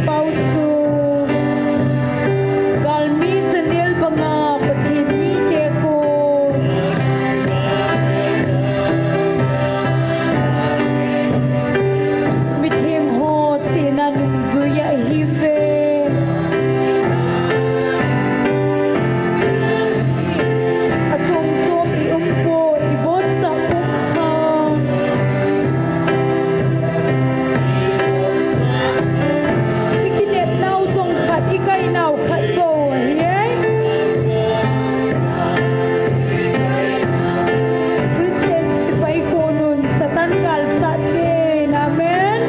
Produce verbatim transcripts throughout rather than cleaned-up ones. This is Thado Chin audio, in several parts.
Pau chu galmi Daniel banga Pathen mite kon mitheng ho chena nungjui ahiuve. Achom chom i um poi, i boncha pum kha. I kinepnau jong khat, i kainau khat bou ahi e. Christian sepai konun Satan galsat nen. Amen.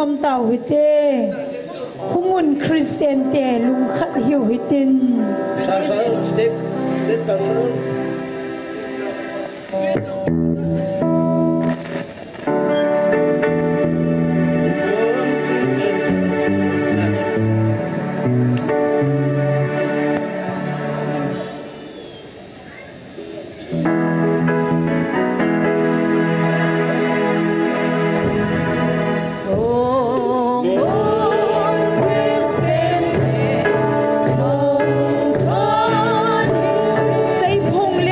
Tau hite. Humun Christian te lungkhat hiu hitin. Seiphung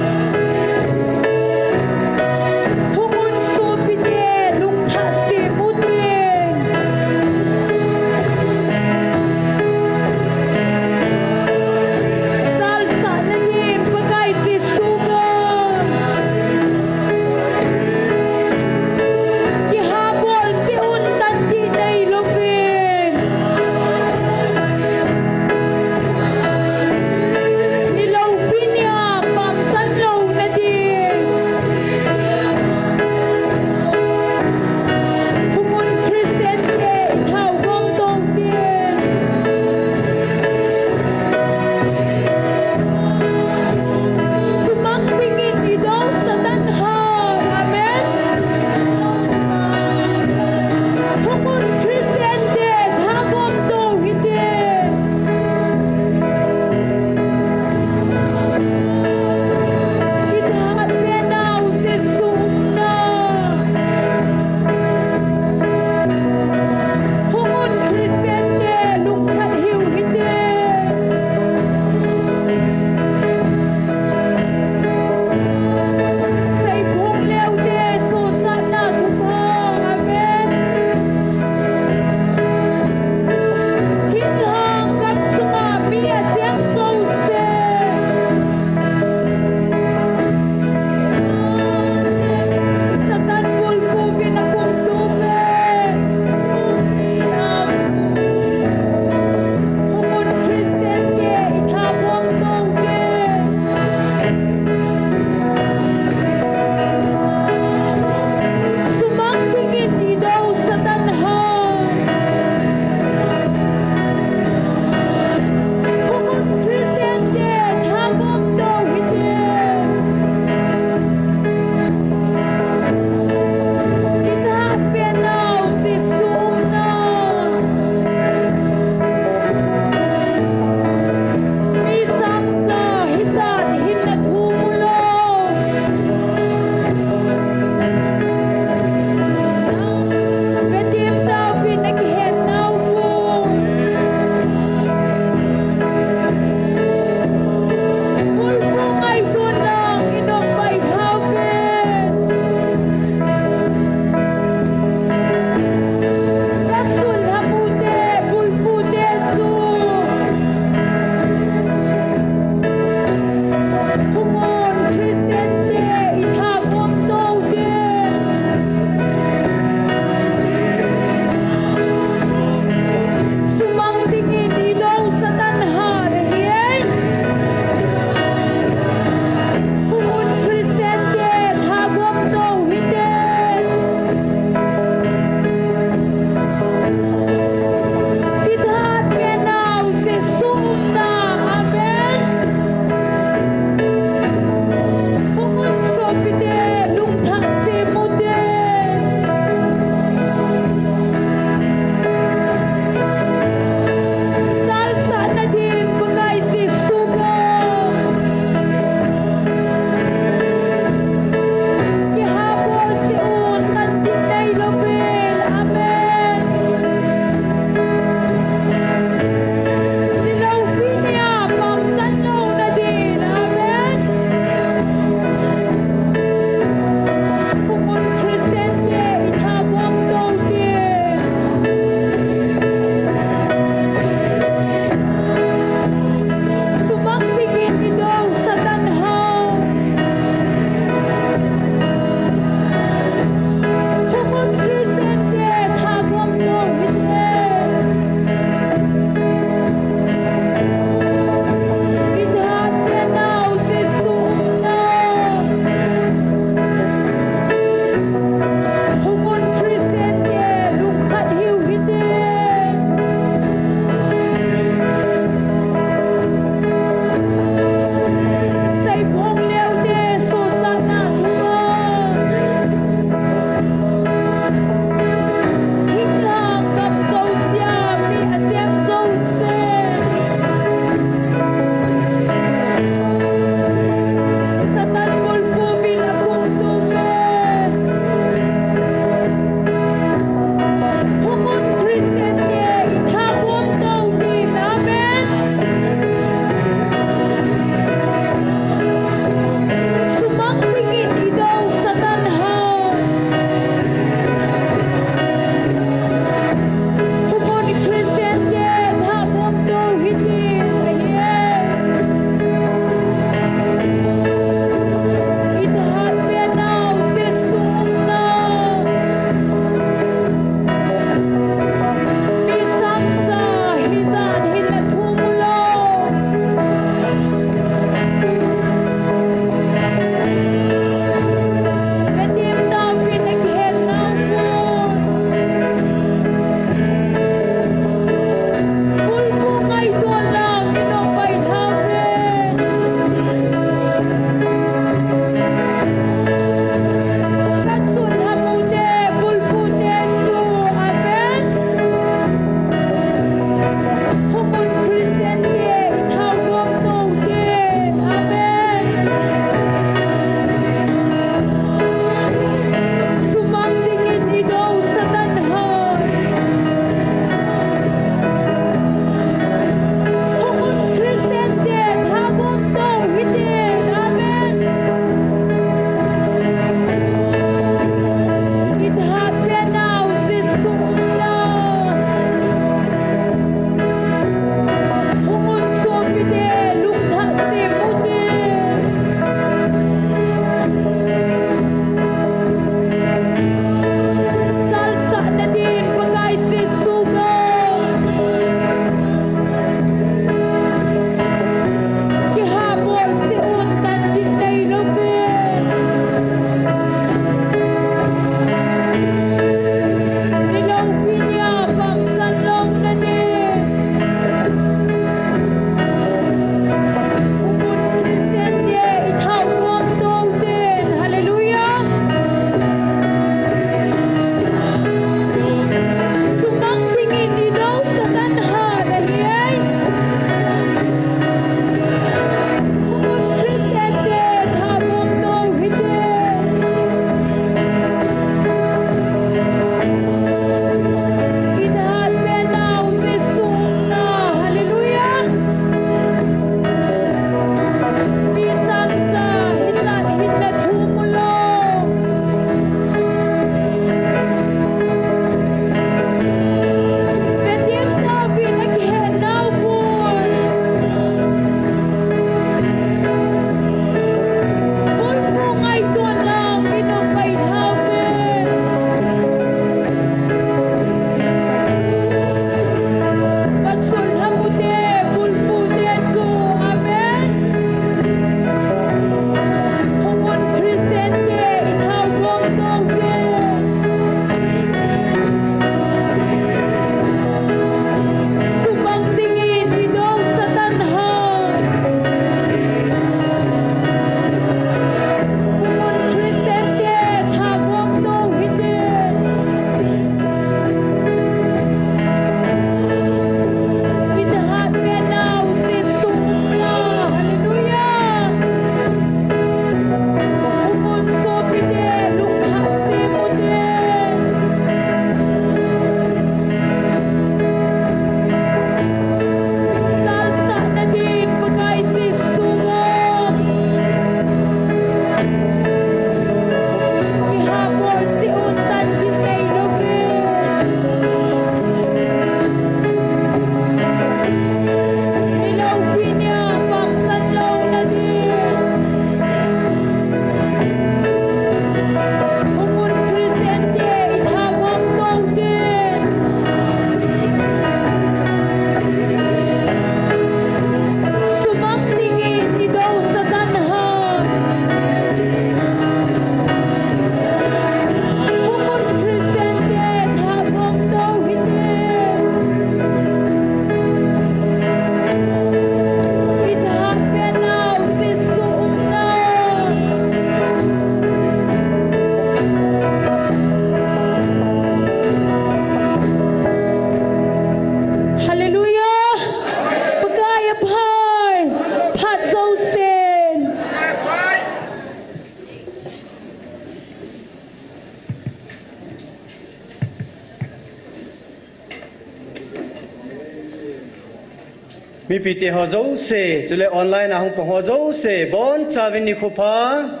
Mipite ho jouse, chule online a hung pang ho jouse, bonchauvin nikho pha.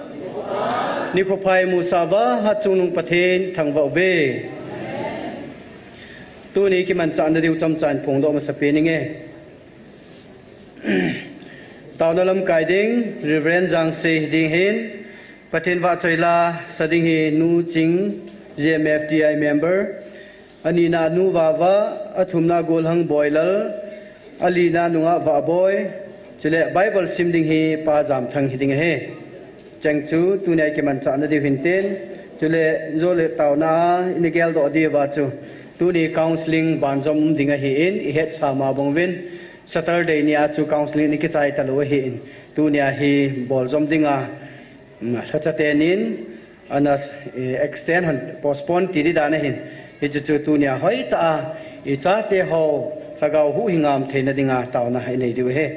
Nikho pha imusah uva, hatchungnung Pathen thangvah uve. Tuni kimanchahna diu chomcha in phongdoh masapen inge. Taona lamkai ding, Reverend Jangsei ding hin, Pathen vahchoi la sa ding hi Nu Ching, G M F T I member, anina Nu Vava, athumna Golhang Boilal, alina Nungah Vahboi, chule Bible sim ding hi Pa Jamthang hiding ahi. Cheng chu tunia ikimanchahna diu hintin, chule jole taona a ina geldoh diuva chu tuni counseling banjom um ding ahin, ihetsa ma bang uvin, Saturday nia chu counseling ina kichai talou ahin, tunia hi boljom dinga, um, lhachatenin ana, eh, extend hon, postpone ti di dan ahin, hichu chu tunia hoitah a ichate ho lhagao huhhingam theina dinga taona inei diu ahi.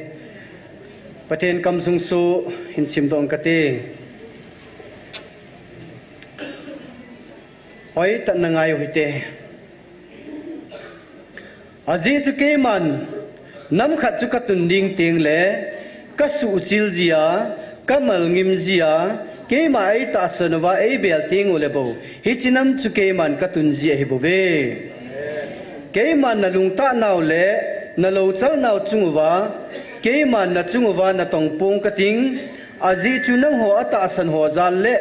Pathen kamsung soh hin simdoh kate. Hoitah in na ngai u hite. Ajeh chu keiman nam khat chu katun ding tengle, kasuhchil jia, kamalngim jia, keima eitahsan uva eibel tengule bou, hiche nam chu keiman katun ji ahibouve. Keiman nalungtahnau le nalouchalnau chunguva, keiman nachunguva natongpong kating, ajeh chu nangho atahsan ho jal le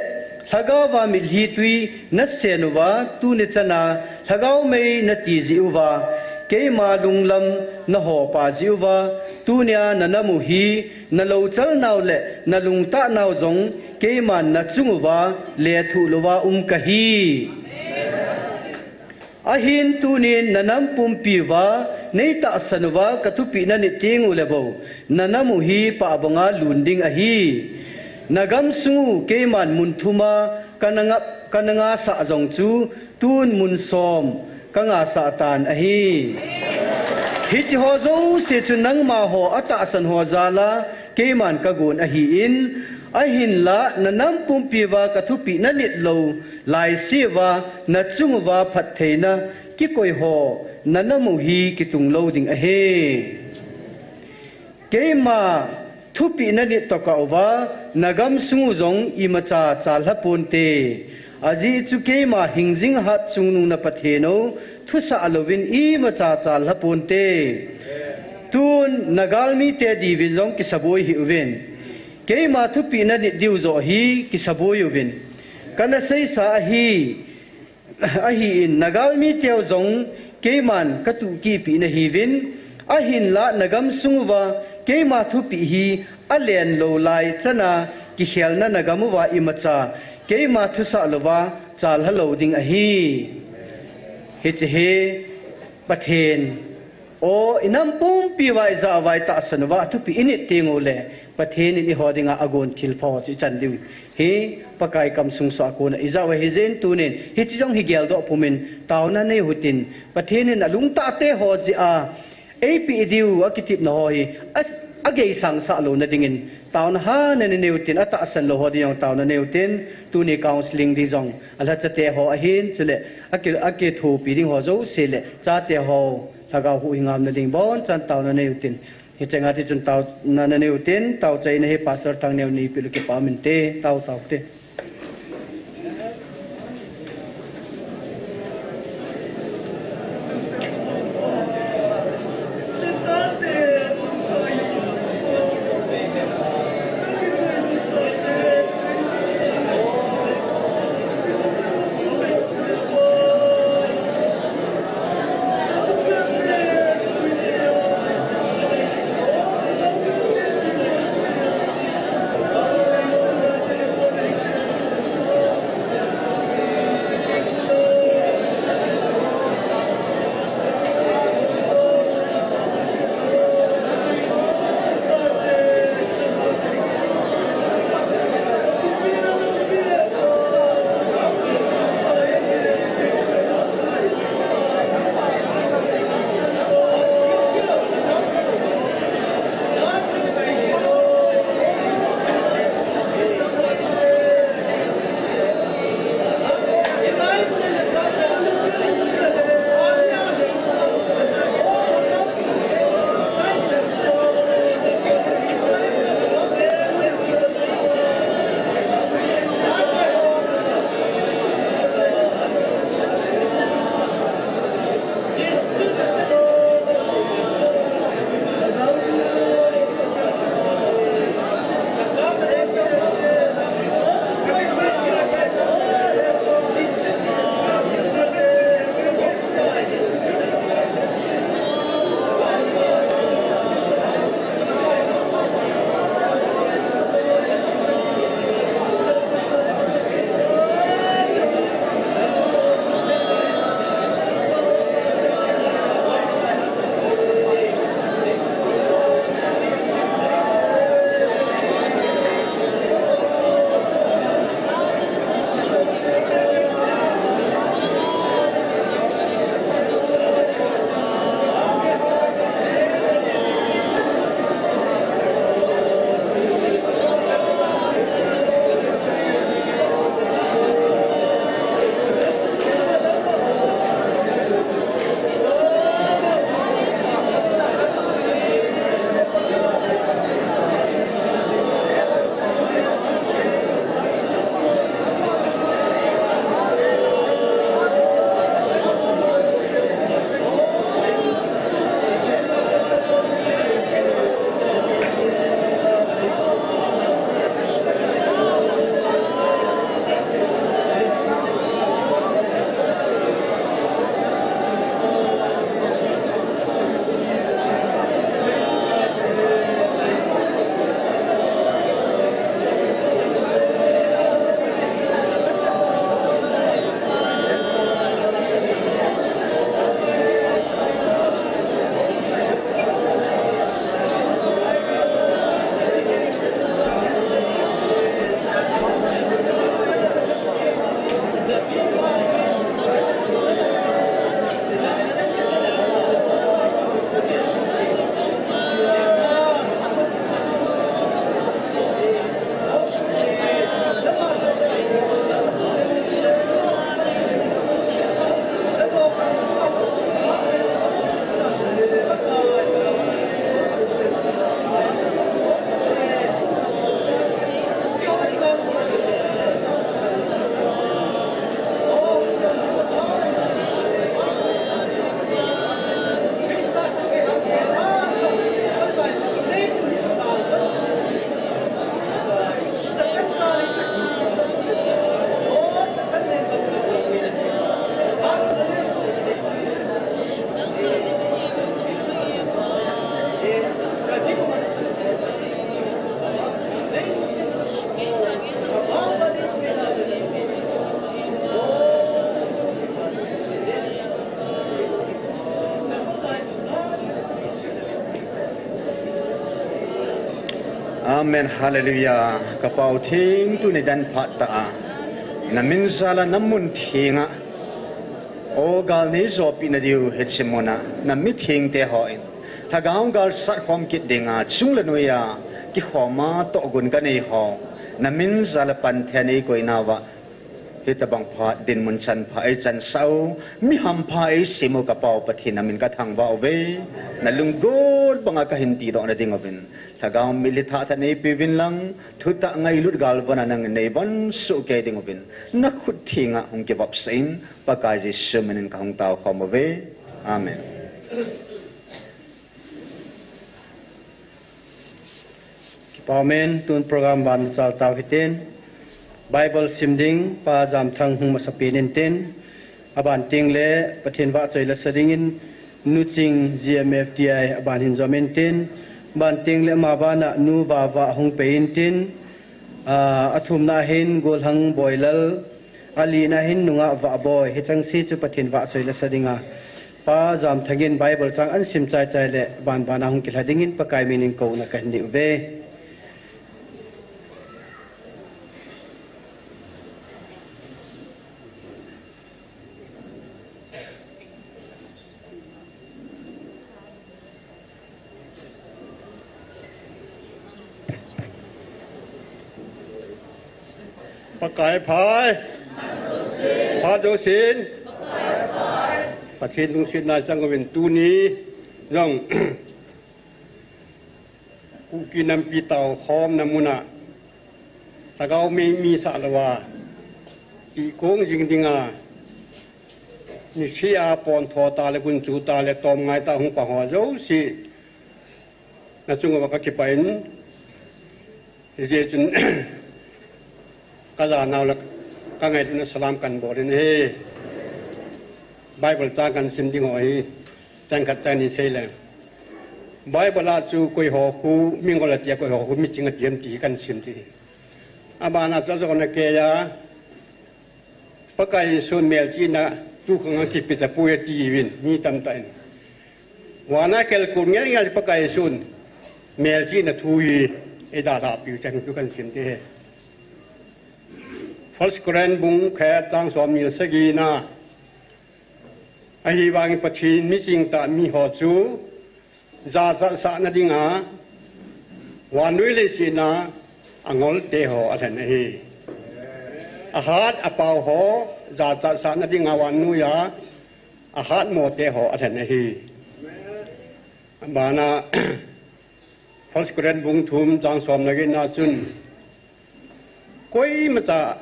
lhagaova mitlhi twi nasen uva, tuni chana lhagao mei nati jeh uva, keima lunglam nahopa jeh uva, tunia nanam u hi nalouchalnau le nalungtahnau jong keiman nachunguva lethuh louva um kahi. Ahin tunin nanam pumpi uva neitahsan uva kathupeh nanit tengule bou, nanam u hi pah banga lun ding ahi. Nagamsung u keiman mun thuma kana nga, kana ngasah jong chu tun mun som kangasah tan ahi. Hiche ho jouse chu nangma ho atahsan ho jala keiman kagon ahin, ahinla nanam pumpi uva kathupeh nanit lou laiseuva, nachunguva phattheina kikoi ho nanam u hi kitung lou ding ahi. Keima thupeh nanit tokah uva nagamsung u jong imacha chalha ponte. Ajeh chu keima hingjing hatchungnung na Pathen u thusah louvin imacha chalha ponte. Tun nagalmite diuvin jong kisaboi hih uvin. Keima thupeh nanit diu joh hi kisaboi uvin. Kana seisa ahi, ahin nagalmiteu jong keiman katuhkihpeh nahiuvin, ahinla nagamsung uva keima thupeh hi alen lou lai chana kikhelna nagam uva imacha keima thusah louva chalha lou ding ahi. Hiche hi Pathen O, inam pumpi uva ijah uva itahsan uva thupeh init tengule, Pathen in eiho dinga agon thilpha ho chu ichan diu hi Pakai kamsung soh a kona ijah uva hijeh in tunin hiche jong hi geldoh pumin taona neiu hitin, Pathen in alungtahte ho jeh a eipeh diu akitepna ho hi a, ageisangsah louna dingin taona hana nanei utin, atahsan lou ho ding jong taona neiu hitin, tuni counseling ding jong alhachate ho ahin, chule aki, akithopi ding ho jouse le chate ho lhagao huhhingamna ding bonchan taona neiu hitin. Hichenga tichun taona naneiu hitin, taochaina hi Pastor Thangneo in eipeh u le kipa um inte, tao tao te. Amen, hallelujah. Ka Pau Theng, tuni dan phat ta a, na min jal a na mun theng a, o gal nei jopi na diu hiche mun a, na mi theng te hon Lhagao gal sat khom kit ding a, chung le noi a kikhom a tohgon ka nei ho, na min jal a pan thei nei koi nauva, hitabang phat dinmun chan pha ei chansah u, mi hampha ei sim u, ka Pau Pathen, na min ka thangvah uve. Na lunggot banga ka hin tidoh na ding uvin, Lhagao mitlhi thahat nei peuvin lang, thutah ngailut galvan a nang nei von soh kei ding uvin, na khut theng a hung kivopsah in, Pakai Jesu min in ka hung tao khom uve. Amen. Kipa umen, tun program ban chal tau hitin. Bible sim ding, Pa Jamthang hung masapen intin. Aban teng le Pathen vahchoi la sa dingin, Nu Ching G M F T I aban hin jom intin. Aban teng le ama vana Nu Vava hung pe intin. Ah, athumna hin Golhang Boilal, alina hin Nungah Vahboi, hicheng se chu Pathen vahchoi la sa dinga, Pa Jamthang in Bible chang ahin sim chai chai le, ban ban a hung kilha dingin Pakai min in kouna kahin nei uve. Pakai phai. Phat jousen. Pathen lungsetna chang uvin tuni jong Kuki nampi taokhomna mun a, lhagao mei mi sah louva, kikong jing dinga, nisih a pon tho tah le gunchu tah le tomngai tah hung pang ho jouse, na chung uva ka kipah in, hijeh chun, ka janau le ka ngailutna salam kahin bol in ahi. Bible chang kahin sim ding ho hi, chang khat chang ni sei le. Bible a chu koi ho khu mingol ati a, koi ho khu miching ati ham ti kahin sim ding. Abana chu ajona keiya, Pakai Jesun melchihna tukhang a kipe tapoi atiuvin, mi tamtah in. Vana kelkol ngel ngel Pakai Jesun melchihna thu hi eidalhah piu chang chu kahin sim ding ahi. First Corinth bung khat chang somni le sagi na, ahivangin Pathen miching tah mi ho chu jachat sahna dinga vannoi leiset a angol te ho alhen ahi. Ahat apao ho jachat sahna dinga vannoi a ahat mo te ho alhen ahi. Abana First Corinth bung thum chang som le get na chun, koimacha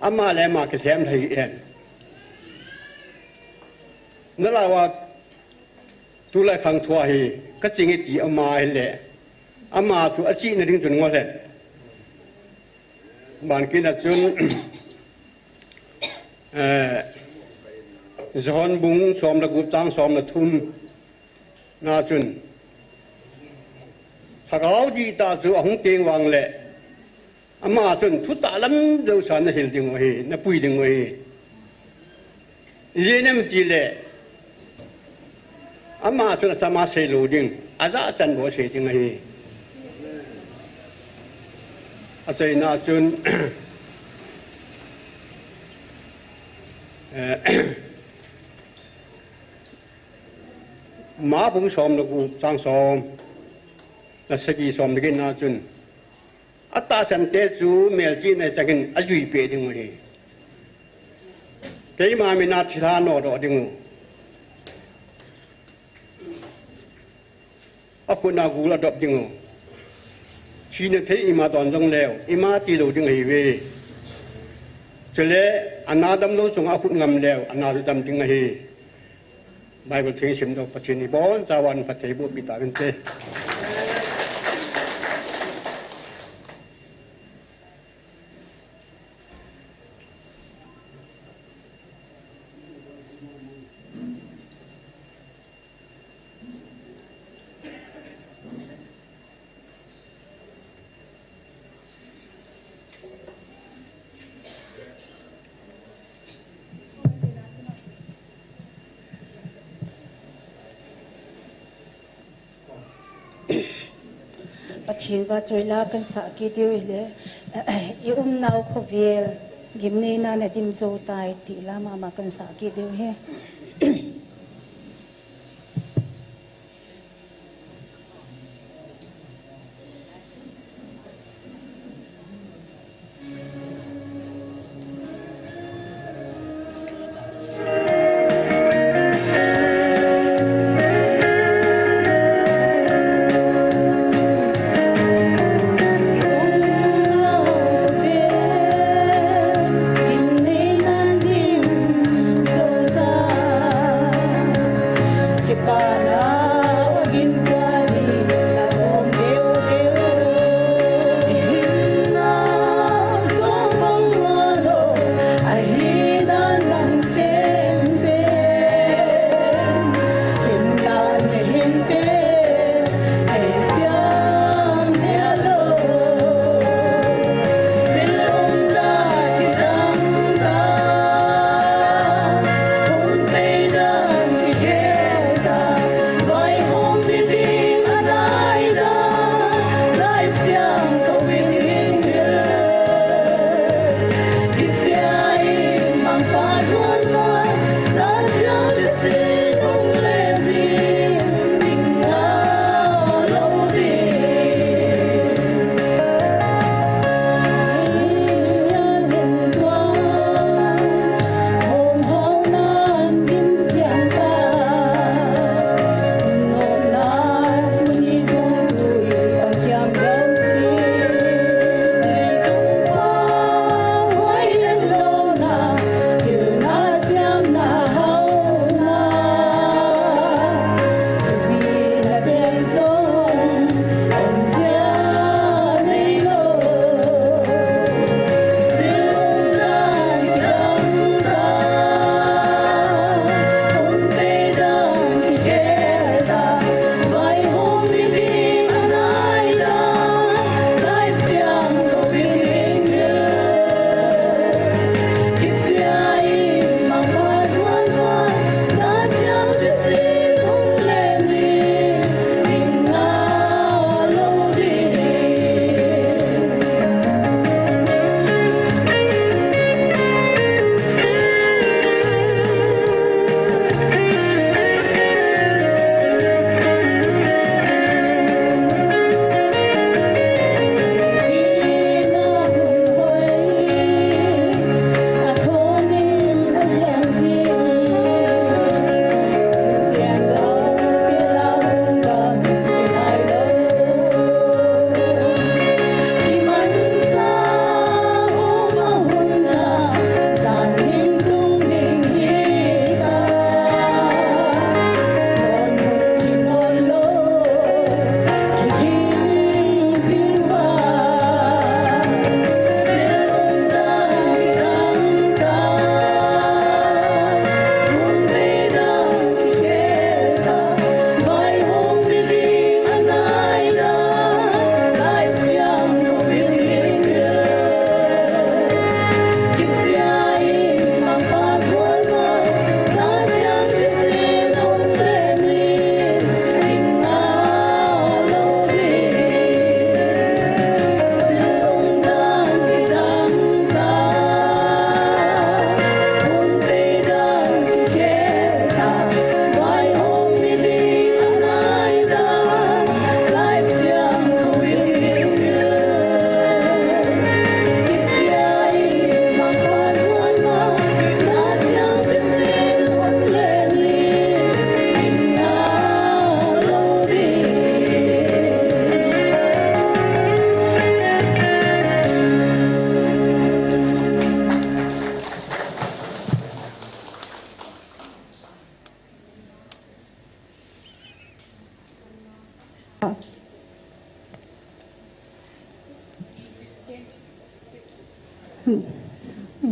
ama le ama kilhem lhai hen. Nalhah uva tulai khang thua hi kaching e ti ama hile, ama chu achihna ding chun ngol hen. Ban kit na chun, eh, John bung som le gup chang som le thum na chun, lhagao dihtah chu ahung teng vang le, ama chun thutah lam jouse nahil ding u ahi, napui ding u ahi. Ijeh inem itile, ama chun achama sei lou ding, ajachan bou asei ding ahi. Achaina chun, eh, Mark bung som le gup chang som le sagi, som le get na chun, atahsan te chu melchihna chang in ajui peh ding u ahi. Keima mina thilha nodoh ding u, akhut na gul adop ding u, thina thei ima don jong leu, ima tilou ding ahiuve. Chule ana damlou chunga akhut ngam leu, ana chu dam ding ahi. Bible theng simdoh Pathen in ibonchauva phatthei boh peh tauvinte. Pathen vahchoila kahin sah kit diu hile, i umnau khovel gimneina nadim jou tai ti la mama kahin sah kit diu ahi.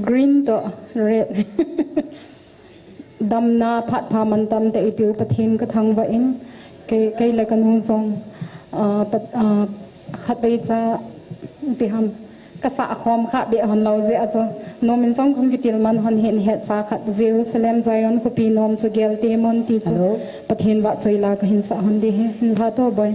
Green to red. Damna phat pha mantam te ipiu Pathen ka thangvah in, kei, kei le ka nu jong, ah, pat, ah, khat vei cha ipi ham, ka sah khom kha be hon lou jeh a chu, nom in jong kong kitil man hon hin hetsa khat, Jerusalem Zion khopi nom chu gel te mon ti chu, Pathen vahchoila ka hin sah hon ding ahi, hin lha to boi.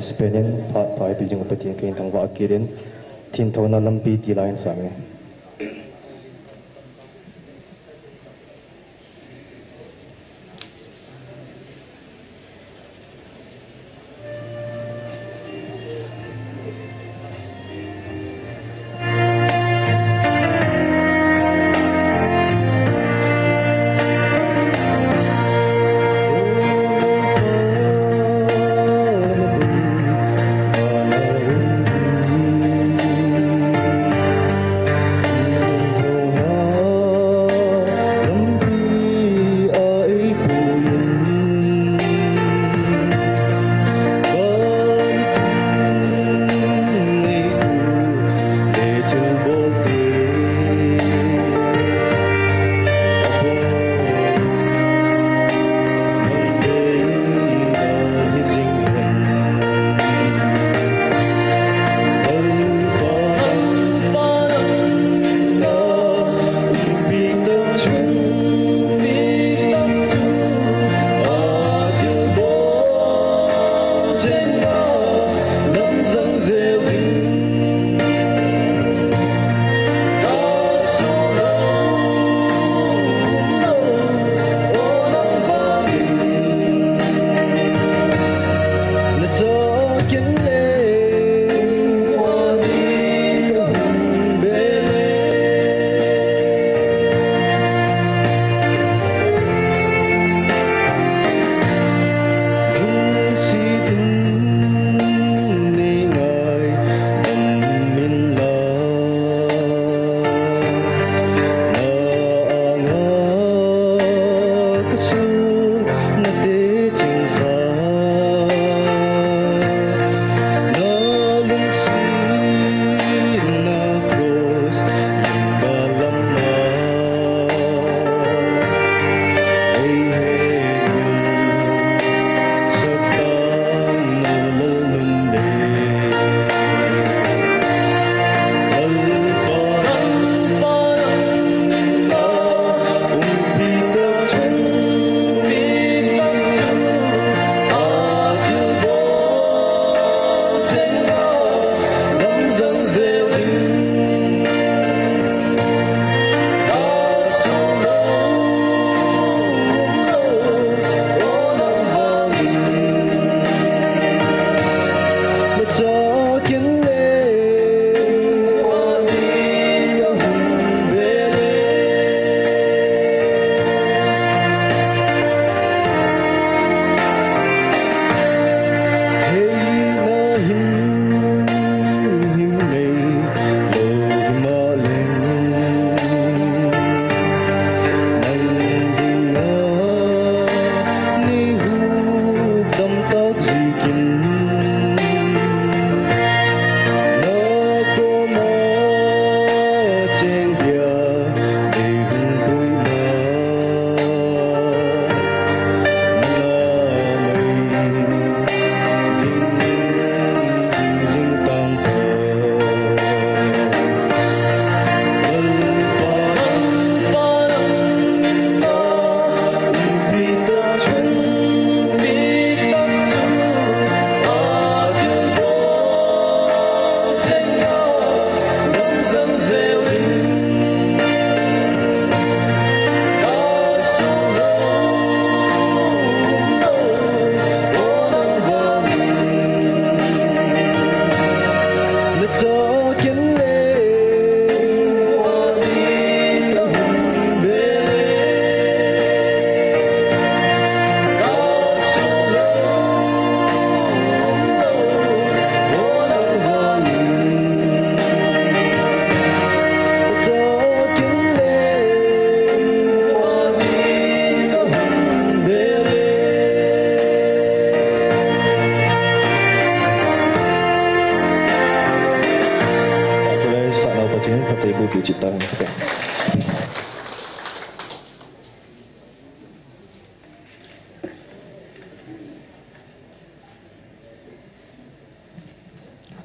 Sipen in phat pha eipeh jing u Pathen kahin thangvah kit in, thinthouna lampi ti la hin sang e.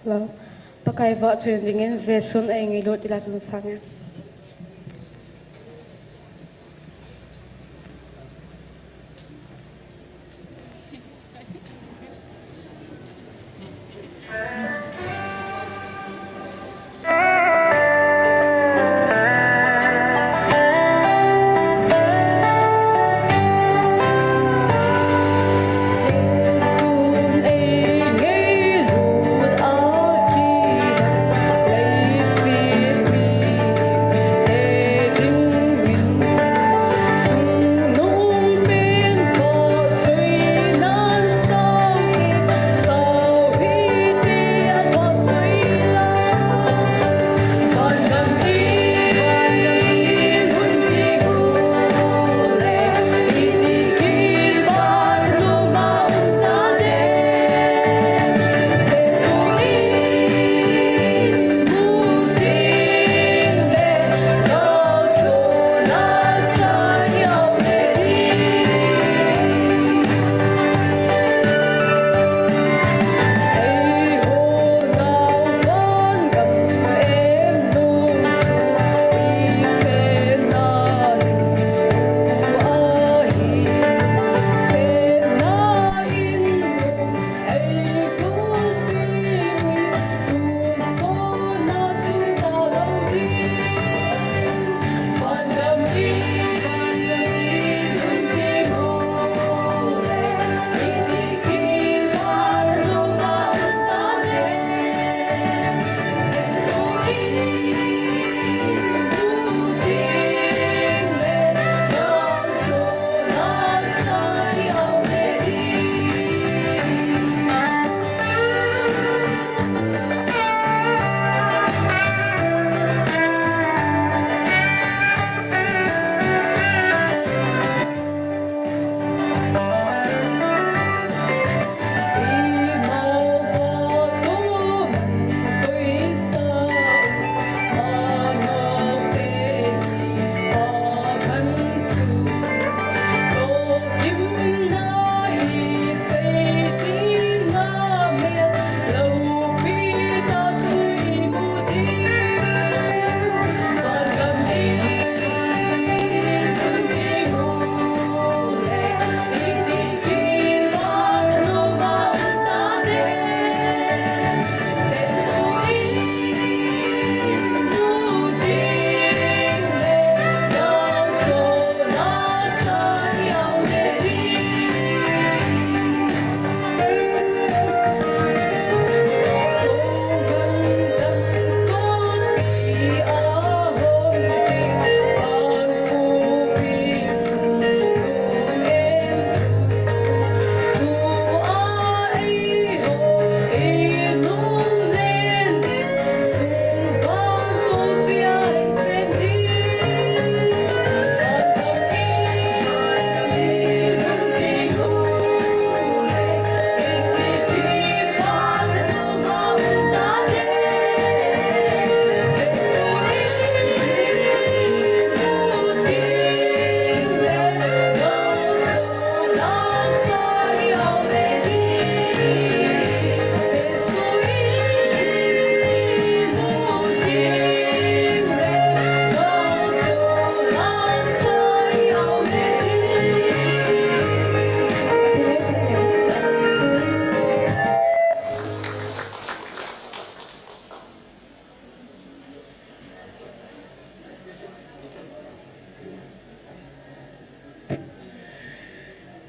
Hello. Pakai vahchoiyin dingin Jesun eingailut ti la chun sang e.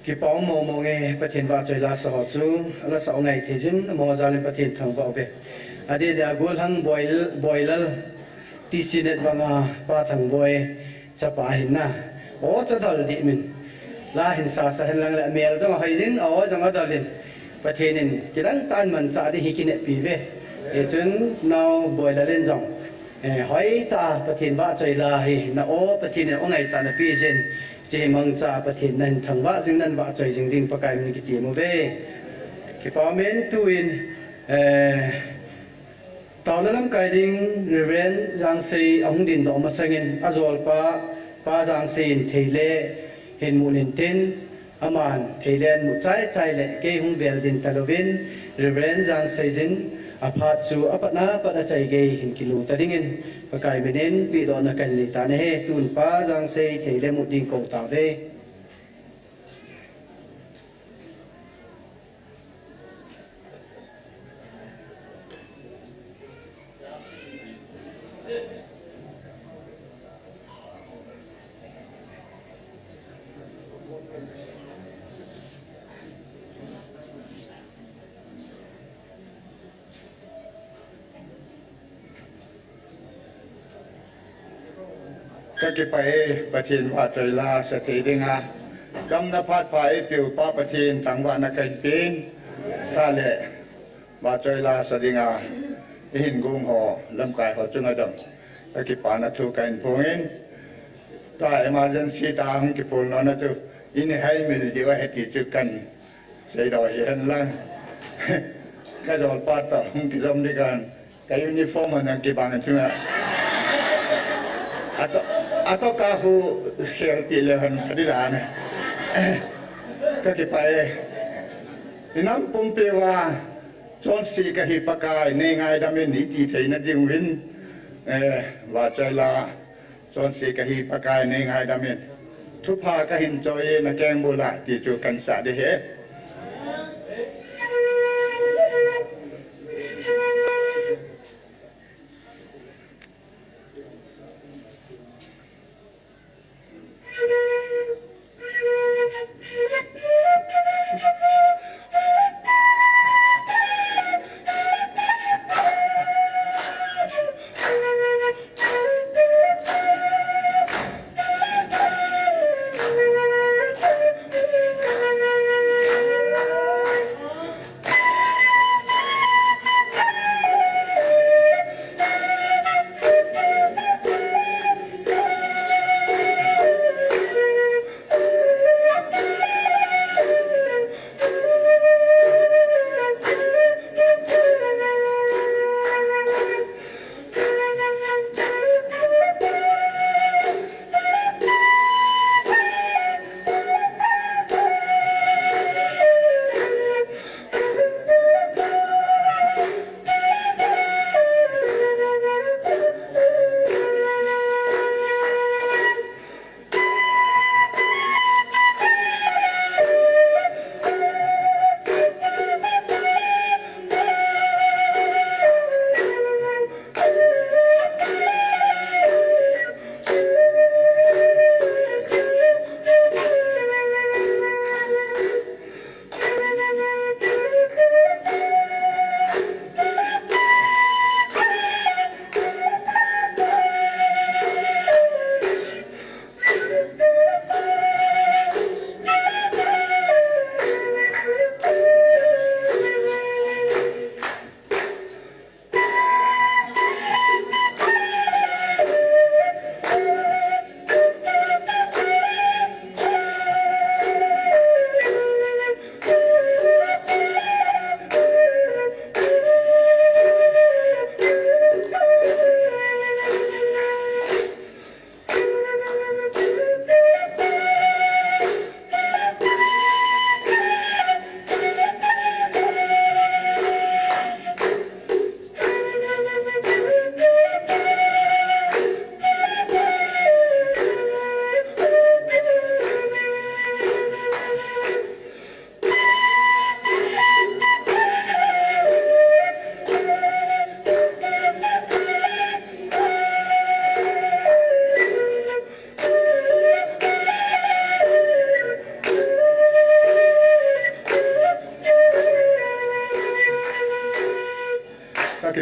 Kipa um mong mong e, Pathen vahchoi la sa ho chu, ala sa u ngai thei jin, amaho jal in Pathen thangvah uve. Adeh deh a golhang Boil-, Boilal, T C net banga Pa Thangboi, chapa ahin na. O cha dal dih min. La hin sa sa hen lang le, mel jong ahoi jin, o jong adal in. Pathen in, kidang tah in manchah ding hi kineppi uve. Hichun, nao Boilal in jong. Eh, hoitah a Pathen vahchoi la hi, na o Pathen in o ngaitah na peh jin, hiche hi mangcha a Pathen in nahin thangvah jing, nahin vahchoi jing ding Pakai min kitem uve. Kipa um in tuin, eh, taona lamkai ding Reverend Jangsei ahung dindoh masangin ajolpa, Pa Jangsei in thei le hin mun in tin, aman thei le hin mun chai chai le kei hung vel ding talouvin, Reverend Jangsei jin aphat chu apatna pat a chai gei hin kilut ta dingin, Pakai min in pehdohna kahin nei tan ahi, tun Pa Jangsei thei le mun ding kou tauve. Ka kipah e, Pathen vahchoi la sa thei dinga. Damna phat pha eipeu Pa Pathen thangvahna kahin pen. Tah le vahchoi la sa dinga, eihin gong ho, lamkai ho chunga jong ka kipana thu kahin phong in. Tua emergency tah a hung kiphal nona chu, in haimil diu ahi ti chu kahin seidoh hi hen lang. Ka jolpa toh hung kijom ding kahin, ka uniform a nang kibang chunga. Ato, ato ka hu khel pi le hen adi dan. Ka kipah e. Inam pumpi uva, chonse kahi Pakai, nei ngaidam in iti theina diuvin, eh, vahchoi la, chonse kahi Pakai, nei ngaidam in. Thupha kahin choi e na keng bula, ti chu kahin sa ding ahi.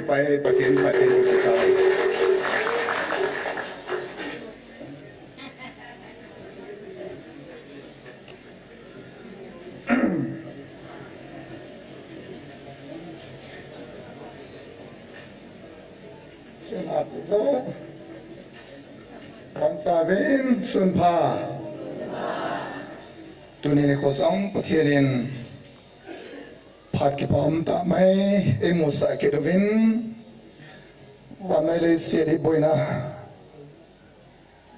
Pai, Pathen phatthei boh tau. Vangchavin sunpha. Tuni nikho jong Pathen in phat kipa um tah mai eimusah kit uvin, vannoi leiset hi boina,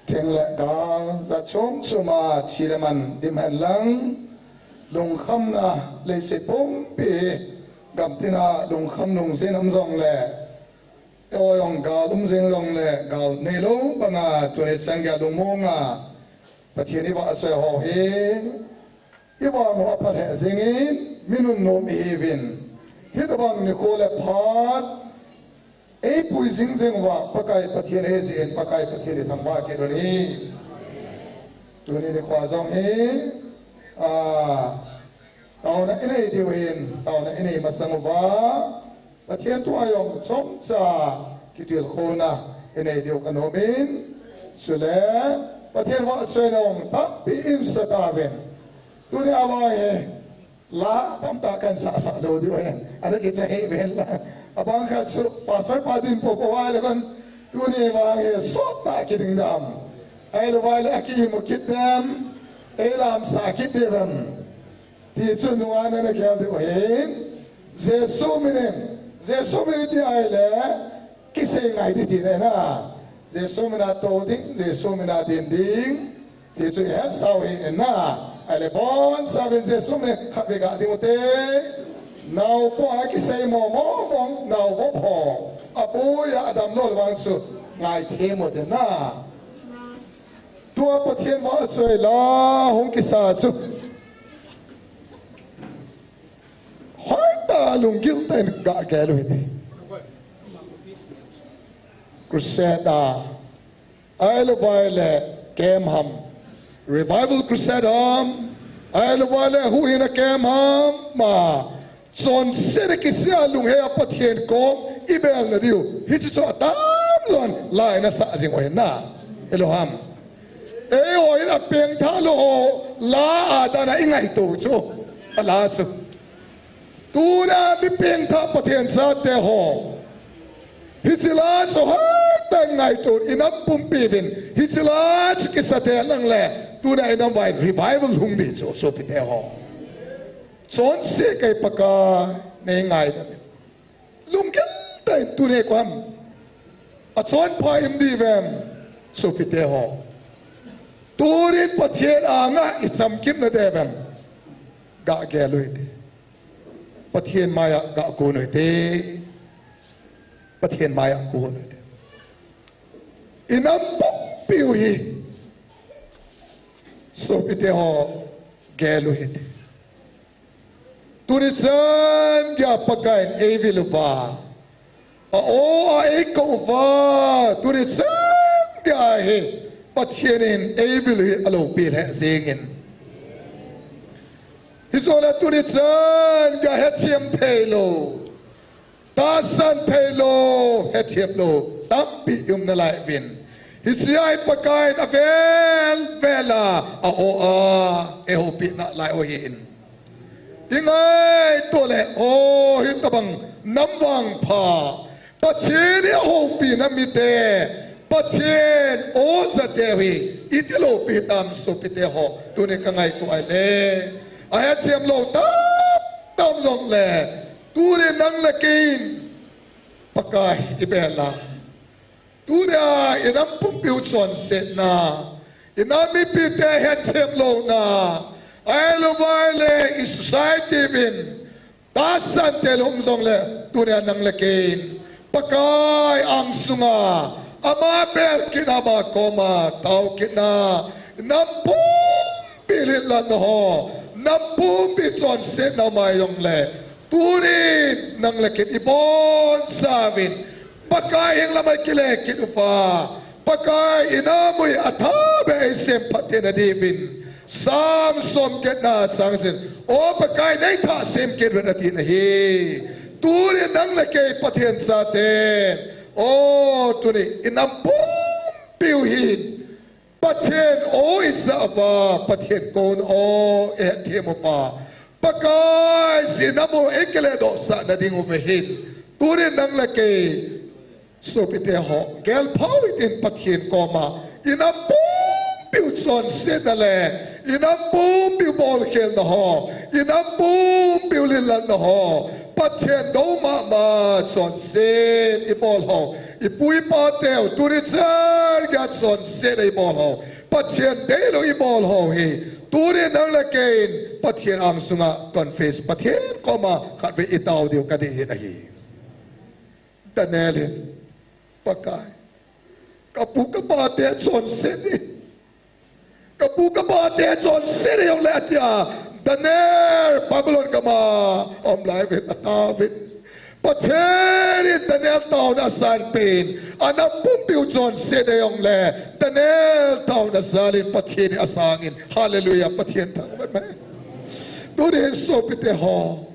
theng le gal, jat chom chom a thi le man dim hen lang, lungkhamna leiset pumpi hi gamtina lungkham lungjen um jongle, eiho jong gal um jing jongle, gal neilou banga tuni chan geiya lungmonga Pathen ivahchoi ho hi, ivang uva apha lheh jengin, mi nunnom ihiuvin, hitobang nikho le phat eipui jing jeng uva Pakai Pathen ahi jeh in Pakai Pathen ithangvah kit un ahi. Tuni nikho jong hi, a, taona inei diu hin, taona inei masang uva Pathen thu a jong chomcha kitilkhouna inei diu kanomin, chule Pathen vahchoina jong tampi insa tauvin. Tunia vang hi la tamtah kahin sahsah lou diu ahin, ana kicha hih uvin lang. Abang khat chu Pastor pa din popo uva ahile kon, tuni vang hi sottah kiding dem, ahilou uva ahile akiimu kit dem, eilamsah kit diu vem ti chu nungah nana gel diu ahin. Jesu min in, Jesu min in iti ahile kisei ngai ding tina ahi. Jesu min a tou ding, Jesu min a din ding ti chu ihetsau hih in, ahile bonchauvin Jesu min in khatvei ga ding ute. Naopoh a kisei momo mong, naovop ho, aboi a adamlou vang chu ngaithem ute. Tua Pathen vahchoi la hung kisa chu hoitah a lunggil tah in gagel u hite. Crusade a, ahilou uva ahile camp ham, Revival Crusade ham, ahilou uva ahile huhhingna camp ham, ma, chonset a kisih a lunghei a Pathen kom ibelna diu hiche chu atamjon la inasah jing u ahi. Hilou ham? Eiho in apengthah lou ho la a dan a ingaito u chu, ala chu. Tuna mi pengthah Pathen chate ho, hiche la chu hoitah in ngaito un, inam pumpi uvin hiche la chu kisa tei lang le, tuna inam uva hin revival hung ding chu sopite ho. Chonset kei Pakai, neingaidam in. Lunggil tah in tuni koi ham, achonpha im ding uvem sopite ho? Tunin Pathen anga ichamkit nade uvem? Gagel u hite. Pathen maiya gagon u hite. Pathen maiya gon u hite. Inam pumpiu hi sopite ho, gel u hite. Tuni chan geiya Pakai in eivil uva, a-o a eikou uva, tuni chan geiya hi Pathen in eivil u hi alopi lheh jengin, hijongle tuni chan geiya hethem theilou, tahsan theilou, hethem lou tampi i um nalai uvin. Hichea hi Pakai in avel vel a, a-o a eihoupi nalai u ahin. Ingaito le, o, hitobang nam vangpha, Pathen in ahoupina mite, Pathen o jateu hi iti loupi hitam sopite ho, tuni kangaito ahile, ahethem lou tamtam jongle, tuni nang le keiin Pakai ibel a, tunia inam pumpiu chonsetna, inam mipite hethem louna, ahilouva ahile i society uvin tahsan theilou um jongle, tunia nang le keiin Pakai angsunga, ama bel kitna, ama koma tao kitna, nam pumpi lhinlhatna ho, nam pumpi chonsetna um ahi jongle, tunin nang le keiin ibonchauvin Pakai heng lama ikile kit uva, Pakai inam u hi athabeh a eisemphat theina diuvin, Sam somgetna chang jin, O Pakai, neithah sem kit uvin atin ahi. Tuni nang le kei Pathen chate. O, tuni inam pumpiu hin Pathen o ijah uva, Pathen kouna o ihethem uva, Pakai jeh inam u eikile dohsah nading uva hin, tuni nang le kei sopite ho, gelphao hitin Pathen koma inam pumpiu chonsetna le inam pumpiu bolkhelna ho, inam pumpiu lillatna ho, Pathen dou mama chonset ibol ho, ipu ipa teu tuni chan geiya chonsetna ibol ho, Pathen deilou ibol ho hi, tuni nang le kei in Pathen angsunga confess, Pathen koma khatvei itao diu kadei hin ahi. Daniel in, Pakai, kapu kapate chonset in, kapu kapate chonset in eijongle atia, Daniel Babylon gama aum lai uvin, ataovin. Pathen in Daniel taona asan peh in, anam pumpiu chonset in eijongle, Daniel taona jal in Pathen in asang in. Hallelujah, Pathen thangvah in. Tuni hin sopite ho,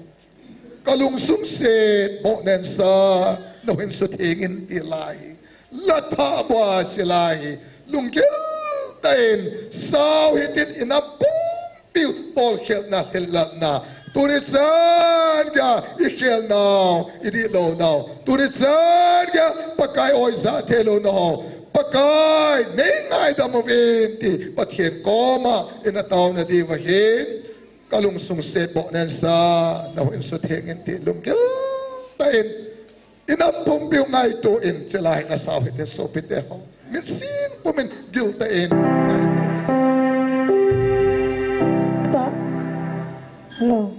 kalungsung set, bohnen sa, nahin sutheng in ti lai hi, lathah bua se lai hi, lunggil tah in sao hitin inam pumpiu bolkhelna, lillatna, tuni chan geiya ikhelnau, idihlounau, tuni chan geiya Pakai o ijah theilou nau, Pakai nei ngaidam uvin ti Pathen koma ina taona diuva hin, kalungsung set, bohnen sa, nahin sutheng in ti lunggil tah in, inam pumpiu ngaito in, chulai hin nasao hite sopite ho. Minsing pumin giltah in ngaito in. Pa. Hello.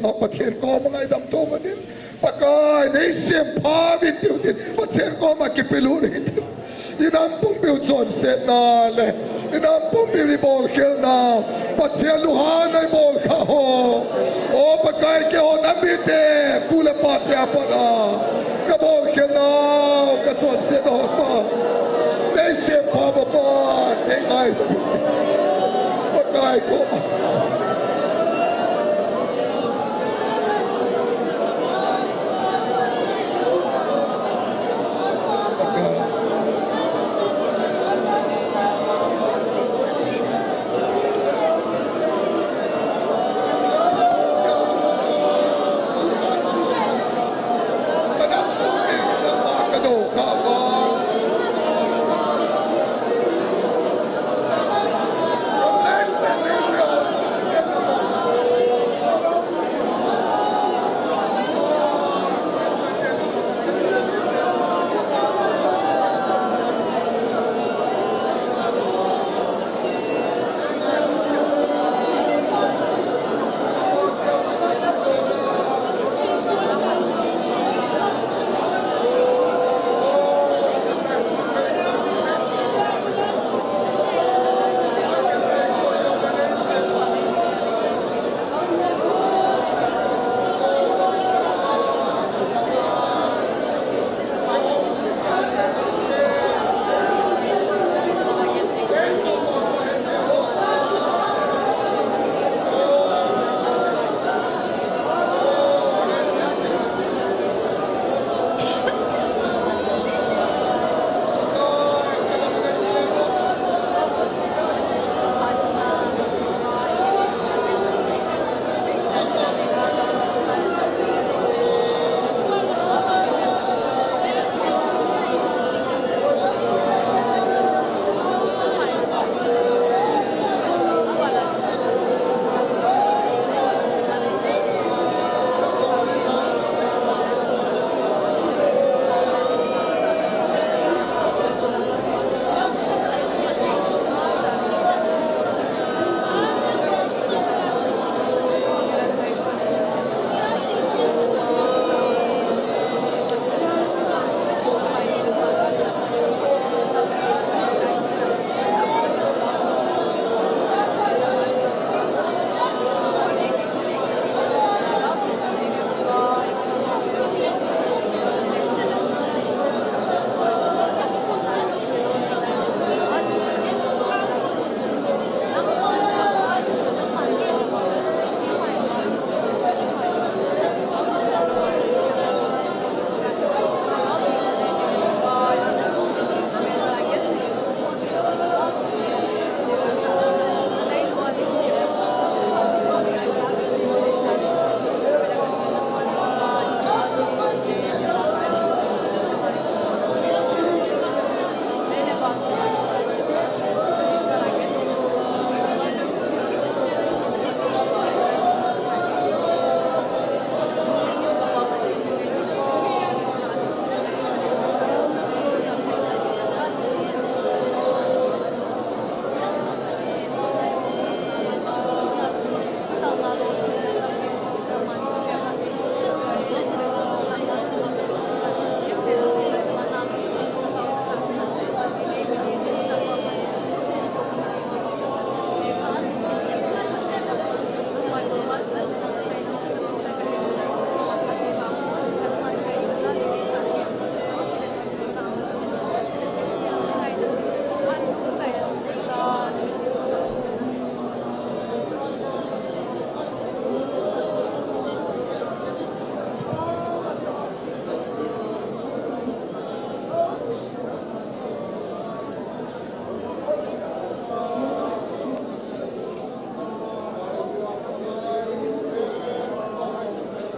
Pathen koma ngaidam tho uvin tin. Pakai, nei sempha uvin tiu tin. Pathen koma kipelut uvin tin. Inam pumpi u chonsetna le inam pumpi u ibolkhelna, Pathen lunghanna ibolkha ho. O Pakai, keiho namite, pu le pate a pat a kabolkhelna u, kachonsetna ho pa, nei sempha uva Pa, nei ngai. Pakai koma.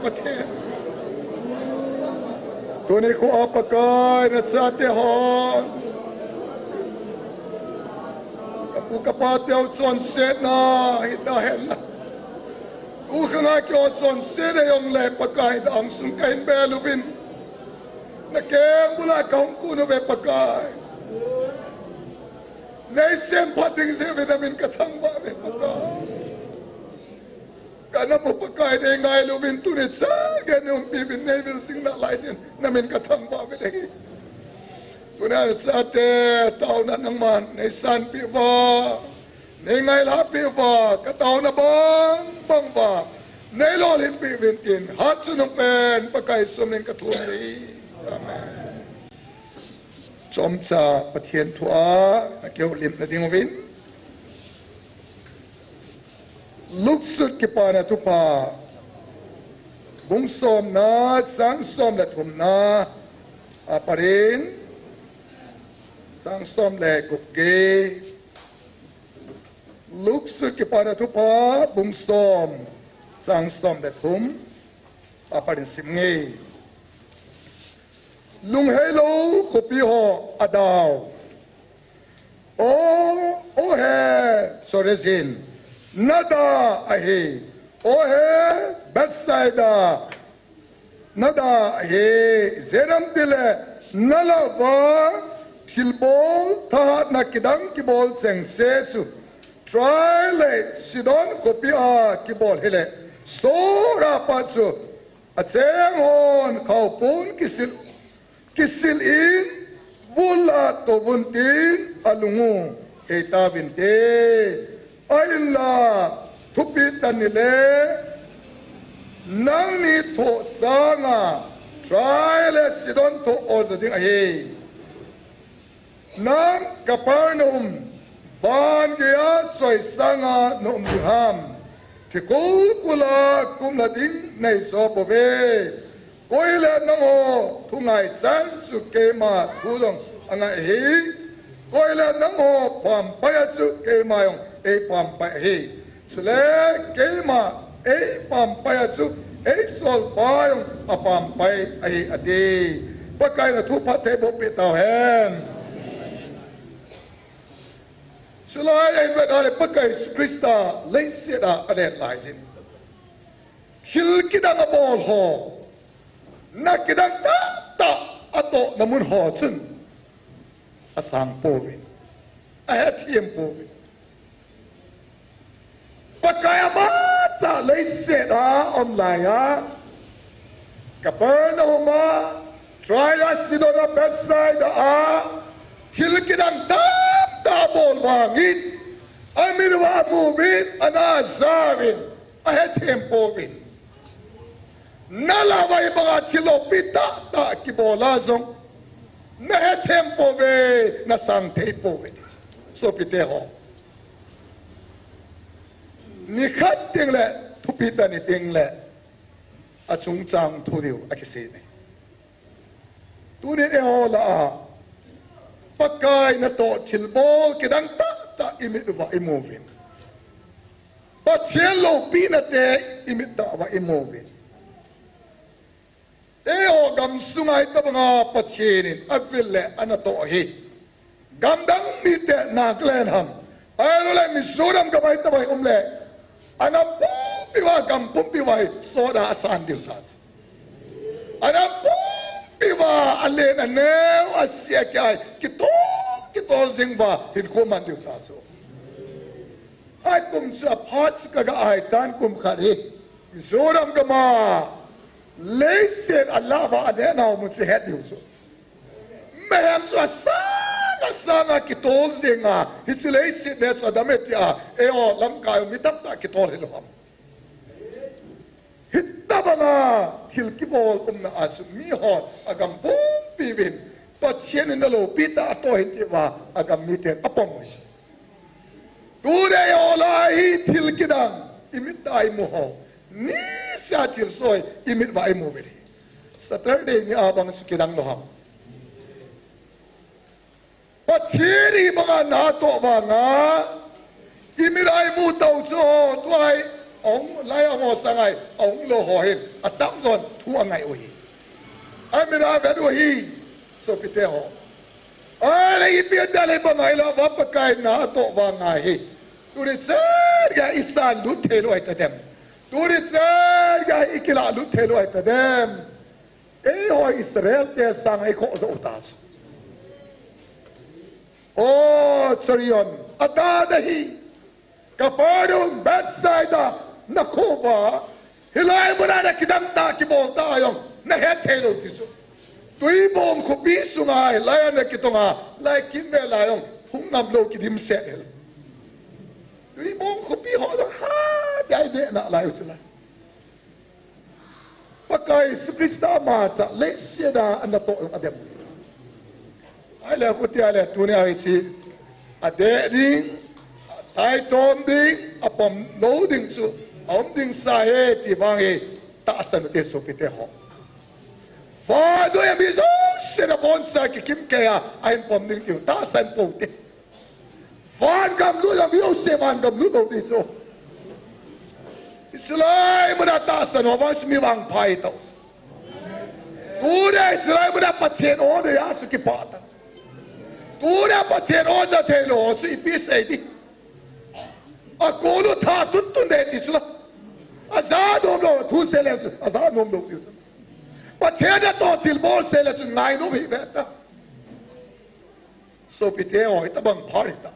Pathen. Tuni kho a Pakai, nachate hon, kapu kapateu chonsetna hita henlang, tukhang a keiho chonset hijong le Pakai, nang sung kahin bel uvin, nakeng bula kahung kun uve Pakai. Nei semphat ding jeh uvin namin kathangvah uve Pakai. Kana mu Pakai nei ngailu uvin tuni chan gei nei umpi uvin nei vil jing nalai jin. Namin kathangvah uvin ahi. Tuni chan gei taona nangman nei sanpeh uva. Nei ngailhahpeh uva, kataona bang bang uva. Nei lolhinpeh uvin tin, hatchungnung pen Pakai Jesu minin kathum ahi. Amen. Chomcha Pathen thu a, akihoulimna ding uvin. Luke sut Kipana Thupha. Bung somna, chang som le thumna. Apat in. Chang som le gup gei. Luke sut Kipana Thupha, bung som, chang som le thum, apat in sim inge. Lungheilou khopi ho adau. O, o he, Chorazin, nada ahi. O he, Bethsaida, nada ahi. Ijeh inem itile, nalah uva thilbol thahatna kidang kibol chengse chu Tyre le Sidon khopi a kibol hile, soh rapat chu acheng hon khaopun kisil, kisil in, vul a tou vun tin alung u heitauvinte. Ahinla, thupeh tah in ahile, nangni thoh sanga Tyre le Sidon thoh ol jo ding ahi. Nang Capernaum, van geiya choisanga na um ding ham? Thi kulkul a kumlha ding nei jo bouve. Koi le nangho thu ngaichan chu keima thu jong angai ahi. Koi le nangho pampai a chu keima jong eipampai ahi. Chule keima eipampai a chu eisolpa jong apampai ahi, ati. Pakai in athu phattheiboh peh tauhen. Chulai a ivet a le Pakai Jesu Christa leiset a alet laijin, thil kidang abol ho, na kidang tahtah atohna mun ho chun asang pouvin, ahethem pouvin. Pakai amatah leiset a aum laiya, Capernaum a, Tyre, Sidon a, Bethsaida a, thil kidang tamtah abol vangin, amit uva amuvin, ana ajauvin, ahethem pouvin. Nalah uva hibanga thil loupi tahtah kibol a jong, nahethem pouve, nasang thei pouve. Sopite ho, nikhat tengle thupeh tah ni tengle, achungchang thu diu akisei e. Tunin eiho lah a Pakai natoh thilbol kidang tahtah imit uva imuvin, Pathen loupina te imit tah uva imuvin. Eiho gamsunga hitobanga Pathen in avil le anatoh hi, gamdang mite, Nagaland ham, ahilouleh Mizoram gam a hitobang um le, anam pumpi uva, gam pumpi uva hi sot a asan diu tachu. Anam pumpi uva alen aneo, asih akiai, kitol kitol jing uva hinkho man diu tachu. Ahi, kum chu aphat chu kaga ai tan, kum khat hi Mizoram gam a leiset alah uva aneh nau mun chu het diu chu. Mihem chu asang asanga kitol jinga, hiche leiset neh chu adam e tia, eiho lamkai mi tamtah kitol hilou ham. Hitobanga thil kibol umna a chu mihon agam pumpi uvin, Pathen in naloupi tah atoh hih in tia agam miten apom uve. Tuni eiho lah a hi thil kidang imit a imu ho, niseh a thilsoh imit uva imu uve. Saturday ni a bang chu kidang lou ham. Pathen in hibanga natoh vanga imit a imu tah u chu, tua hi ahung, lai a ahung ho sanga hi ahung lou ho hin atamjon thu angai u ahi. Amit a avet u ahi, sopite ho. Ahile ipi ati le hibanga ilah uva Pakai natoh vanga hi, tuni chan geiya isan lut theilou ahitadem? Tuni chan geiya ikilah lut theilou ahitadem? Eiho Israel te sanga ikhoh jou u tachu. O Chorazin, adada hi, Capernaum, Bethsaida, Nakhoh va, hilai muna nakidang ta, kibol ta jong nahet thei lou ti chu. Tuibong khopi sunga hilai a nakitonga, lai kimvel a jong hung ngam lou kidimset hel. Tuibong khopi ho jong ha, dia i deh nalai u chu la. Pakai Jesu Christa ama cha leiset a ana toh jong adem. Ahile khuti ahile tunia hiche adeh ding, ataitom ding, apom lou ding chu aum ding sa ahi ti vang hi tahsan u hite sopite ho. Vannoiya mi jousen aboncha kikim keiya ahin pom ding tiu, tahsan pou hite. Van gam lut a mi jouse van gam lut lou ti chu. Hiche lai muna tahsan ho vang chu mi vangpha hitao. Tunia hiche lai muna Pathen o dei a chu kipah ta. Tunia Pathen o ja thei lou chu ipi sei ding. Akol u tha tuntun ding ti chu la. Aja nom lou, thu sei le chu aja nom lou ti chu. Pathen natoh thilbol sei le chu ngainom hih ve ta. Sopite ho, hitobang phat hita.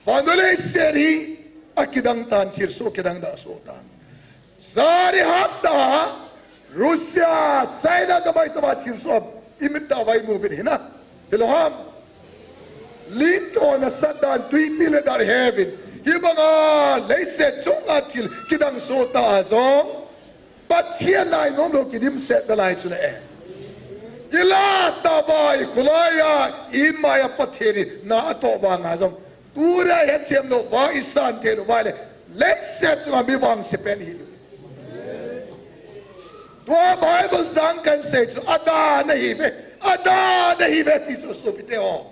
Vannoi leiset hi akidang tan, thilsoh kidang dah soh tan. Jari hapta, Russia, China, tobang tobang thilsoh imit tah uva imu uvin hina. Hilou ham? Lintho nasat dan, twipi le dan heuvin. Hibanga leiset chunga thil kidang soh tah a jong Pathen nainom lou kidimset nalai chu le e. Ilah tah uva, ikholai a, imai a Pathen in na atoh vanga jong, tunia ihet them lou uva, isan thei lou uva le, leiset chunga mi vangse pen ihi diu. Tua Bible chang kahin sei chu, adan ahi ve, adan ahi ve ti chu sopite ho.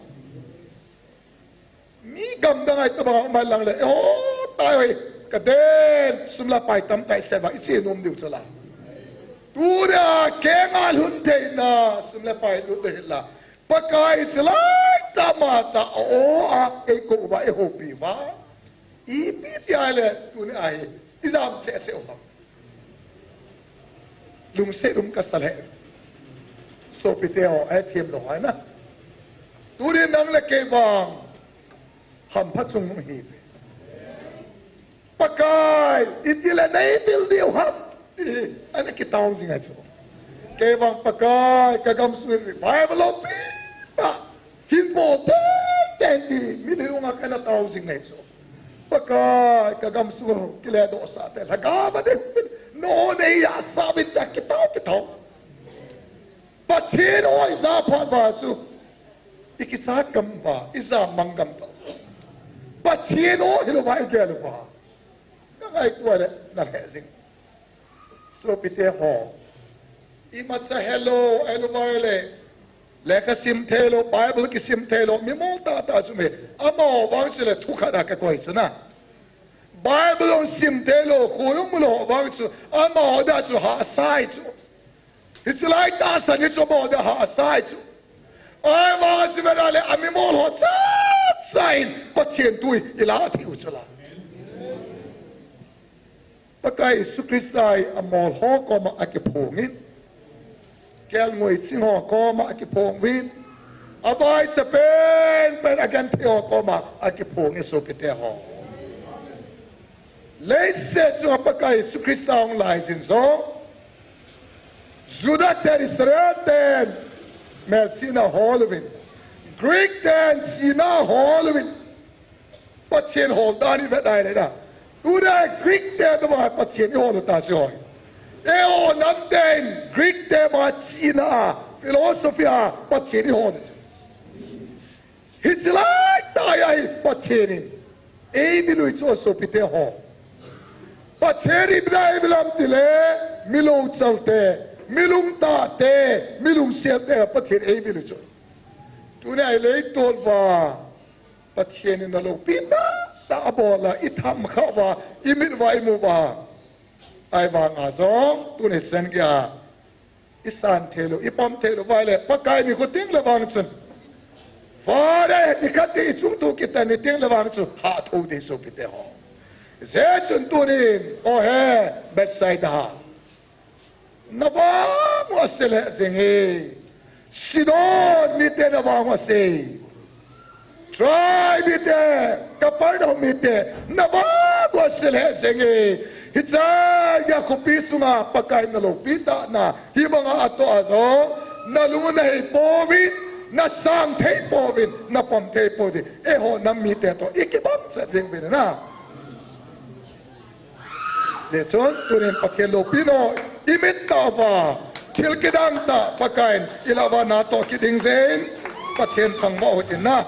Mi gamdang a hitobang a um hen lang le, eiho, tai hoi, kaden, sum le pai tamtah isei uva, iche nom diu chu la. Tunia kenga lhun theina, sum le pai lut ding hila. Pakai hiche lai tah a ama tah a o a, eikou uva, eihoupi uva. Ipi tia ahile, tunia hi, ijam cheh cheh u ham? Lungset um kasa lheh. Sopite ho, ahethem lou hina. Tuni nang le kei vang hampha chungnung ihiuve. Pakai, itile neivil diu ham, ti ana kitao jing ahi chu. Kei vang Pakai, kagamsung in revival loupi tah hin bol tenten ti, mitlhi lunga kana tao jing ahi chu. Pakai, kagamsung kiledohsah te, lhagao a ding, nangho neiya sah uvin tia kitao, kitao. Pathen o ija phat uva chu, ikicha gam uva, ija mang gam tah. Pathen o hilou uva igel uva, kangaito le nalheh jing. Sopite ho, imacha helou, helou uva le, lekha sim theilou, Bible kisim theilou, mi mol tahtah chu ume, amaho vang chule thu khat a kakoi chu na. Bible jong sim theilou, kho jong mulou ho vang chu, amaho dia chu hahsa ahi chu. Hiche lai tahsan hi chu amaho dia hahsa ahi chu. Ahivang a chu vena le, ami mol ho chacha in Pathen thu ilah thei u chu la. Pakai Jesu Christa hi amol ho koma akiphongin, kelngoi ching ho koma akiphong uvin, avaicha penpen agenthei ho koma akiphongin sopite ho. Leiset chunga Pakai Jesu Christa hung laijin jong, Juda ten, Israel ten melchihna hol uvin, Greek ten chihna hol uvin, Pathen hol dan ivet ahile na, tunia Greek te tobanga Pathen ihol u ta chu hoi. Eiho nam ten Greek te banga chihna a, philosophy a Pathen ihol u chu. Hiche lai tah a hi Pathen in eivil u chu sopite ho. Pathen in eivil u ham tile, mi louchal te, mi lungtah te, mi lungset te, Pathen eivil u chu. Tunia ileitol uva Pathen in aloupi tahtah abol a, itham khah uva, imit uva imu uva, ahivanga jong tuni chan geiya isan theilou, ipom theilou uva ahile, Pakai nikho teng le vang chun, Father, nikhat teng ichung thu kitan ni teng le vang chu hahthou ding sopite ho. Hijeh chun tunin, o he Bethsaida, navang u ase lheh jenge. Sidon mite navang u ase. Tyre mite, Capernaum mite, navang u ase lheh jenge. Hiche a khopi sunga Pakai na loupi tah na, hibanga atoh a jong, na lung na hei pouvin, na sang thei pouvin, na pom thei pouvin, eiho nam mite toh, i kibang chet jing uvin na. Hichun, tunin Pathen loupina, i mit tah uva, thil kidang tah, Pakai in, i lah uva natoh kiding jeh in, Pathen thangvah u hitin na.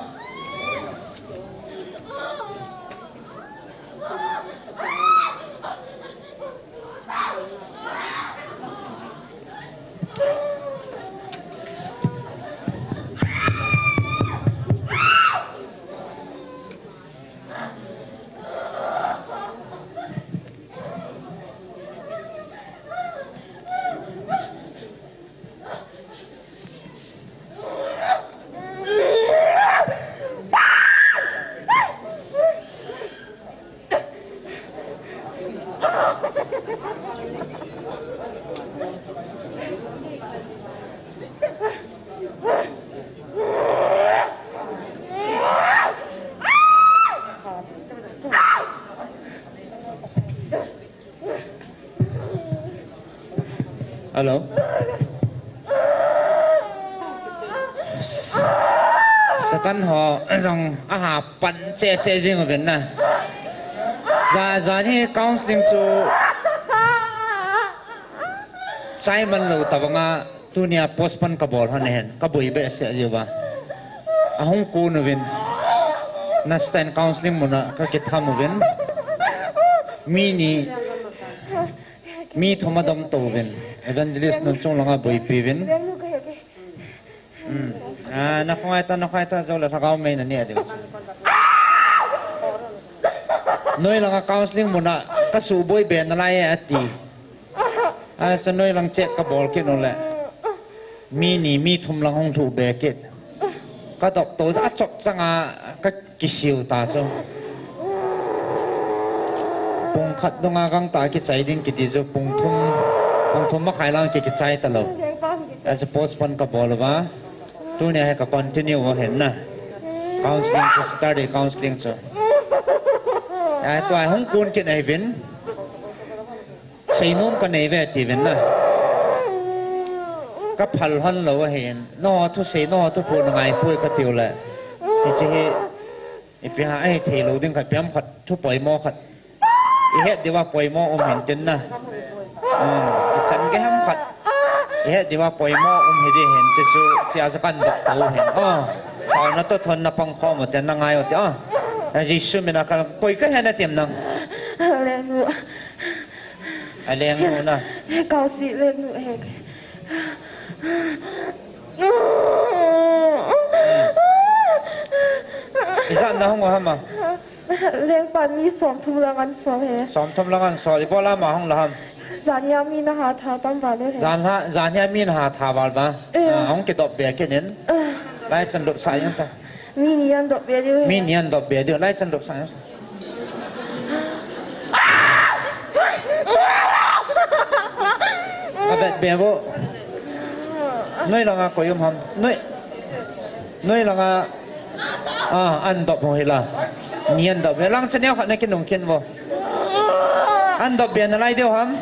Hello. Satan ho jong aha pan che che jing uvin na. Ja, jan hi counseling chu chai man lou tabanga tunia postpone kabol hon ahin, kaboi behseh jiuva. Ahung kun uvin. Nastan counseling muna kakitham uvin. Mi ni Mi thum adom to uvin. Evangelist Nunchung langa boipi uvin. Hmm. Ah, nakhongai ta, nakhongai ta, jou le lhagao mei nani a ding. Noi langa counseling muna kasuboi be nalai e ati. Ah, chu noi lang check kabol kit nule. Mi ni, mi thum lang hung lhu be kit. Ka dop to, achop changa kakisiu ta chu. Pung khat dunga gangtah kichai ding kiti chu, pung thum, pung thum makhai lang ki, kichai talou. Achu postpone kabol uva. Tunia hi ka continue u ahin na. Counseling chu, Saturday counseling chu. Ahi, tua hung kun kit ahi uvin. Seinom kanei ve tiuvin na. Kaphal hon lou ahin. Nangho thusei, nangho thuphon ngai poi katiu le. Hiche hi, ipi ham, ahithei lou ding khat, ipi ham khat, thu poimo khat. Ihet diuva poimo um hin tin na. Hmm, ichan gei ham khat. Ihet diuva poimo um hi ding hin, chuchu, chia chu kan dop tou hin. Oh, taona toh thon na pang khom u te, na ngai u te, oh. Jesu mina kan, koi kahi na tim nang. Hallelujah. Aleng nu na. Kausi leng nu hek. Ijat na hung u ham a? Lengpa mi somthum lang an sol he. Somthum lang an sol. Ibola ama hung la ham? Janhia mi na ha tha tam val le he. Janhia, janhia mi na ha tha val ba? Eh. Ah, hung kidop be kit in. Ah. Lai chan dop sa jeng ta. Mi ni an dop be diu. Mi ni an dop be diu, lai chan dop sa. Avet be vo. Noi langa koi um ham. Noi. Noi langa. Ah, an dop ho hi la. Ni an dop be lang chan neo khat na kinung kin vo. An dop be nalai diu ham.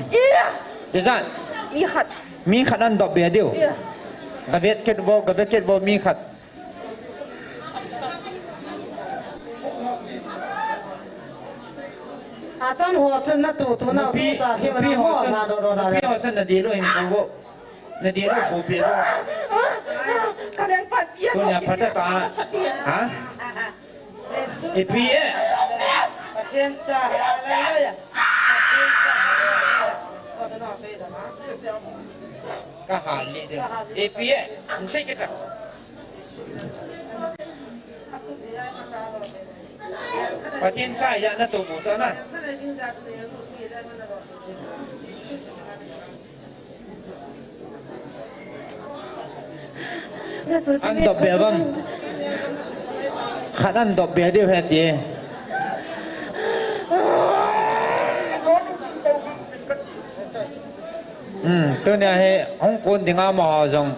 Ijat. Mi khat. Mi khat an dop be diu. Ka vet kit vo, ka vet kit vo mi khat. Atam ho chun na tu tu na tu sa khi na ho chun, na do do na. Nupi ho chun na di lo in ko vo. Na di lo ko pe lo. Ka leng pat ya. Tunia phat ta. Ha? Ipi e? Pathen cha, hallelujah. Pathen cha, hallelujah. Ka hal ni de. Ipi e? Nse kita. Pathen cha ya na to mo cha na. An dop be bang. Khat an dop be diu he ti. Hmm, tunia hi hung kun dinga amaho jong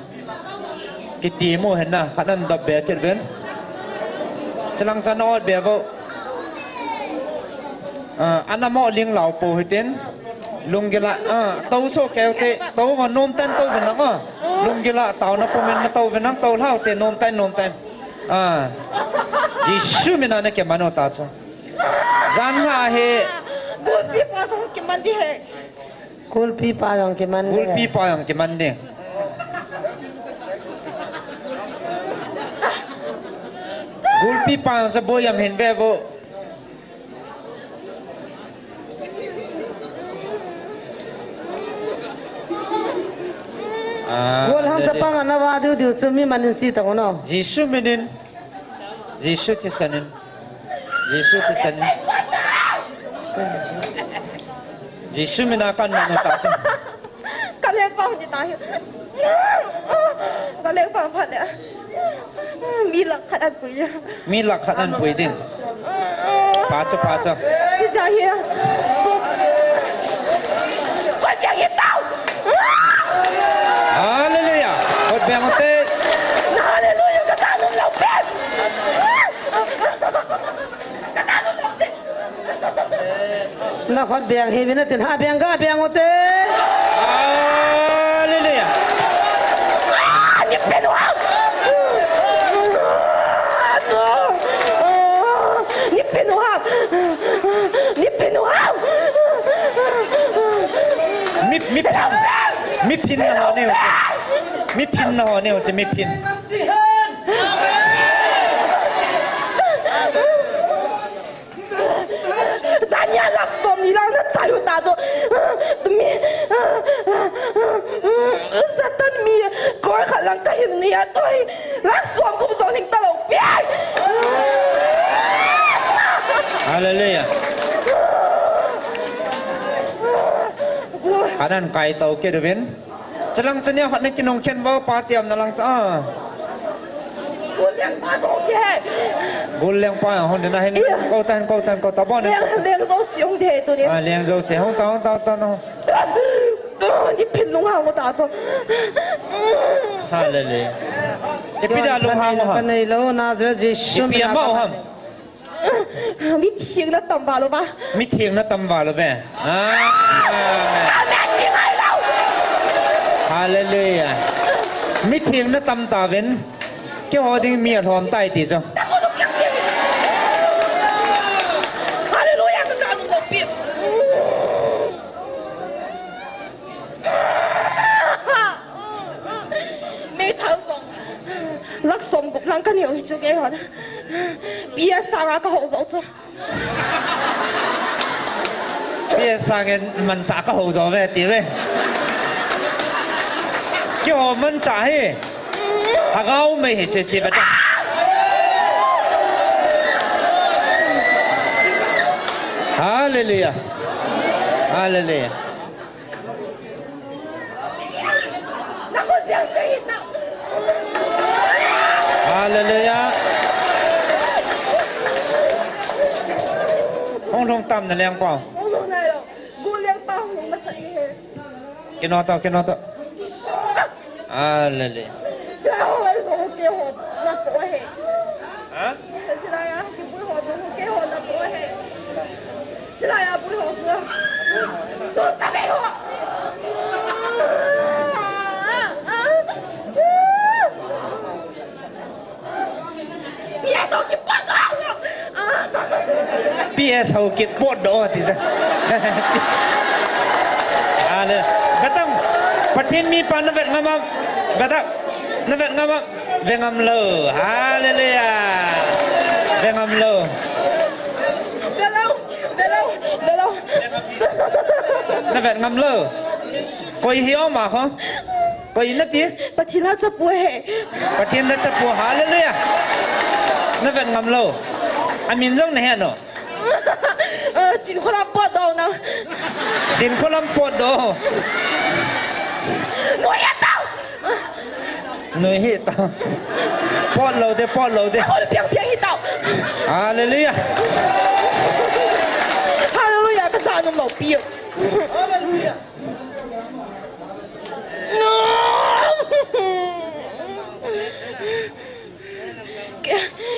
kiti mu hen na, khat an dop be kit ven. Chilang chan ot be vo. Ah, ana mo ling lau po hitin. Lunggil a, ah, tou so keu te, tou mo nom tan tou venang, ah. Lunggil a tau na pumin na tou venang, tou lau te nom tan, nom tan. Ah. Jesu mina na ke mano ta so. Jan nga he. Gulpi pa jong kiman di he. Gulpi pa jong kiman di he. Gulpi pa jong kiman di. Gulpi pa jong sa boyam hin ve vo. Ah, Gol hang chapang ana va diu diu chu mi manin si ta kono. Jesu minin. Jesu thisanin. Jesu thisanin. Jesu mina kan na ta chu. Ka leng pang ti ta hi. Ka leng pang phat le. Mi lakh khat an pui. Mi lakh khat an pui ding. Pha cha, pha cha. Ti cha hi. Kot biang hi tau. Hallelujah. Kot biang te. Hallelujah. Ka ta num lau pe. Ka ta num lau pe. Na khut biang hi vin atin ha biang ga biang ute. Hallelujah. Ah, ni penu ha. Ni penu ha. Ni penu ha. Mi, mi pin. Mi pin na ho ne. Mi pin na ho ne, mi pin. Zania lakh som ni lang na chai u ta chu. Tumi. Satan mi kor khat lang ka hin ni a toi. Lakh som kum jong ning ta lo pi. Hallelujah. Anan kai tau ke duvin. Chalang chania hot na kinong khen vo pa tiam na lang cha. Gul leng pa jong ke. Gul leng pa hon na hin. Iya. Ko tan, ko tan, ko ta bon. Leng, leng jo si hong de tu ni. Ah, leng jo si hong ta, hong ta, hong ta no. Ni phin lung hang ta cho. Hallelujah. Ipi da lung hang ha. Ka nei lo Nazareth Jesu. Ipi ama ham. Mi theng na tam va lo ba. Mi theng na tam va lo be. Ah. Amen. Hallelujah. Mi theng na tam ta ven. Keiho ding mi alhom tai ti chu. Hallelujah. Ka ka lo pi. Meithal jong lakh som gup lang ka neo hi chu kei hon. P S sang a ka ho jo chu. P S sang in manchah ka ho jo ve ti ve. Keiho manchah hi. Hagao mei hi che che ve ta. Hallelujah. Hallelujah. Hallelujah. Hung lhung tam na leng pau. Kino to, kino to. Hallelujah. Ha? P S ho kipot doh ti sa. Ale, betang, Pathen mipa na vet ngam am, betang, na vet ngam am, ve ngam lou. Hallelujah. Ve ngam lou. Ve lou, ve lou, ve lou. Na vet ngam lou. Koi hi om a ho. Koi na ti? Pathen lhachapu he. Pathen lhachapu, hallelujah. Na vet ngam lou. Amin jong na he no. Eh, Chinkholam potdoh na. Chinkholam potdoh. Noi hi tau. Noi hi tau. Potdoh de, potdoh de. Ahol piang piang hi tau. Hallelujah. Hallelujah, ka sa nom lou pi. Hallelujah.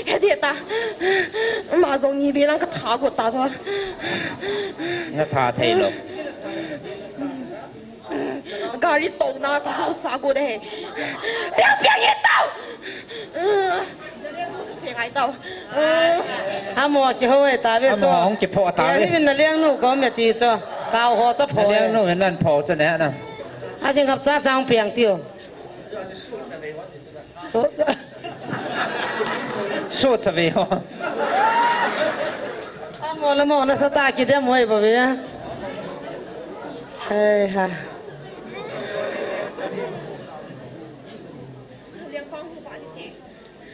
He de ta. Ma jong ni be lang ka tha ko ta so. Natha thei lou. Gari tona ka hausa gu de. Piang piang ye tau. Se ngai tau. Amo kihou e ta ve. Amo chu hung kipho ta ve. Ni min naleng nu ko me ti chu. Kau ho chu pho. Naleng nu nan pho chu ne na. A jing hap cha chang piang tiu. So cha. So cha ve ho. Amo la mo na sa ta ki de mo e ba ve. Hei ha.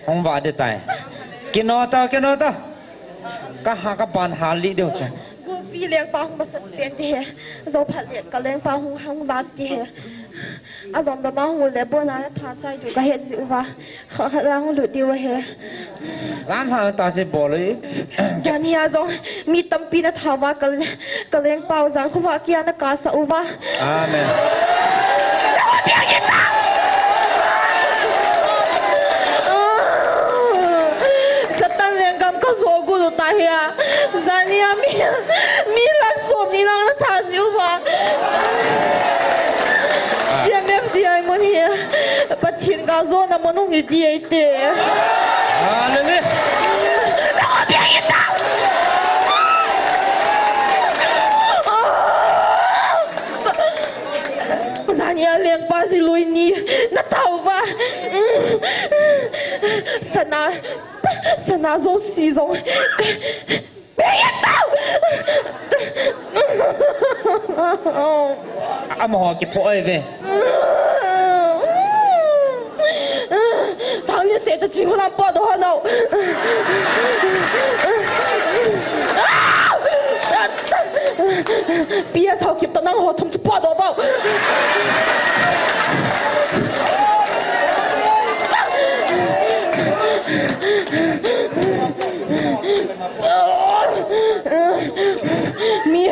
Hung vah ding tai. Kino ta, kino ta. Ka ha ka ban ha li deu chu. Gulpi lengpa hung masat pen te he. Zo phat le ka lengpa hung, hung last te he. Alom lom a hung le bona na tha chai du ka het ji uva. Kha kha la hung lut diu he. Jan ha ta si bol e. Jani a jong mi tampi na tha va ka le Ka lengpa u jan khovah kia na kasa uva. Amen. Satan lenggam ka jo gu ta hia. Jani a mi, mi lakh som ni lang na tha ji uva. G M F D I mun hia. Pathen ga jo na mun hung i ti ei te. Hallelujah. Jani a lengpa ji lui ni na tau va. Sana, sana jo si jong. Amaho kipho ai ve. Thang ni se ta chi ho lam po do ho no. Pia sao kip ta nang ho thum chi po do bao. Mi,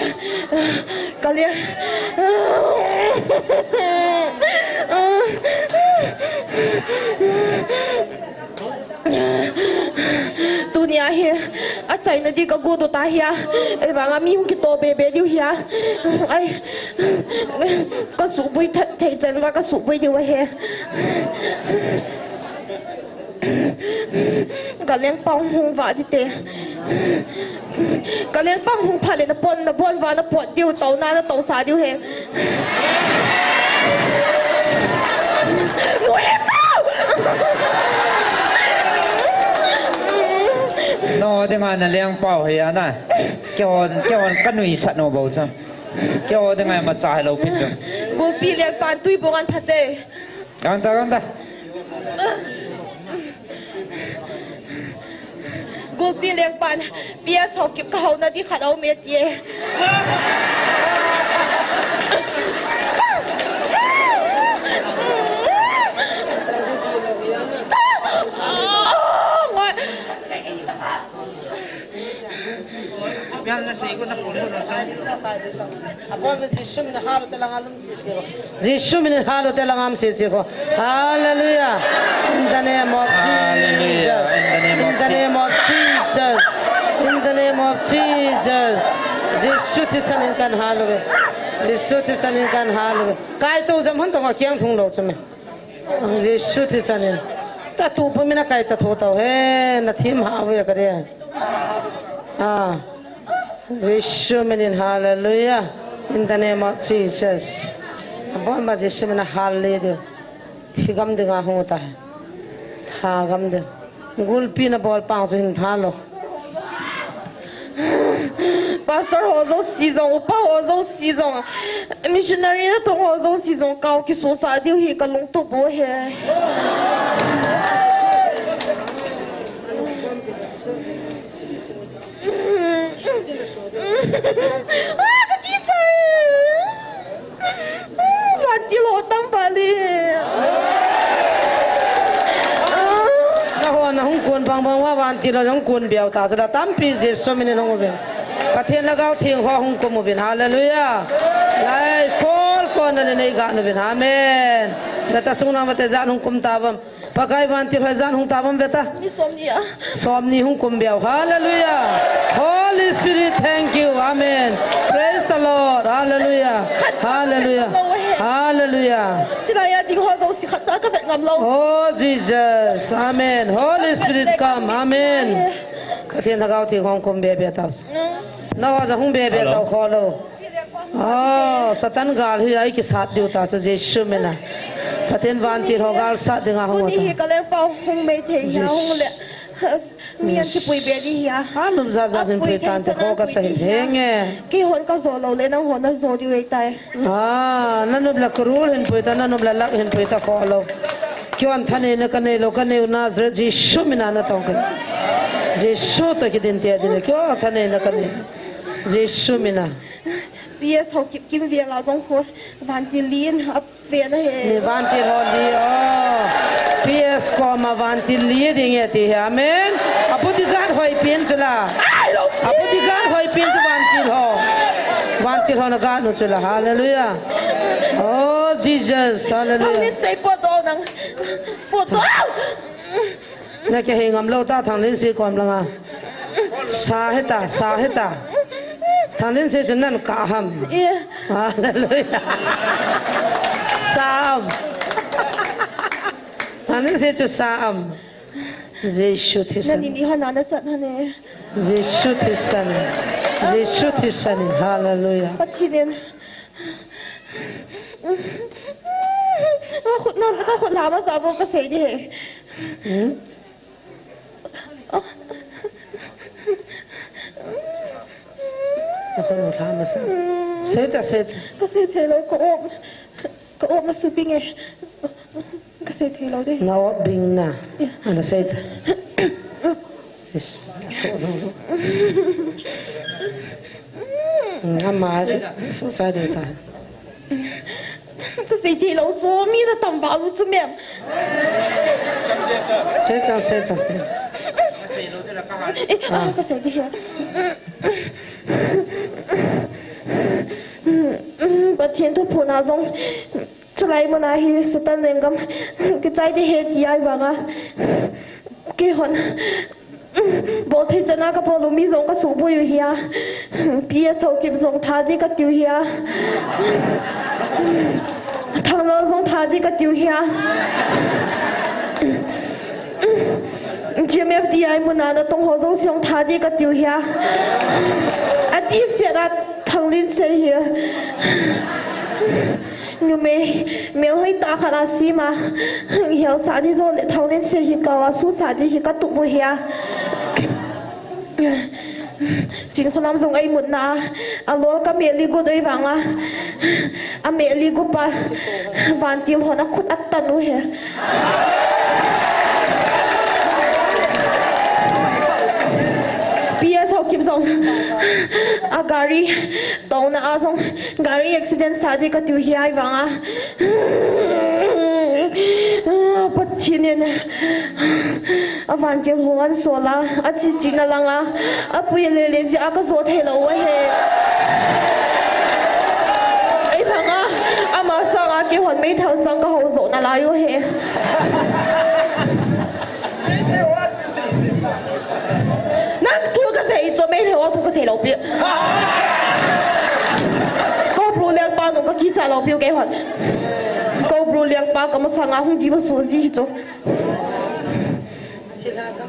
ka lia. Tunia hi, achaina di ka gu tu ta hia. Ei vanga mi hung kito be be diu hia. Ai, ka subui thei chan va ka subui diu ahi. Ka lengpa hung vah ding te. Ka lengpa hung phat le na pon, na bon va na pot diu, to na, na to sa diu he. Nui pau! No, dinga na lengpa u he ana. Kehon, kehon ka nuisat no bou chu. Kehon dinga ma cha hello pi chu. Gulpi lengpan tui bong an phate. Gangta, gangta. Gulpi lengpan, P S Haokip ka haona di khat a um e ti e. Bial na sei ko na pon ko na sa. Apon Jesu min halo te lang alum si si ko. Jesu min halo te lang am si si ko. Hallelujah. In the name of Hallelujah. Jesus. In the name of In the name of Jesus. In the name of Jesus. Jesu thisan in kan halo ve. Jesu thisan in kan halo ve. Kai to jam han to nga kiang thung lo chu me. Jesu thisan in. Ta tu pa mina kai ta tho tau he, na thim ha ve ka de. Ah. Jesu min in, hallelujah. In the name of Jesus. Abon ba Jesu min a hallelujah. Thi gam ding a hung ta. Tha gam ding. Gulpi na bol pang chu hin tha lo. Pastor ho jouse jong, upa ho jouse jong, missionary natong ho jouse jong, kau kisusah diu hi ka lungtup u ahi. Ah, ka kichai. Vantil ho tam vale. Na ho na hung kon bang bang uva vantil ho hung kon beu ta chu la tampi Jesu min in hung uvin. Pathen Lhagao Theng ho hung kum uvin. Hallelujah. Lai, fall kon na nei ga uvin. Amen. Na ta chung na mate jan hung kum ta vam. Pakai vantil ho jan hung ta vam ve ta. Mi som ni a. Som ni hung kum beu. Hallelujah. Holy Spirit, thank you. Amen. Praise the Lord. Hallelujah. Hallelujah. Hallelujah. Chilai a ding ho jouse khat cha ka vet ngam lou. Oh, Jesus. Amen. Holy Spirit, come. Amen. Pathen Lhagao theng hung kum be be tau. Nangho jong hung be be tau kho lou. Oh, Satan gal hi ei kisat diu ta chu Jesu mina. Pathen vantil ho gal sat dinga hung ta. Tuni hi ka lengpa hung mei thei hia, hung le. Mi an kipui be di hia. A lum ja ja hin pui tan te kho ka sa hi henge. Keihon ka jo lou le nangho na jo diu ei tai. Ah, na nop la kurul hin pui ta, na nop la lak hin pui ta kho lou. Keiho thaneina ka nei lou, ka neiu Nazareth Jesu mina na tong ka. Jesu toh kidin te din, keiho thaneina ka nei. Jesu mina. P S Haokip kim veng a jong kho vantil li in a ve na he. Ni vantil ho li o. P S koma vantil li ding e ti he. Amen. A bodyguard hoi pen chu la. A bodyguard hoi pen chu vantil ho. Vantil ho na guard nu chu la. Hallelujah. Oh, Jesus. Hallelujah. Thanglinse, potdoh nang. Potdoh. Na kihei ngam lou ta, Thanglinse kom langa. Sa hita, sa hita. Thanglinse chu nan kah ham. Hallelujah. Sa am. Thanglinse chu sa am. Jesu thisan. Nani ni hana na sat hane. Jesu thisan. Jesu thisan. Hallelujah. Pathen in. Ka khut na, ka khut la masa bou ka sei di he. Hmm? Ka khut la masa. Sei ta, sei ta. Ka sei thei lou, ka om. Ka om na su ping e. Ka sei thei lou de. Na om bing na. Ana sei ta. Is. Ama, so sa de ta. Ka sei thei lou chu, mi na tam ba lu chu mem. Sei ta, sei ta, sei ta. Eh, ah, ka sei thei. Pathen thuphon a jong. Chulai mun a hi Satan lenggam kichai di he ti ahi vanga. Keihon. Bol thei chan a ka bol u mi jong ka suboi u hia. P S Haokip jong tha di ka tiu hia. Thanglal jong tha di ka tiu hia. G M F D I mun a na tong ho jong siong tha di ka tiu hia. A ti sia na Thanglinse hia. Numei, melhoi tah khat a sima, hel sah di jo le Thanglinse hi ka wa su sah di hi ka tup u hia. Chinkholam jong ei mutna a, a lol ka meh li gu doi vanga, a meh li gu pa, vantil hon a khut a tan u he. P S Haokip jong, a gari, Tona a jong gari accident sah di ka tiu hia ahi vanga. Pathen in a vantil hon a sol a, a chichi na langa, a pui le le jia ka jo thei lou ahi. Ahi vanga, ama sanga keihon meithal chang ka ho jo na lai u he. Nang thu ka sei chu mei le o thu ka sei lou pi. Ko bru lengpa nu ka kicha lou pi keihon. Ko bru lengpa ka masanga hung di ba su ji hi chu.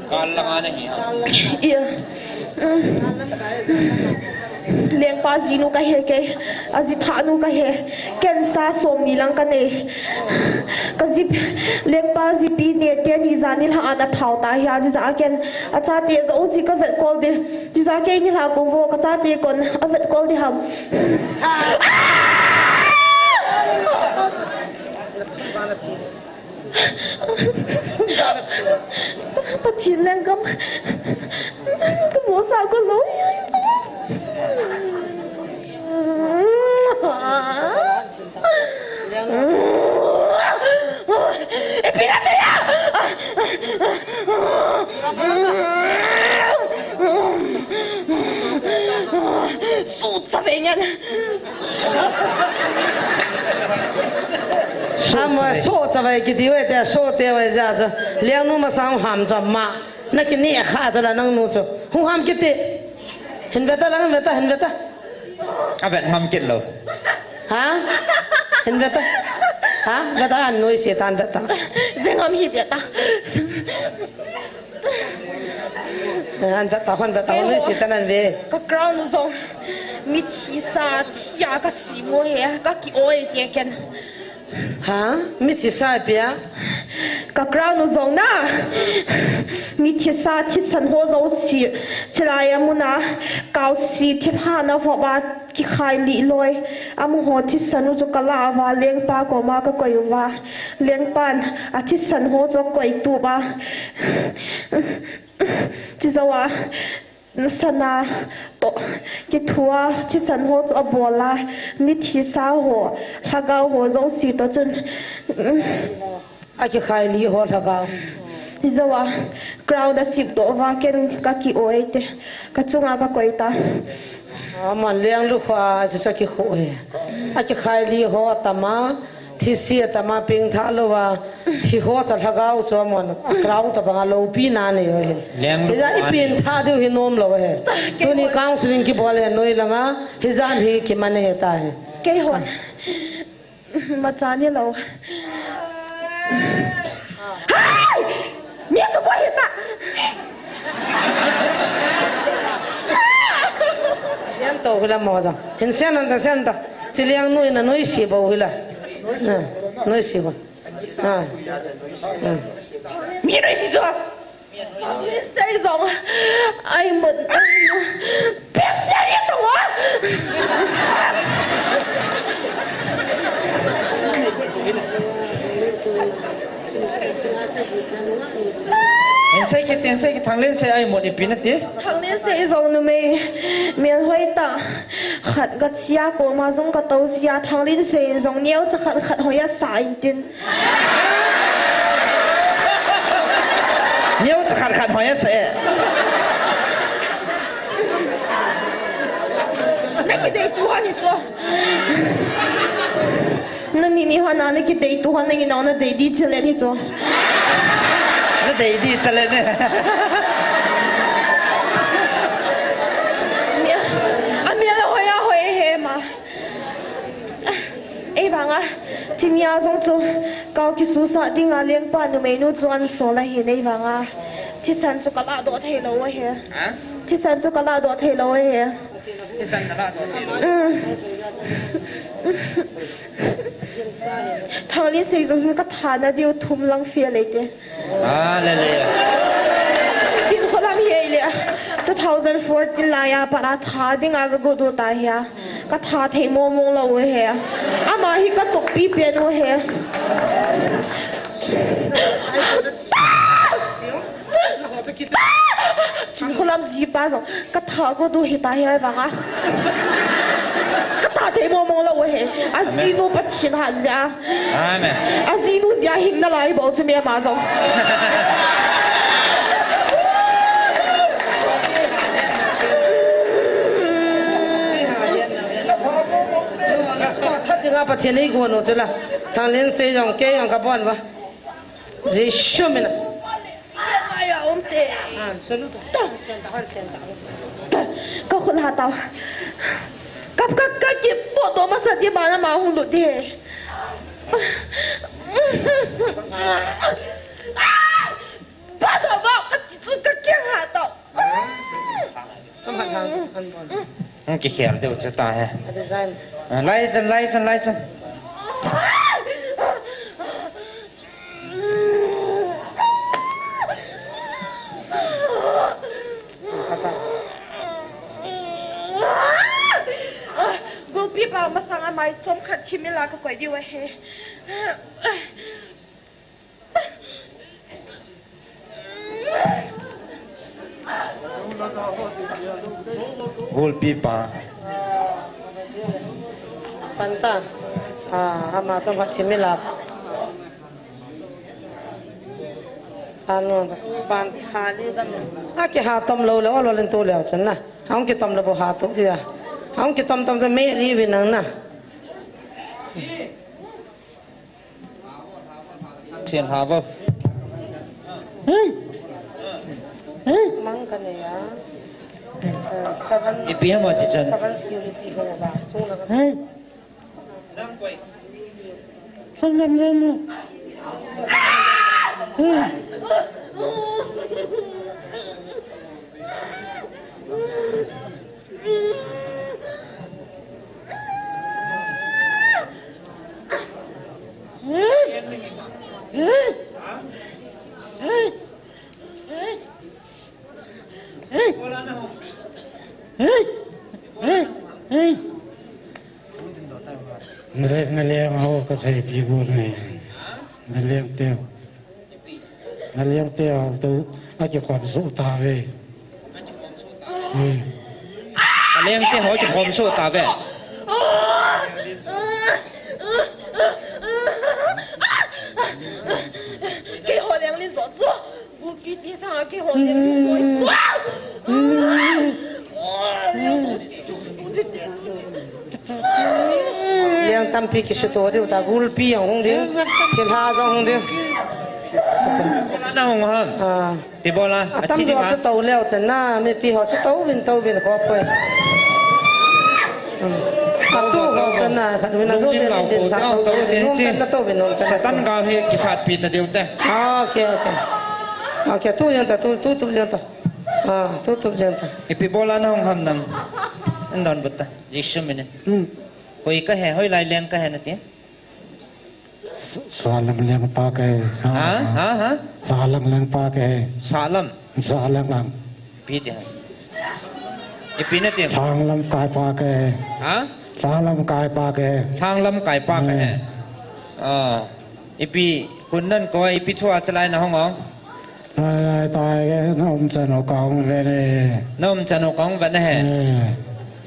Kal langa na hi ha. Ia. Lengpa jinu ka hi kei, a jithah nu ka hi, ken cha som ni lang ka nei. Ka ji, lengpa jipi neh teni jani lha ana thau ta hi a, jija ken a chate jouse ka vet kol di, jija kei ni lha kum vo ka chate kon a vet kol di ham. Pathen lenggam ka jo sa ko lou. Ipi na tia. Su sa ve ngan. Ama so chavai kiti ve te, so te ve ja cha. Liang nu ma sang ham cha ma. Na kini kha cha la nang nu cha. Hung ham kiti. Hin ve ta lang ve ta, hin ve ta. A vet ngam kit lou. Ha? Hin vet ta. Ha? Vet ta, an noise tan vet ta. Ve ngam hi vet ta. An vet ta, an vet ta, noise tan an ve. Ka crown jong. Mithi sa, thia ka si mo he, ka ki oi te ken. Ha? Mithi sa pia? Ka crown u jong na. Mithi sa thisan ho jouse. Chilai a muna. Kausi thilha na vova kikhai li loi. Amu ho thisan u chu ka la va lengpa koma ka koi uva. Lengpan a thisan ho chu koi tu ba. Chi jo a. Sana to kithua thisan ho chu a bola, mithi sa ho, lhagao ho jouse to chun, a kikhai li ho lhagao. Hi jo a, crown a sip to va ken ka ki oi te, ka chunga ka koi ta. Aman leng lu kho a, chu sa ki kho he. A kikhai li ho tama, Thi sia tama pengtha lou a, thi ho cha lhagao chu amon, a crown tabang a loupina nei ahi. Leng lu. Hijeh a i pengtha diu hi nom lou ahi. Tuni counseling kibol ahi noi langa, hijeh a hi kiman ahi ta hi. Kei hon. Macha ni lou. Hai! Mi su bo hi ta. Sian to hila mo ja. Hin sian an ta, sian ta. Chiliang noi na noi si bo hila. Ah, noi si bo. Ah. Ah. Mi noi si jo. Sei jong. Ai mo. Pek pek i to wa. Insei kit, insei kit, Thanglinsei ai mo ni pi nati. Thanglinsei jong numei. Mel hoi ta. Khat ka chia ko ma jong ka to chia Thanglinsei jong neo cha khat khat hoi a sa in tin. Neo cha khat khat hoi a sa e. Na kidei tu hon hi chu. Na ni ni hon a na kidei tu hon na ngi nong na dei di chale ni chu. Na dei di chale ne. Mi, a mi la hoi a hoi he ma. Ei vanga, chinia jong chu, kau kisusah dinga lengpa numeinu chu an sol ahi nei vanga. Thisan chu ka lahdoh thei lou ahi. Ha? Thisan chu ka lahdoh thei lou ahi. Thisan ka lahdoh thei lou. Um. Thanglinsei jong hin ka tha na diu thum lang fia lei te. Hallelujah. Chinkholam hi ei le, two thousand fourteen laiya pat a tha dinga ka godoh ta hi a. Ka tha thei mong mong lou u hi. Ama hi ka tupi pen u hi. Chinkholam jipa jong. Ka tha godoh hi ta hi vanga. Ka tha thei mong mong lou u hi. A jinu Pathen hat jeh a. Amen. A jinu jeh a hing nalai bou chu mi ama jong. That dinga Pathen eigon u chu la. Thanglinsei jong kei jong ka bon uva. Jesu min a. Kei mai a um te. Han sulu. Ka khut ha tao. Ka, ka, ka kipodoh masa di bana ma hung lut di. Ba do ba ka ti chu ka keng ha tao. Hung kikhel deu chu ta he. Lai chun, lai chun, lai chun. Gulpi pa masang a mai chomkhat thimila ka koi diu ahi. Gulpi pa. Panta. Ah, ama chomkhat thimila. Sanu, pan thali dan. A kiha tom lou le, olo len tu le chun na. Hung kitom le bo ha tu dia. Hung kitom tom chu me li vin nang na. Thian ha vo. Hey. Hey. Mang ka ne ya. Ipi ham a chi chan. Seven security ho ba, chung la ka. Hey. Hey. Naleng, naleng ho kasei pi gur ne. Naleng teu. Naleng teu tu akikhom soh tave. Hmm. Naleng teu ho kikhom soh tave. Keiho leng li jo chu. Gulpi ti sanga keiho leng li jo chu. Leng tampi kisuto diu ta, gulpi jong hung diu. Thilha jong hung diu. Ana hung ham. Ah. Ti bola, atam achi jo dinga. Chu to leo chan na, mipi ho chu to vin, to vin kho poi. Hmm. Atu ho chan na, khat vin a jo din, din sa to, to vin, nom kan na to vin, nom kan na to. Satan gal hi kisatpi ta diu te. Ah, okay, okay. Okay, tu jeng ta, tu, tu, tu jeng ta. Ah, tu, tu jeng ta. Ipi bola na hung ham nang. An don but ta. Jisu minin. Hmm. Hoi kahe, hoilai leng kahe nati. Sa-, Salam lengpa kahe, sa-, Ha? Ha? Ha? Salam lengpa kahe. Salam? Salam lang. Ipi ti ham. Ipi nati ham. Lhanglam kaipa kahe. Ha? Lhanglam kaipa kahe. Lhanglam kaipa kahe. Hmm. Ah. Ipi, kun nan ko, ipi thu a chalai na hung o. Ai, ai, tai, na um chan u kahung vet e. Na um chan u kahung vet e. Eh.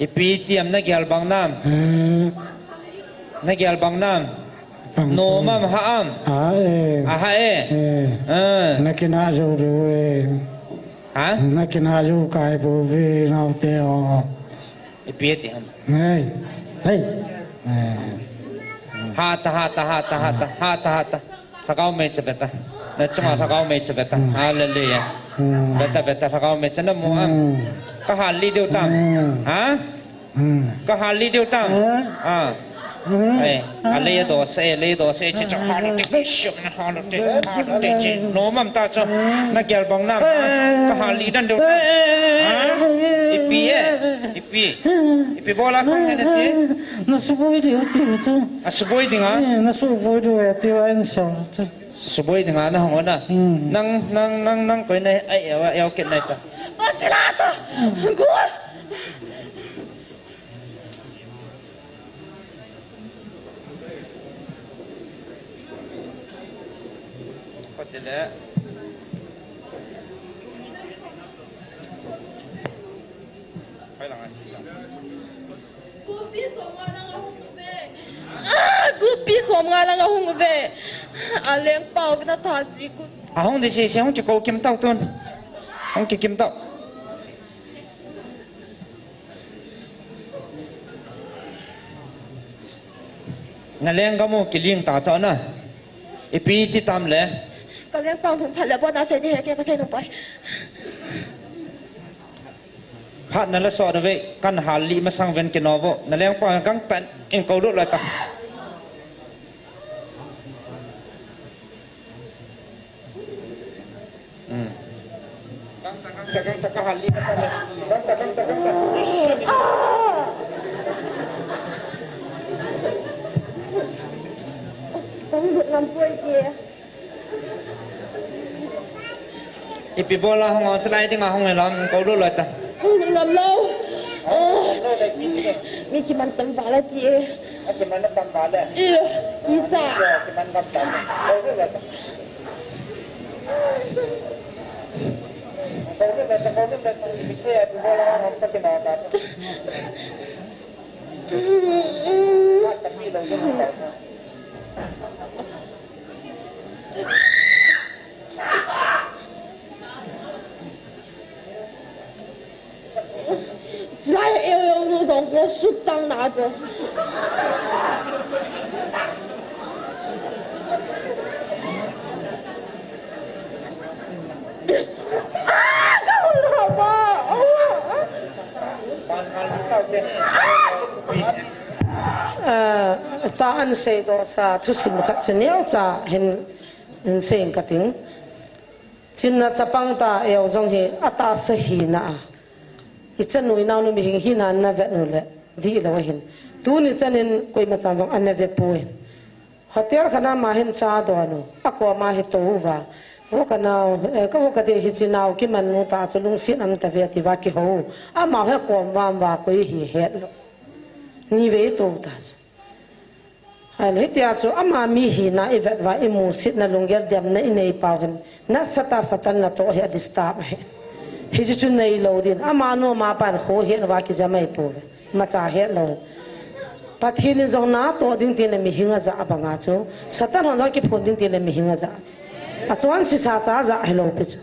Ipi ti ham, na gel bang nam. Eh. Na gel bang nam. Bang nom tu. Am, ha am. Ha e. A ha e. Eh. Eh. Na kina jou diu e. Ha? Na kina jou kai bou ve nau te o. Ipi ti ham. Hey. Hey. Eh. Ha ta, ha ta, ha ta, ha ta, ha ta, ha ta. Lhagao mei cha ve ta. Na chunga Lhagao mei cha ve ta. Hmm. Hallelujah. Hmm. Ve ta, ve ta, Lhagao mei cha na mu am. Hmm. Ka hal li diu tam. Hmm. Ha? Hmm. Ka hal li diu tam. Hmm. Ah. Hmm. Eh, a lei a do se, lei do se, chi cha hal te, shuk na hal te, hal te, chi. Nom am ta chu. Hmm. Na gel bang nam. Ka hal li dan diu tam. Ha? Ipi e? Ipi? Ipi bola kong he na ti? Na suboi diu ti chu. A suboi ding a? Eh, na suboi diu e ti wa en sa chu. Suboi dinga na hung o na. Hmm. Nang, nang, nang, nang koi na ai, ai, ai, ai, kit nai ta. Patila ta. Gua. Patila. Gulpi som nga lang ahung uve. Ah, gulpi som nga lang ahung uve. Aleng pau na tha ji ku. Ahung di sese, hung kikou kim tau tun. Hung kikim tau. Naleng kamu kiling ta cha na. Ipi ti tam le. Kaleng pau thum phat le bo na sei di he ke ka sei nung pai. Phat na la so da ve, kan hal li masang ven kino vo. Naleng pa gang tan, in ko lut la ta. Hmm. Gang ta, gang ta, gang ta, ka hal li masang ven. Gang ta, gang ta, gang ta. Kong lut ngam poi ke. Ipi bola hung on, chalai dinga hung e lam, ko lo lo ta. Hung ngam lo. Oh, mi kiman tam vala ti e. Kiman tam vala. Iya, kicha. Kiman tam vala. Ko lo lo ta. Ko lo lo ta, ko lo lo ta. Ipi se, ipi bola hung on, ta kiman ta. Chulai eu eu nu jong ko sut chang na chu. Ah, ka hul haba. An seidoh sa thusim khat chu neocha hin, hin sei kating. Chinna chapang ta eu jong hi atahsa hina a, ichanu inaonu mihing hina ana vet u le dihlou ahin. Tuni chanin koima chan jong ana ve poi. Hotel khat a ama hin cha don u, akoma hi tou uva, "Vo kanao, eh, ka vo kate, hiche nao kimannu ta chu lungset um tave," ati uva kihou u. Ama hi akom uva, koi hi hetlou. Nivei tou ta chu. Ahile hitia chu ama mi hina ivet uva, imusetna, lunggel demna inei pau hin, nasatah a Satan natoh hi adisturb ahi. Hichu chu neilou din, amanu amapan kho hi uva kijam ahi pouve. Imacha hetlou. Pathen in jong natoh ding tin le mihing aja banga chu, Satan hon jong kiphon ding tin le mihing aja chu. Achon sisa cha aja hilou pi chu.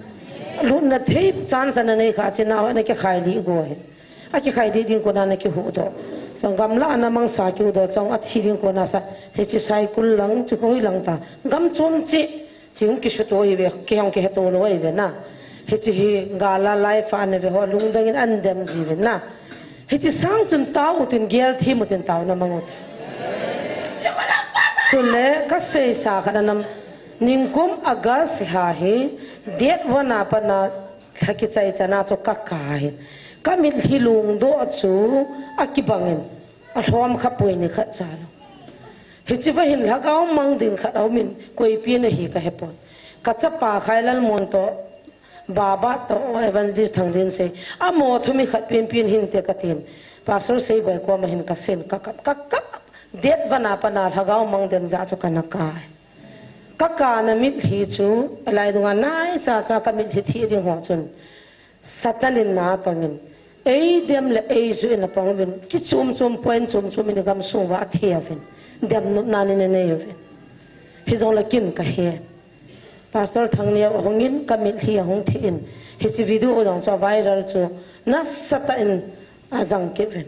Lutna thei chan chan anei kha, china ho ana kikhai lih go hi. Akikhai lih ding kona ana kihuhdoh. Jong gamla ana mangsa kihuhdoh, jong athi ding kona sa. Hiche Saikul lang, chu hoi lang ta. Gam chom cheh. Ching kisuto hi ve, kihong kiheto lou ahi ve na. Hiche hi gal a live a ana ve ho lungdang in ana dem ji ve na. Hiche sang chun tao utin, gel thim utin, taona mang utin. Chule kaseisa khat anam, ningkum August lha hi date one a pat a lha kichai chan a chu kaka ahin. Kamitlhi lungdoh chu akibang in. Alhom kha poi, nikhat cha lou. Hiche va hin lhagao mang ding khat aumin, koipi ana hi kahepon. Kachapa Khailalmon toh, Baba toh, Evangelist Thanglinsei. Amaho thum hi khat penpen hinte katin. Pastor Seiboi koma hin kasen, kakap, kakap. Date one a pat a lhagao mang dem jeh chu kana kai. Kakana mitlhi chu, alai dunga naicha cha kamitlhi thih ding ho chun. Satan in natong in, eidem le eijuh in apang uvin, kichom chom, point chom chom in gamsung uva athi uvin, demnopna in anei uvin. Hijongle kin kahe. Pastor Thangneo ahung in, kamitlhi ahung thih in, hiche video jong chu viral chu, nasatah in ajang kit uvin.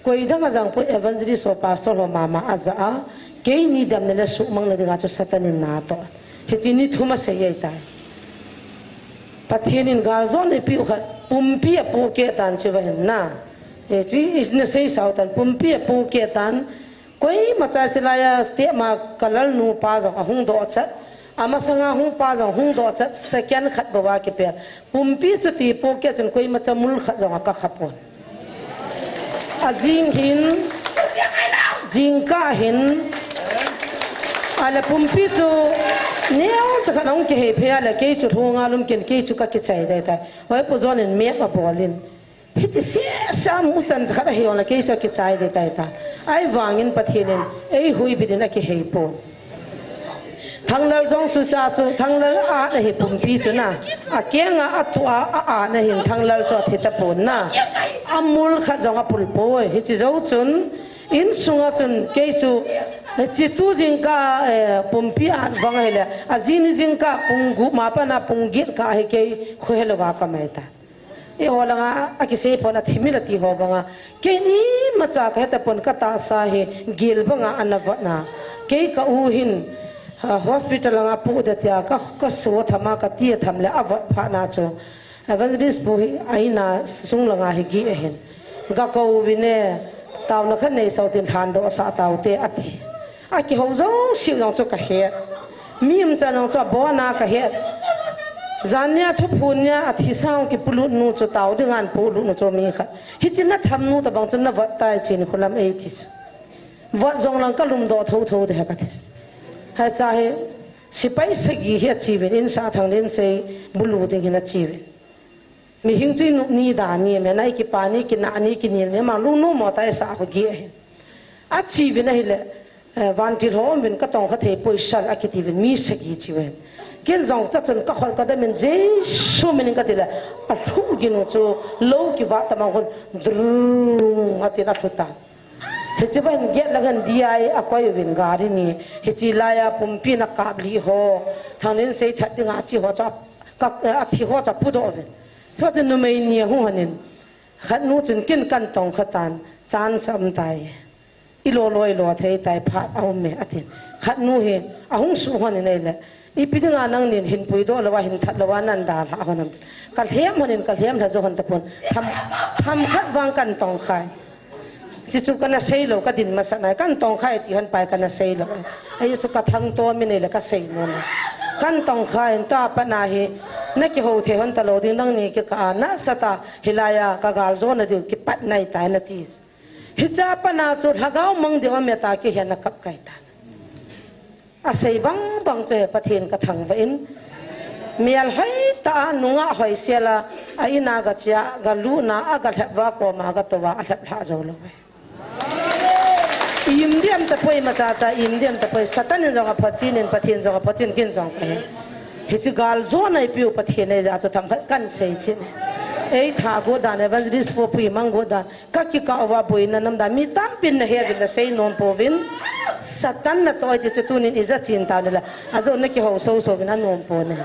Koi dang ajang poi, evangelist ho, pastor ho mama aja a, keini damna le suhmangna dinga chu Satan in natoh. Hiche ni thum asei ahitai. Pathen in galjona eipeh u khat, pumpi apohkeh tan, hiche va hin na. Hiche i na seisau tan, pumpi apohkeh tan, koima cha hiche laiya step ma ka lalnu pa jong ahung dohchat. Amasanga hung pa jong hung dohchat, second khat bou a kipel. Pumpi chuti pohkeh chun koima cha mul khat jong akakha pon. Ajing hin, jingkah hin, ahile pumpi chu neocha khat ahung kihei phei a le kei chu lhunga lum kin, kei chu kakichai dei tai. Hoi Pu John in map abol in. Hiti seh seh a muchan cha khat ahi jongle kei chu akichai dei tai ta. Ahivangin Pathen in eihuhbit in akihei pon. Thanglal jong chu cha chu, Thanglal a-at ahi pumpi chu na. Akenga atu a, a-at na hin Thanglal chu athi tapon na. Amul khat jong apul poi. Hiche jou chun, insunga chun kei chu, hiche tu jingkah, eh, pumpi a-at vang ahile, ajing ni jingkah pung gup ma pat a pung get kah hi kei khohelou a kamai ta. Eiho langa akisei pon, athimil ati ho banga. Keini imacha kahe tapon, katahsa hi gel banga ana vot na. Kei ka u hin, ah, hospital langa pu de tia, ka, kaso atham a, kati atham le avot phat na chu. Evangelist pu hi a-in a sung langa hi geh ahin. Gakou vin e, taona khat neisau tin lhandoh sah taute ati. Akihou jouseu jong chu kahet. Mi umchan jong chu abona kahet. Jan nia thuphun nia athisa hung kipulut nu chu tao dinga apulut nu chu mi khat. Hiche natham nu tabang chu navot tai, hiche nikho lam eiti chu. Vot jong lang kalumdoh thotho ding ahi kati. Hiche hi sepai sagi hi acheuvin, insung a Thanglinsei bulu ding hin acheuvin. Mihing chu inop ni da ni, mena ikipa ni, kinah ni, kinel ni, ama lungnom mo ta isah ho geh ahin. Acheuvin ahile, eh, vantil ho umvin katongkha thei poi sir akitiuvin, mi sagi cheuvin. Ken jong cha chun kakhol kadam in Jesu min in katile, alhu gin u chu lou kivat tamang khun drung atin alhu tan. Hiche va hin gate lang hin D I akoi uvin gari ni, hiche laiya pumpi in akaplih ho, Thanglinsei that dinga ache ho chu a, ka, eh, athi ho chu apudoh uvin. Chua chun numei ni ahung hon in, khat nu chun ken katongkha tan, chance aum tai. Ilo loi lo thei tai, phat aum e, atin. Khat nu hi ahung suh hon in ahile, ipi dinga nangnin hin puidoh louva, hin that louva nan dalha hon ham. Kalhem hon in, kalhem lha jou hon tapon. Tham, tham khat vang katongkhai. Hichu kana sei lou, ka din masat nai, kan tongkha e ti hon pai kana sei lou. Ahi chu ka thangtom in ahile ka sei nom e. Kan tongkha in tua pat na hi, na kihou thei hon talou ding, nangni kikah a nasatah a hilai a ka galjona diu kipat nai tai nati. Hiche a pat na chu lhagao mang diu a met a kihen a kap kai tan. Asei bang bang chu hi Pathen ka thangvah in, melhoi tah a nungah hoisel a, a in a ga che a, ga lut na, a ga lhep uva, koma ga tou a, a lhep lhah jou lou e. Im diam tapoi, imacha cha im diam tapoi, Satan in jong aphachin in, Pathen jong aphachin, ken jong kahi. Hiche galjona eipeu Pathen ahi jeh a chu themkhat kan sei chin e. Eitha got dan, Evangelist Pu Pu Imang got dan, ka kikah uva boina nam dan, mi tampin na he uvin, na sei nom pouvin, Satan natoh e ti chu tunin i ja chen tauvin lang, ajou na kihou soso uvin anom pon ahi.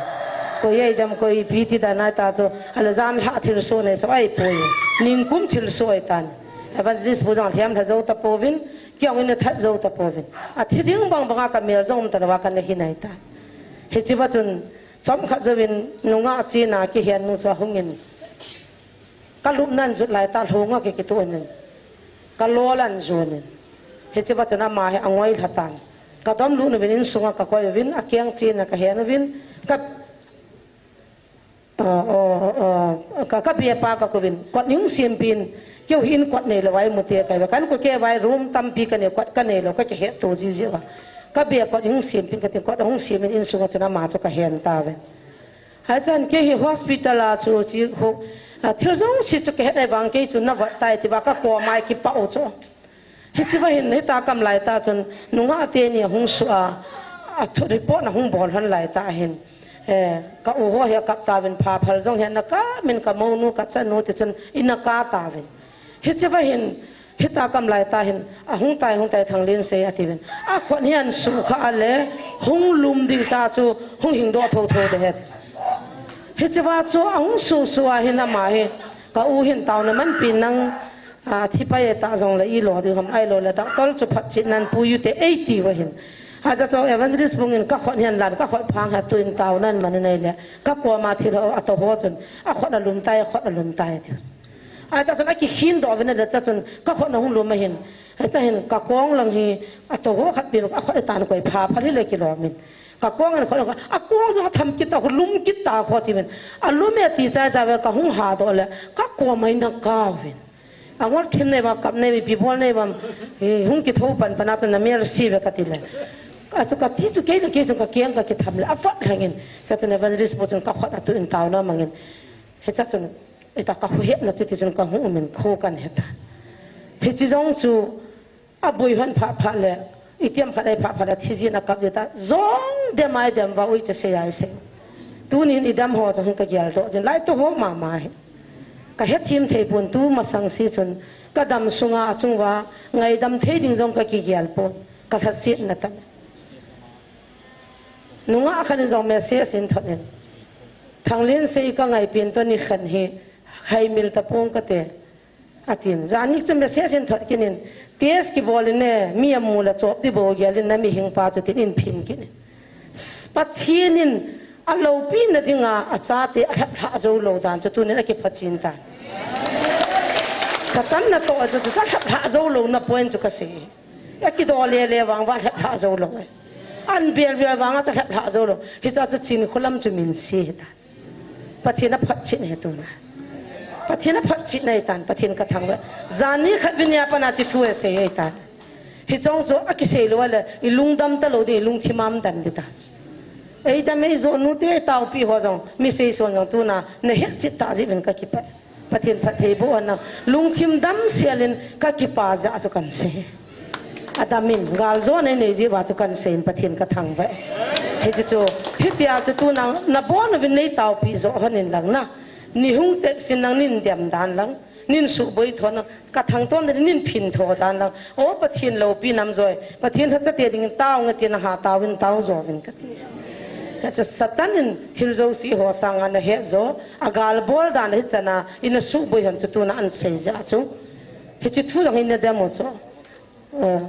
Koi eidam, koi ipi ti dan ahi ta chu, ahile janlhah thilsoh nei soh ahipoi. Ningkum thilsoh ahitan. Evangelist Pu jong lhem lha jou tapouvin, kei jong in that jou tapouvin. Athi ding bang banga ka mel jong um talou a kana hi nai tan. Hiche uva chun, chomkhat jouvin nungah chena kihen nu chu ahung in. Ka lupna in jut lai tah lhonga ki, kitoh in, ka lol an jon in. Hiche uva chun ama hi angoi lha tan. Ka dom lut uvin insunga ka koi uvin, akeng chena ka hen uvin, ka, a, a, a, ka, ka bepa ka kouvin, kot nei hung sempin, keu hi in kot neilou a imu te kahi uva. Kan ko kei uva room tampi ka nei, kot ka neilou, ka kihetto jiji uva. Ka be kot nei hung sempin katin, kot ahung semin insunga chun ama chu ka hen tauve. Hichan kei hi hospital a chu chi ho, a, thil jouse chu ka het nai vang kei chu na vat tai ti uva ka koma kipah u chu. Hiche uva hin, hitia kam lai tah chun, nungah teni ahung suh a, a thu report ahung bol hon lai tah hin, eh, ka u ho hi akap tauvin, pha phal jong hi ana kap in, ka mounu, ka chanu, ti chun in aka tauvin. Hiche uva hin, hitia kam lai tah hin, ahung tai, hung tai Thanglinsei atiuvin. Akhut hi an suh kha a le, hung lum ding cha chu, hung hing doh thotho de het. Hiche uva chu, ahung suh suh a hin ama hi, ka u hin taona manpi nang, a, thi pai e tah jongle i lo ding ham, ahilou le doctor chu phatchetnan pui u te eiti uva hin. Acha chu Evangelist Bung in ka khut hi an lan, ka khut phang hi atuh in taonan man in ahile, ka koma thil ho, atoh ho chun, akhut alum tai, akhut alum tai ati. Acha chun akikhin doh uvin ahile cha chun, ka khut ahung lum ahin. Acha hin ka kong lang hi, atoh ho khat pi, akhut atan koi pha pha hile kilom in. Ka kong in khut, akong jong atham kit a, lum kit ta kho tiuvin. Alum e ti chai chai uve ka hung ha doh le, ka koma in aka uvin. Angol thim nei uvam, kap nei uvam, ipi bol nei uvam, eh, hung kitho pan pan a chu na mel se uve kati le. Achu kati chu kei le kei chun ka keng ka kitham le, avat lhang in. Cha chun Evangelist Pu chun ka khut atuh in taona mang in. Hicha chun, ita ka khohetna chu ti chun ka hung um in kho kan he tan. Hiche jong chu, aboi hon phat phat le, itiham khat ahi phat phat le, thi jin akap jin ta, jong dem ai dem uva, ui cha sei ai sei. Tunin idam ho chu hung ka gel doh jin, lai tu ho mama hi. Ka hethem thei pon tu masang se chun, ka dam sunga achung uva, ngaidam thei ding jong ka kigel pon, ka lhasetna tah. Nungah khat in jong message in thot in, Thanglinsei ka ngaipin toh nikhat hi, haimil tapong kate. Atin, jani chu message in thot kit in, test kibol in e, mi amu le chop ding bou gel in na mihing pa chu tin in phin kit in. S-, Pathen in aloupina dinga achate alhep lhah jou lou dan chu tunin akiphatchen tan. Satan natoh chu, chu alhep lhah jou louna point chu kasei. Akidoh le le vang uva alhep lhah jou lou e. An bel bel vanga chu alhep lhah jou lou. Hicha chu Chinkholam chu min se hita. Pathen aphatchetna hi tuna. Pathen aphatchetna ahitan, Pathen ka thangvah. Jani khat vin a pat a hiche thu asei ahitan. Hiche jong chu akisei lou a le, i lungdam talou ding, i lungthim a um dam ding ta. Eidam eijou nute, taopi ho jong, mi seison jong tuna, na hetchet tah jeh uvin ka kipah. Pathen phattheiboh hen lang, lungthim damsel in ka kipah jeh a chu kan sei. Adam in, galjona nei jeh uva chu kan sei in Pathen ka thangvah e. Hiche chu, hitia chu tuna, nabon uvin nei taopi jo hon in lang na. Ni hung teksin lang nin dem dan lang, nin suhboi tho lang, ka thangtom ding nin phin tho dan lang. O Pathen loupi nam joi, Pathen lhachate dingin tao nge tin aha taovin tao jo uvin kati. Hichu Satan in thil jouse ho sanga na het jo, agal bol dan hichan a, ina suhboi hon chu tuna an sei jeh a chu. Hiche thu jong hi na dem u chu. Eh,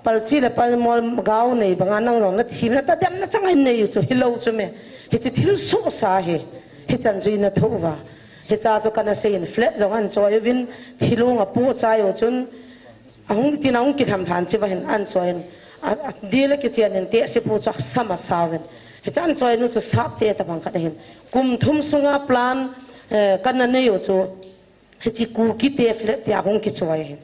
palchi le palmol gao nei banga nang jong na thim na tadem na chang in nei u chu hilou chu me. Hiche thil sohsa hi, hichan chu ina tho uva. Hicha chu kana sei in flat jong an choi uvin thilong apoh chai u chun Ahung tin ahung kilham lhan chiva hin an choi in. A, a, dil a kichian in te sipu chu asam asauvin. Hiche an choi nu chu sap te tabang khat ahin. Kum thum sunga plan, eh, kana nei u chu. Hiche Kuki te flat te ahung kichoi ahin.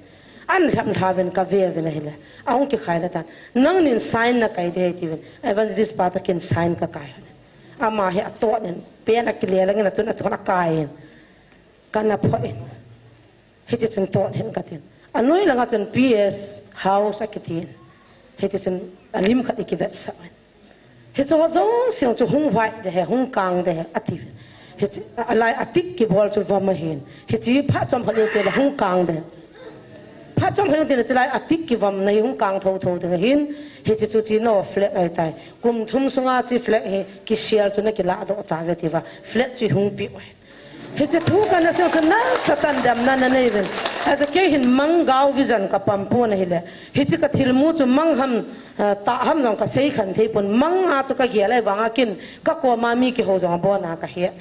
An lham lhauvin kave uvin ahile. Ahung kikhai le tan. Nangnin sign nakai ding ahi tiuvin. Evangelist pa toh kin sign kakai. Ama hi atot in. Pen akile langin atun atun akai in. Kana phoh in. Hiti chun tot hen katin. Anoi langa chun P S House akitin. Hiti chun alim khat ikivetsah in. Hiche ho jouse chu hung vai de he, hung kang de he, ati. Hiche, alai atik kibol chu vam ahin. Hiche phat chom khat le hung kang de. Phat chom khat le chulai atik kivamna hi hung kang thotho ding ahin. Hiche chu chu na flat ahitai. Kum thum sunga chu flat hi kisel chu nakiladoh tauve tiva. Flat chu hung peh u ahi. Hiche thu kana seiyu chu nasatah in damna nanei uvin. Achu kei hin Manggao vision kapang pon ahile. Hiche kathilmu chu mang ham, ah, tah ham jong kasei khen thei pon. Mang a chu kagel ahi vanga kin kakoma mi kihou jong abona kahe.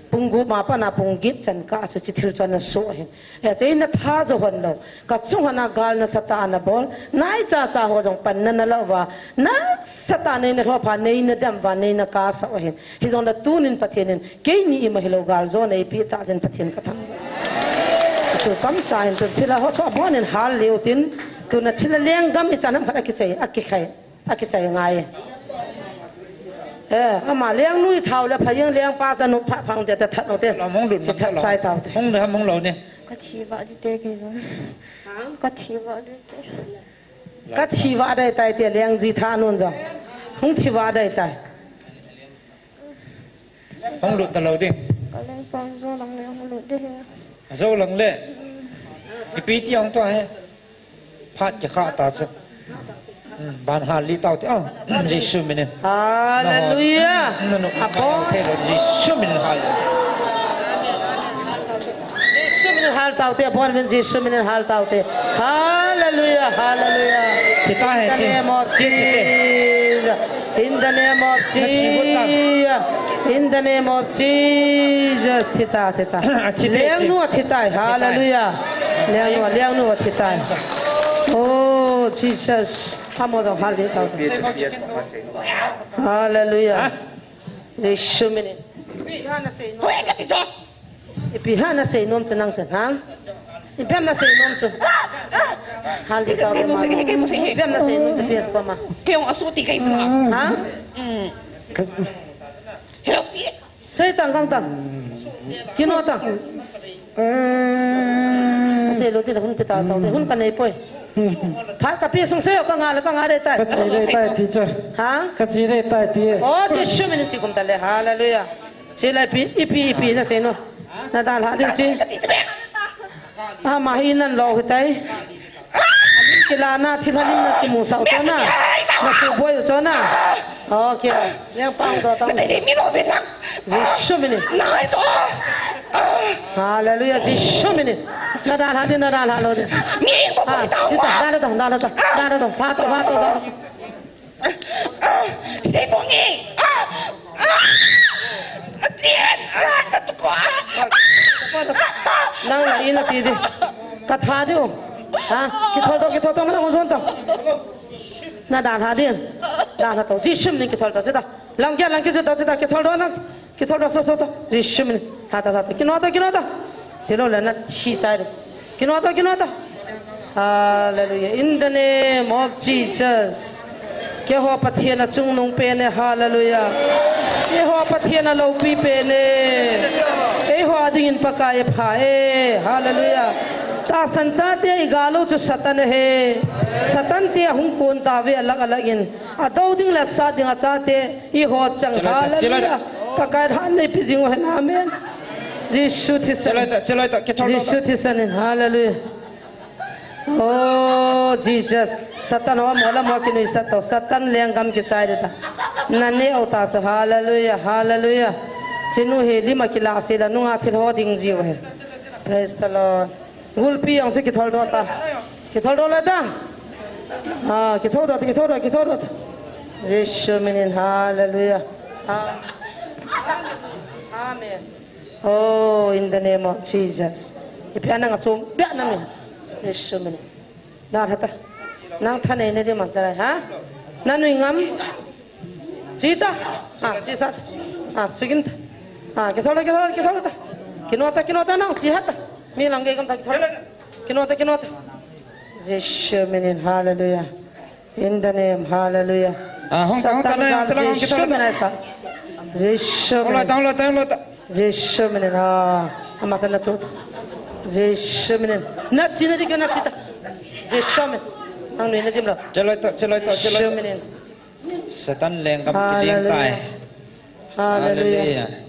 Pung gup ma pat a pung get chan kah chu hiche thil chu ana soh ahin. Achu eina tha jo hon lou. Kachung hon a gal nasatah a nabol. Nai chacha ho jong panna nalah uva. Nasatah a neina lhopha, neina dam uva, neina kasah u ahin. Hijongle tunin Pathen in, keini ima hilou galjona eipeh tah jeh in Pathen kathangvah. Chu chomcha hin tun thilha ho chu abon in hal leu tin, tuna thilha lenggam ichan ham khat akichai, akikhai, akichai ngai. Eh, ama lengnu ithao le pha jeng, lengpa chanu pha phang te, te that nau te. Lam hung lut. Chi man that lou. Chai tau te. Hung le ham hung lou ni. Kathi vah ding te kei jong. Kathi vah ding te. Kathi vah ding tai te, leng ji tha nun jong. Hung thi vah ding tai. Hung lut talou ding. Ka leng pang jo lang le hung lut ding he. Jo lang le. Ipi ti hung to he. Phat kikha ta chu. Hmm, ban hal li tau te. Ah, Jesu minin. Hallelujah. Nanu, nanu, Apo. Thei lo, Jesu minin hal. Jesu minin hal tau te, Apo min Jesu minin hal tau te. Hallelujah, hallelujah. Chita he, chi. In the name of chi, chi te. Jesus. In the name of Jesus. In the name of Jesus. Thita, thita. Ah, chi te, chi. Lengnu thita. Hallelujah. Lengnu, lengnu thita. Oh, Jesus. Amo jong hal ding tau. Hallelujah. Ha? Jesu minin. Ipi ham nasei nom chu nang chun, ha? Ipi ham nasei nom chu. Hal ding tau ma. Ipi ham nasei nom chu P S pa ma. Kei jong asoh ti kei chu. Ha? Mm. Hello, pi. Sei tang kang tang. Kino tang. Asei lou tile hun ti ta tau te, hun kanei poi. Phat kapi sung sei o kanga le kanga dei tai. Kachi dei tai ti chu. Ha? Kachi dei tai ti. Oh, Jesu minin chi kum ta le. Hallelujah. Sei lai pi, ipi, ipi nasei nom. Nadalha ding chi. Ama hi nan lou hitai. Alim kila na, thil halim na kimu sau chu na. Na suboi chu na. Okay. Lengpa hung doh tau. Jesu minin. Hallelujah. Jesu minin. Nadalha ding, nadalha lou ding. Ah, chita, dalha doh, dalha doh, dalha doh. Phat doh, phat doh, dalha doh. Sei bong e. Ah! Ah! Pathen! Ah! Natukua! Nang la ina ti di. Katha diu. Ha? Kithol to, kithol to, mana ngozon to. Nadalha di. Dalha to. Jesu minin kithol to, chita. Lang kya, lang kya, chita, chita. Kithol to, nang. Kithol to, so, so to. Jesu minin. Lha to, lha to. Kino to, kino to. Tilou le nathi chai de. Kino to, kino to. Hallelujah. In the name of Jesus. Keiho Pathen achungnung pen e. Hallelujah. Keiho Pathen aloupi pen e. Eiho adingin Pakai apha e. Hallelujah. Tahsan chate igal u chu Satan ahi. Satan te ahung kon tauve alah alah in. Adou ding le asat ding achate, eiho chang. Hallelujah. Pakai tha neipi jing uhen. Amen. Jesu thisan. Jesu thisan in. Hallelujah. Oh, Jesus. Satan ho mola mo kinuisat to. Satan lenggam kichai ding ta. Naneo ta chu. Hallelujah. Hallelujah. Chinu hi lima kila sila nunga thil ho ding jiu he. Praise the Lord. Gulpi jong chu kithol doh ta. Kithol doh le ta. Ah, kithol doh, kithol doh, kithol doh. Jesu minin, hallelujah. Ah. Amen. Oh, in the name of Jesus. Ipi ana nga chom bia na mi. Jesu minin. Dar hata. Nang thanei ne di man chalai ha. Nanui ngam. Chita. Ha, chisa. Ha, sugim ta. Ha, kithol ta, kithol ta, kithol ta. Kino ta, kino ta nang chi hata. Mi lang ge kam ta kithol. Kino ta, kino ta. Jesu minin, hallelujah. In the name, hallelujah. Ah, hong ta, hong ta, Satan na, gal, hong ta, Jesu hong ta. Minin sa. Jesu minin. Hong la ta, hong la ta, hong la ta. Jesu minin, ah. Ama ta na tu. Jesu minin. Na chi na di ka na chi ta. Jesu minin. Ang nui na dim lo. Chalai ta, chalai ta, chalai ta. Jesu minin. Satan lenggam kiding tai. Hallelujah. Hallelujah. Hallelujah.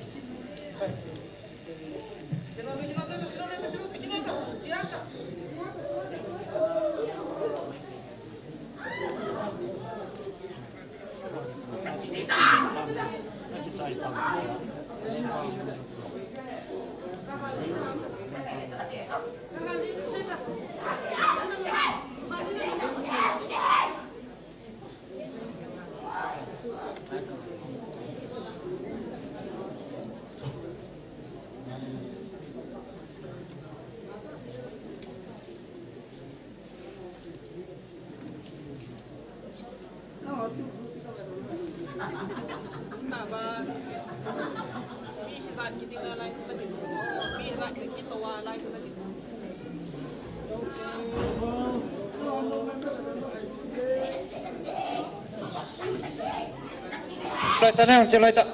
Lai ta nang, che lai ta.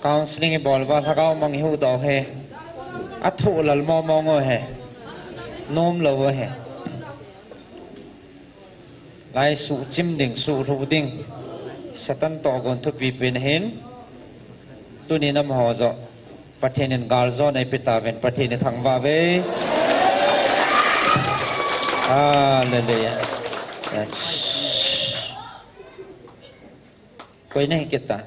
Counseling i bol uva lhagao mang i huhdoh u hi. A thoh lal mong mong u hi. Nom lou u hi. Lai suhchim ding, suhlhuh ding. Satan tohgon thupi pen ahin. Tunin amaho joh Pathen in galjona eipe tauvin, Pathen i thangvah uve. Hallelujah. Yes. Koi nahi kit ta?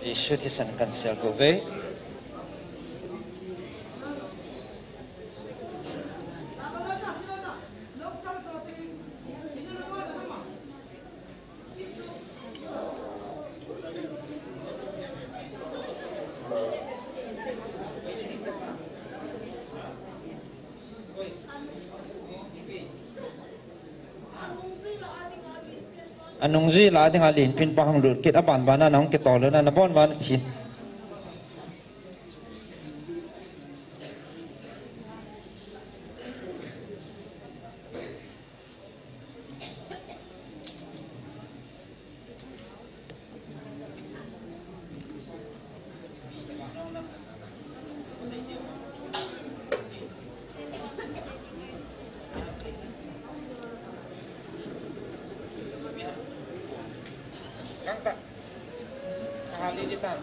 Jesu thisan kan sel go ve. Anungjui lah a dinga lenpin pa hung lut kit, aban ban a nahung kitol u na, nabon uva nathi. Kang ta. Kahali di ta.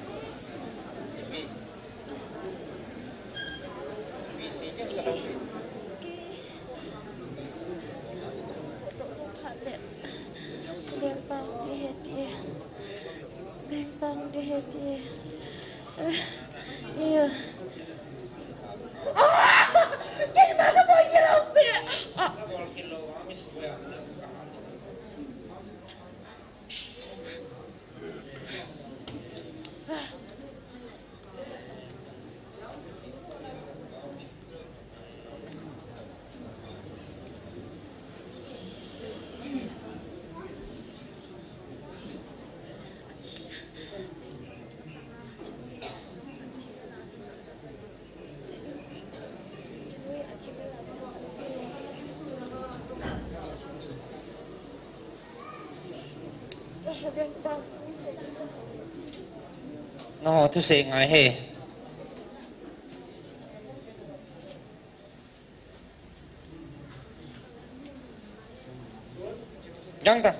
Nangho thusei ngai e. Jang ta.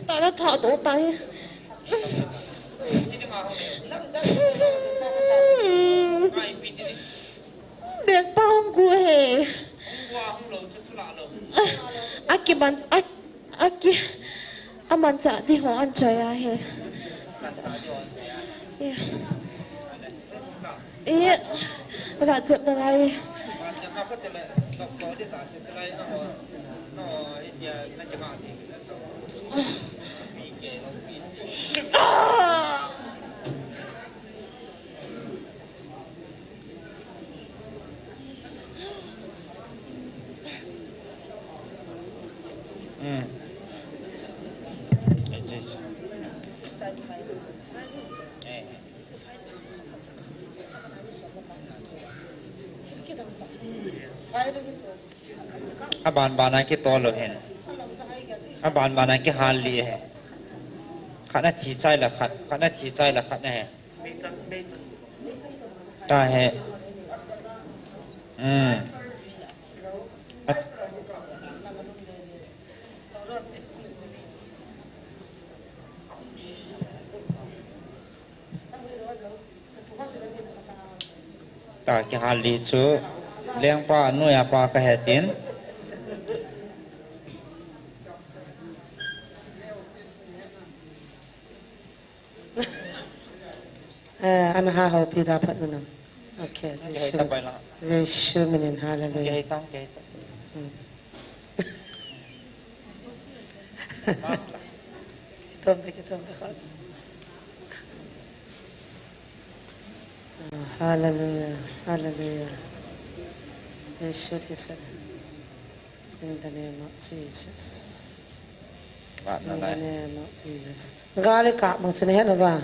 Tana tha do tai. Beng pa hung gu e. Aki ban, aki, aman cha di ho an cha ya e. Yeah. Eh, ba jep na lai. Ah! Hmm. Eh, eh. Aban ban a kitol lou hen. Aban ban a kihal lih hen. Khat na thi chai la khat, khat na thi chai la khat na hen. Ta hen. Hmm. Ach- Ta kihal lih chu lengpa noiya pa kahe tin. Eh, ana ha ho pi da phat unam. Okay, Jesu. Jesu minin, hallelujah. Hmm. Kitom ta, kitom ta, khat. Ah, hallelujah, hallelujah. Jesu Kristo. In the name of Jesus. In the name of Jesus. Gal i kap mang chu nahet uva.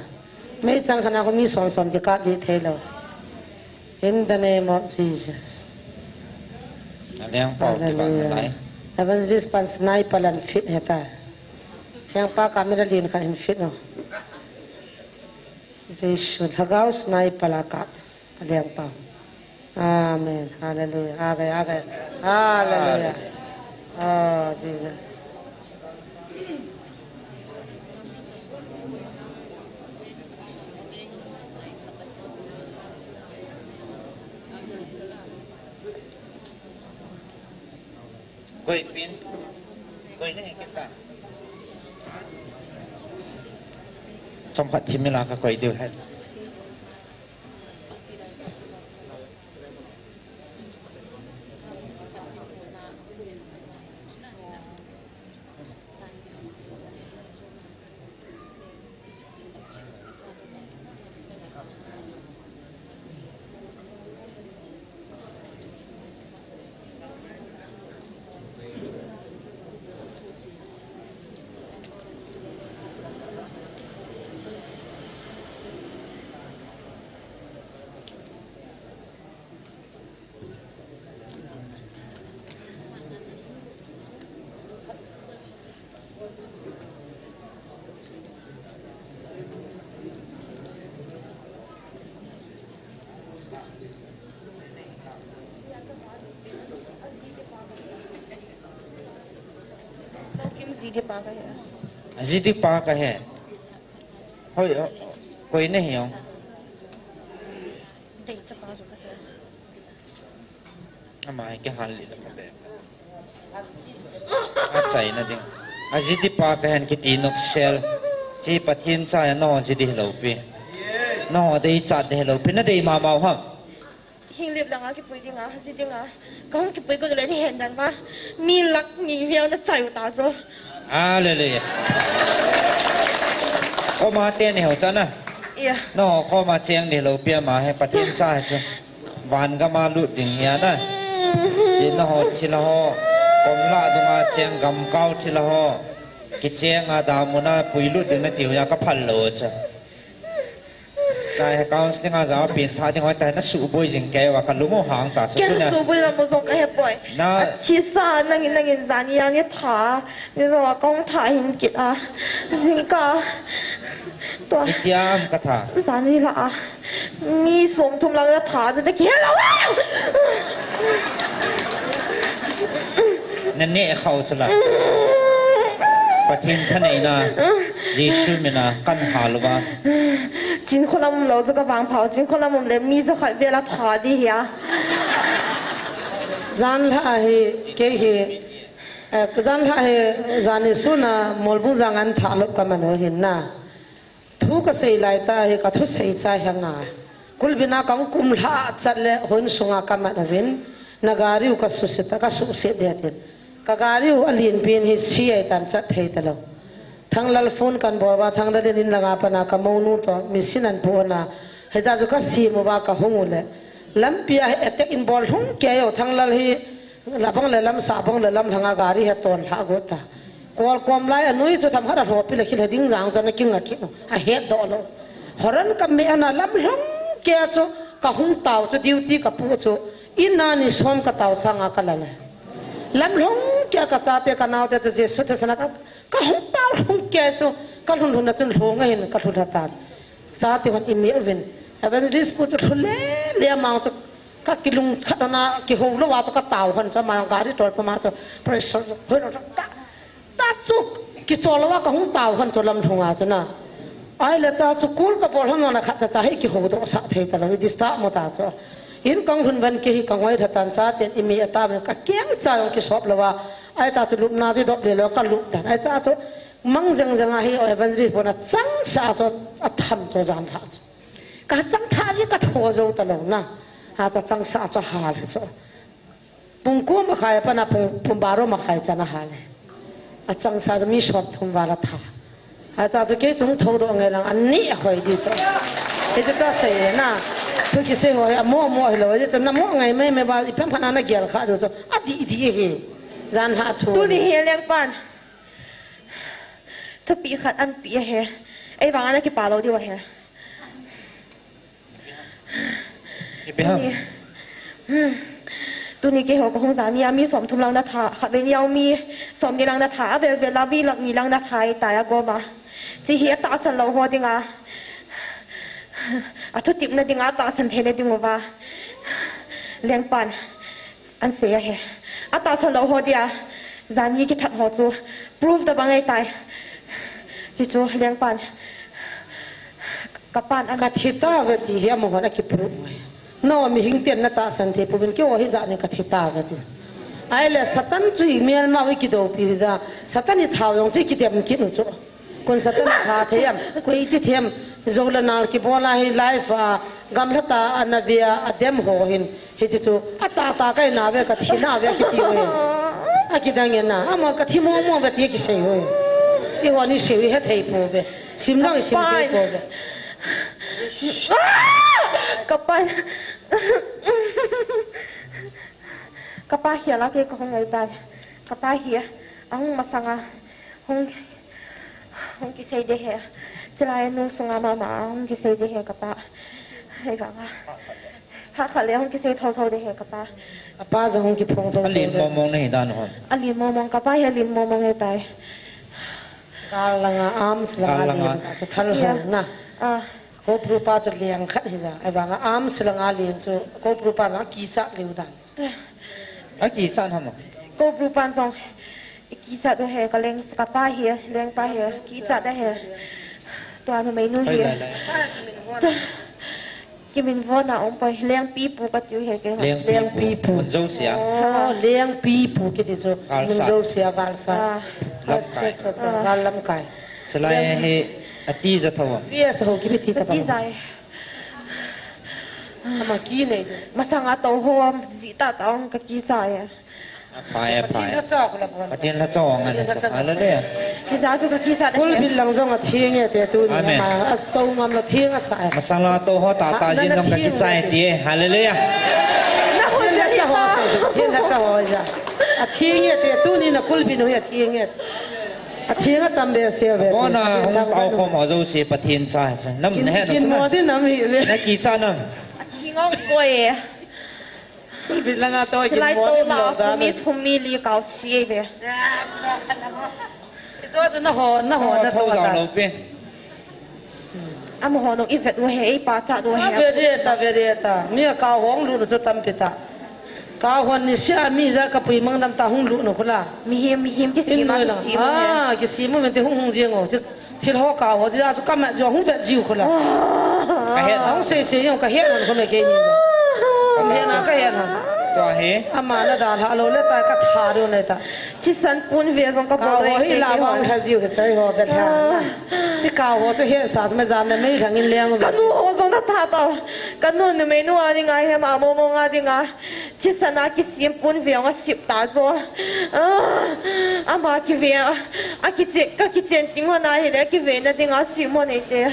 Meichang khat a kon mi som som kikap lih thei lou. In the name of Jesus. Hallelujah. Evangelist pan sniper lan fit heta. Lengpa kap mi la lin khat hin fit no. Jesu, lhagao sniper la kap, a lengpa. Amen. Hallelujah. Agai, agai. Hallelujah. Oh, Jesus. Koi pin. Koi ne kita. Chomkhat chimila kakoi diu hen. Kim G D pa kahe. G D pa kahe. Hoi, koi nahi o. Dei chapa chu kahe. Ama hi kihal lih le kha be. Achaina ding. A G D pa kahen kiti noksel. Chi Pathen cha ya no G D hilou pi. No dei cha de hilou pi na dei mama u ham. Hing lip langa kipui dinga, G D nga. Kahung kipui ko le ni hen dan ma. Mi lak ni viau na chai u ta jo. Hallelujah. Koma te ni ho chana. Iya. No, koma cheng ni lo pia ma he Pathen cha he chu. Van gama lut ding hi ana. Chi na ho, chi la ho. Kom la dunga cheng gam kau chi la ho. Kicheng a damuna puilut ding nati ho a ka phal lou chu. Tahe counseling a jao pin tha ding ho tahe na suboi jing kei uva ka lung u hang ta chu. Ken suboi la mo jong ka he poi. Na. Chisa nangin nangin jani a ni tha. Ni jong a kong tha hin kit a. Jingkah. Tua. Itiam ka tha. Jani la a. Mi somthum lang na tha chu na kihel lou a. Na neh khau chu la. Pathen thaneina. Jesu mina kan hal uva. Chin kholam lou chu ka vangpha u. Chin kholam um le mi jakhat vel a tha di hi a. Jan lha hi kei hi. Eh, jan lha hi jani suna Molbung jang an tha lop ka man u hin na. Thu ka sei lai tah hi ka thusei chai hi a ngai. Kulbin a ka hung kum lha chat le hon sunga ka mat uvin, na gari u ka suhset ta, ka suhset ding atin. Ka gari u a lin pin hi C I tan chat thei ta lou. Thanglal phone kan bol uva, Thanglal in in langa pat a ka mounu toh, machine an pu na. Hita chu ka sim uva ka hung u le. Lampi a hi attack in bol lhung kei u, Thanglal hi Labang le lam, sabang le lam lhanga gari he ton lha got ta. Kol kom lai a nui chu tham hat a lhopi le khil he ding jang chu na kinga ki u. A het doh lou. Horan ka me ana lam lhung kei chu ka hung tao chu duty ka pu chu. In a ni som ka tao sanga ka la le. Lam lhung kei ka chate ka naote chu Jesu thasana ka, ka hung tao lhung kei chu ka lhun lhun na chun lhung a hin ka lhun lha tan. Chate hon i me uvin. Evangelist pu chu lhun le le amang chu Ka kilung khat ana kihou lou a chu ka tao hon chu ama gari tol puma chu pressure hoi lou chu ta, ta chu kichol lou a ka hung tao hon chu lam lhung a chu na. Ahile cha chu kul ka bol hon na khat cha cha hi kihou doh sah thei ta lou, i disturb mo ta chu. In kang hun van ki hi ka ngoi lha tan, chaten i mi a ta men ka keng cha jong kisop lou a. Ai ta chu lupna chu dop le lou ka lup tan. Ai cha chu mang jeng jeng a hi evangelist pon a chang sa chu a tham chu jan lha chu. Ka chang tha ji ka tho jo ta lou na. Ha cha chang sa chu hal he chu. Pung ko ma khai pa na pung, pung baro ma khai cha na hal he. A chang sa mi som thum val a tha. Ha cha chu kei chung tho doh ngai lang ani a hoi di chu. Kei chu cha sei na. Thu kisei ho hi a mo mo hi lou. Kei chu na mo ngai mai mai ba i pem pha na na gel kha du chu. A di di hi. Jan ha thu. Tuni hi leng pan. Thupi khat an pi a he. Ei vang ana kipa lou diu a he. Ipi ham? Tuni, hmm. Tuni keiho kahung jani a mi somthum lang na tha, khatvei ni a mi somni lang na tha, avel vel a mi lang ni lang na tha, i tai a gom a. Chi hi atahsan lou ho dinga. Athutepna dinga, atahsan theina diuva. Lengpan. An sei ahi. Atahsan lou ho dia, jani kithat ho chu, proof tabang ahitai. Ti chu, lengpan. Kapan an Ka thi tauve ti hi amahon akiproof ngai. Nangho mihing ten natahsan thei pouvin, keiho hi jani kathi tauve ti. Ahile Satan chu imelmau ikidoupi u hija, Satan ithao jong chu ikidem kit u chu. Kon Satan atha thei em, koi iti thei em, jou le nal kibol a hi life a, gamlha tah a ana ve a, adem ho hin, hiche chu, atah tah kahi nauve, kathi nauve, akiti uve. Akidang e na, amahon kathi mong mong uve ti kisei uve. Eiho ni sei u ihethei pouve. Sim lang isim thei pouve. Kapan. Kapa hi ala kei kahung ngai tai. Kapa hi, ahung masanga. Hung, hung kisei de he. Chilai nu sunga mama hung kisei de he kapa. Hei vanga. Ha kha le hung kisei thotho de he kapa. Kapa jong hung kiphong thotho. Alin mong mong nahi dan hon. Alin mong mong, kapa hi alin mong mong ahitai. Gal langa arms langa. Gal langa. Lin ta chu thal hong na. Ah. Koprupa chu leng khat hija. Ahivanga arms langa len chu Koprupa na kichat leu dan. Akichat ham? Koprupa jong kichat u he, ka leng, kapa hi, lengpa hi, kichat a he. Tua numei nu hi. Lai, lai. Kiminvon a um poi, Lengpipu kati u he kei. Lengpipu. Lengpipu. Mun Josia. Oh, Lengpipu kiti chu. Galsat. Mun Josia, Galsat. Ah. Lamkai. Acha, acha, ah. Gal lamkai. Chulai hi atija tho am? Yes, ho kibi ti ta. Atija bang. E. Ama ki nei. Masanga tou ho am ji ta ta ong ka kicha e. Aphai, aphai. Pathen lhacha khu la bon. Pathen lhacha ong a. Pathen lhacha. Hallelujah. Kisa chu ka kisa da. Kulbin lang jong atheng e te tuni. Amen. Ama atou ngam la theng asa e. Masanga tou ho ta ta jin jong ka kicha e ti e. Hallelujah. Pathen lhacha ho sa, Pathen lhacha ho ja. Atheng e te tuni na kulbin ho atheng e. Pathen a tam behseh ve. Kona hung tao khom ho jouse Pathen cha hi chu. Nam na he nam chu. Kin mo din nam hi le. Na kicha nam. Pathen ngong koi e. Pulpit langa to kin mo din lo da. Chulai to la mi thum mi li kau si ve. Chu chu na ho, na ho, na to jang lo pe. Amaho nung i vet u he, ei pachat u he. A vet e ta, vet e ta. Mi a kau hung lut u chu tampi ta. Kau hon ni sia mi ja ka pui mang nam ta hung lut u khu la. Mihem, mihem kisem a, kisem u he. Ah, kisem u men ti hung hung jeng u. Thil ho kau ho ja chu ka ma jo hung vet jiu khu la. Ka het. Hung sei sei jong ka het hon khu me ke ni. Ka het na, ka het na. Tua hi. Ama na da la lo le ta ka tha do ne ta. Thisan pon ve jong ka bol. Kau ho hi la bang tha jiu ka chai ho ka tha. Chi kau ho chu he sa me jan na mei thang in leng ve. Ka nu ho jong na tha ta. Ka nu numei nu a ding a he ma mo mo nga ding a. Thisan a kisem pon ve jong a sip ta jo. Ama kive a. A kiche, ka kichen ting ho na hi le kive na ding a sip mo nei te.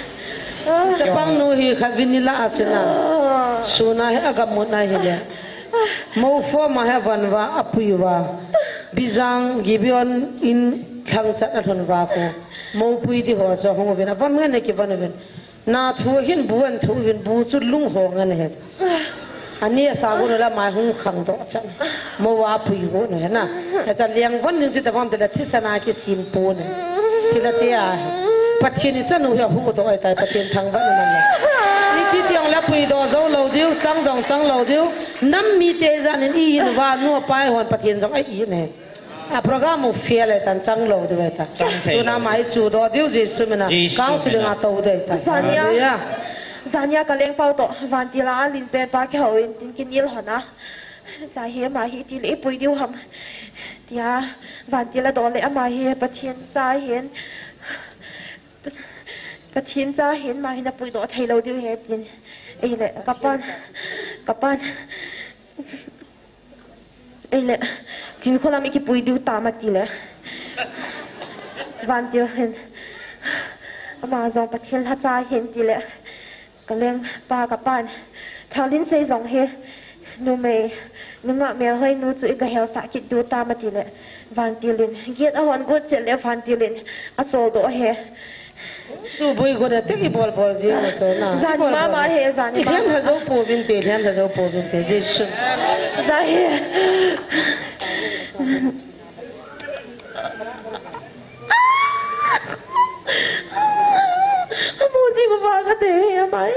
Chapang nu hi khat vin ni la a chena. Suna he a gam mo na hi le. Mo fo ma he van va a pui va. Bijang Gibeon in thlang chat a lhon va ko. Mo pui di ho so hung vin a van ngan ne ki van vin. Na thu hin bu an thu vin bu chu lung ho ngan he. Ani a sa gu la mai hung khang do chan. Mo va pui go no he na. He cha liang van nin chi ta vam te la thisan a kisem pon. Thila te a. Pathen i chanu hi a hu do ai tai Pathen thang van man la. Ni ti tiang la pui do jo lo diu, chang jong chang lo diu. Nam mi te jan in i in va nu pai hon Pathen jong ai i ne. A program u fail e tan chang lo diu e ta. Chang thei lo. Tuna mai chu do diu Jesu mina. Jesu mina. Counseling a to de ta. Zania. Hallelujah. Zania ka leng pau to vantil a lin pen pa ke ho in tin kin il hona. Cha hi ama hi ti le i pui diu ham. Tia vantil a do le ama hi Pathen cha hin. Pathen cha hin ma hin a pui do thei lo diu he tin. Ei le ka pan. Ka pan. Ei le, Chinkholam i kipui diu tam a ti le. Vantil hin. Ama jong Pathen lhacha hin ti le. Ka leng pa ka pan. Thalin sei jong hi. Numei, nungah melhoi nu chu i ga hel sah kit diu tam a ti le. Vantil in. Giet a hon got chet le vantil in. A sol do he. Su bui gu na te i bol bol ji ma so na. Zan i bol mama bol. He, zan i mama. I lhem ha zo po vin te, lhem ha zo po vin te, Jesu. Za he. Mo di ko va ka te he mai.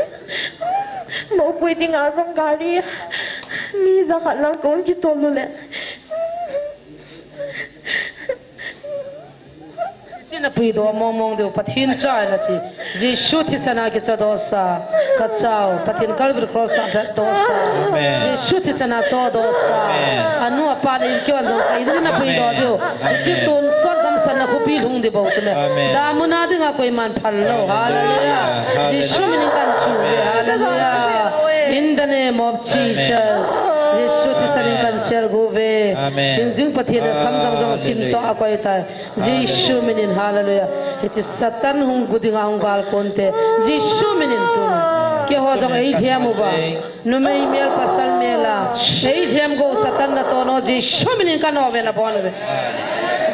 Mo pui ti nga zong gari. Mi za khat lang kong ki tolu le. Tina pui do mong mong deu Pathen cha na ti. Jesu thisan a kicha do sa. Ka chau. Pathen Calvary Cross a that do sa. Amen. Jesu thisan a cho do sa. Amen. Anu apa le in kiwan jong kai dina pui do deu. Amen. Ti tun son kam san na khupi lhung di bo tu me. Amen. Da muna ding a koi man phal lo. Hallelujah. Hallelujah. Jesu min kan chu. Hallelujah. In the name of Jesus. Amen. Jesu thisan in kan sel gu ve. Amen. In jing Pathen a sam jong jong sim to a koi tai. Jesu minin, hallelujah. Hiche Satan hung gu dinga hung gal konte. Jesu minin tun. Keiho jong ei lhem uva. Numei mel pasal mel a. Ei lhem go Satan na tono. Jesu minin ka no ve na bon ve.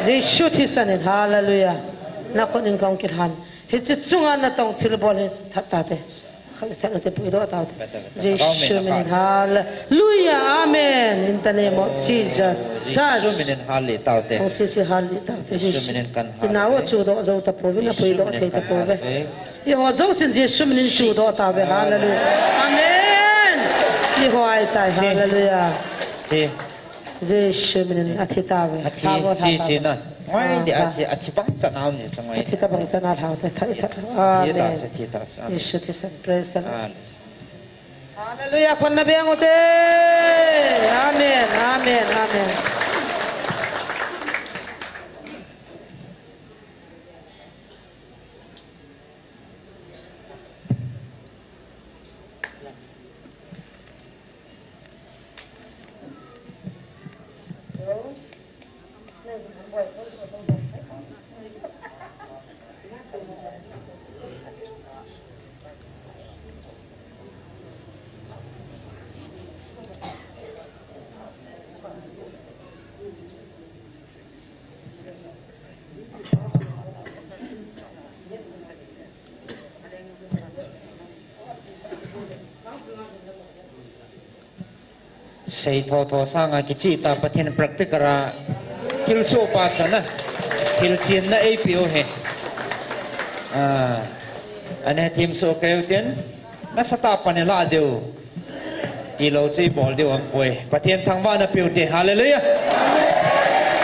Jesu thisan in, hallelujah. Na khut in kong kilhan. Hiche chunga na tong thilbol hi that tate. Khang thana te pui do tau te. Beta, beta. Jesu minin hallelujah. Amen. In the name of Jesus. Jesu minin hallelujah tau te. Hong si si hallelujah tau te. Jesu minin kan hallelujah. Ina wo chu do zo ta po, vina pui do thei ta po ve. I ho zo sin Jesu minin chu do ta ve. Hallelujah. Amen. I ho ai tai. Hallelujah. Jesu minin athi tave. Athi, athi, athi na. Ngai di athi, athi bang chan au ni, ngai. Athi ta bang chan au te, tha, tha. Amen. Jesu thisan, praise the Lord. Amen. Hallelujah, khun na beng u te. Amen, amen, amen. Sei thotho sanga kichih ta Pathen practical a thilsoh pa chana hilchenna eipeh u hi. Ah, ana themsoh kei u tin, nasatah a pan ilah diu. Tilou chu ibol diu aum poi. Pathen thangvahna peh u te. Hallelujah.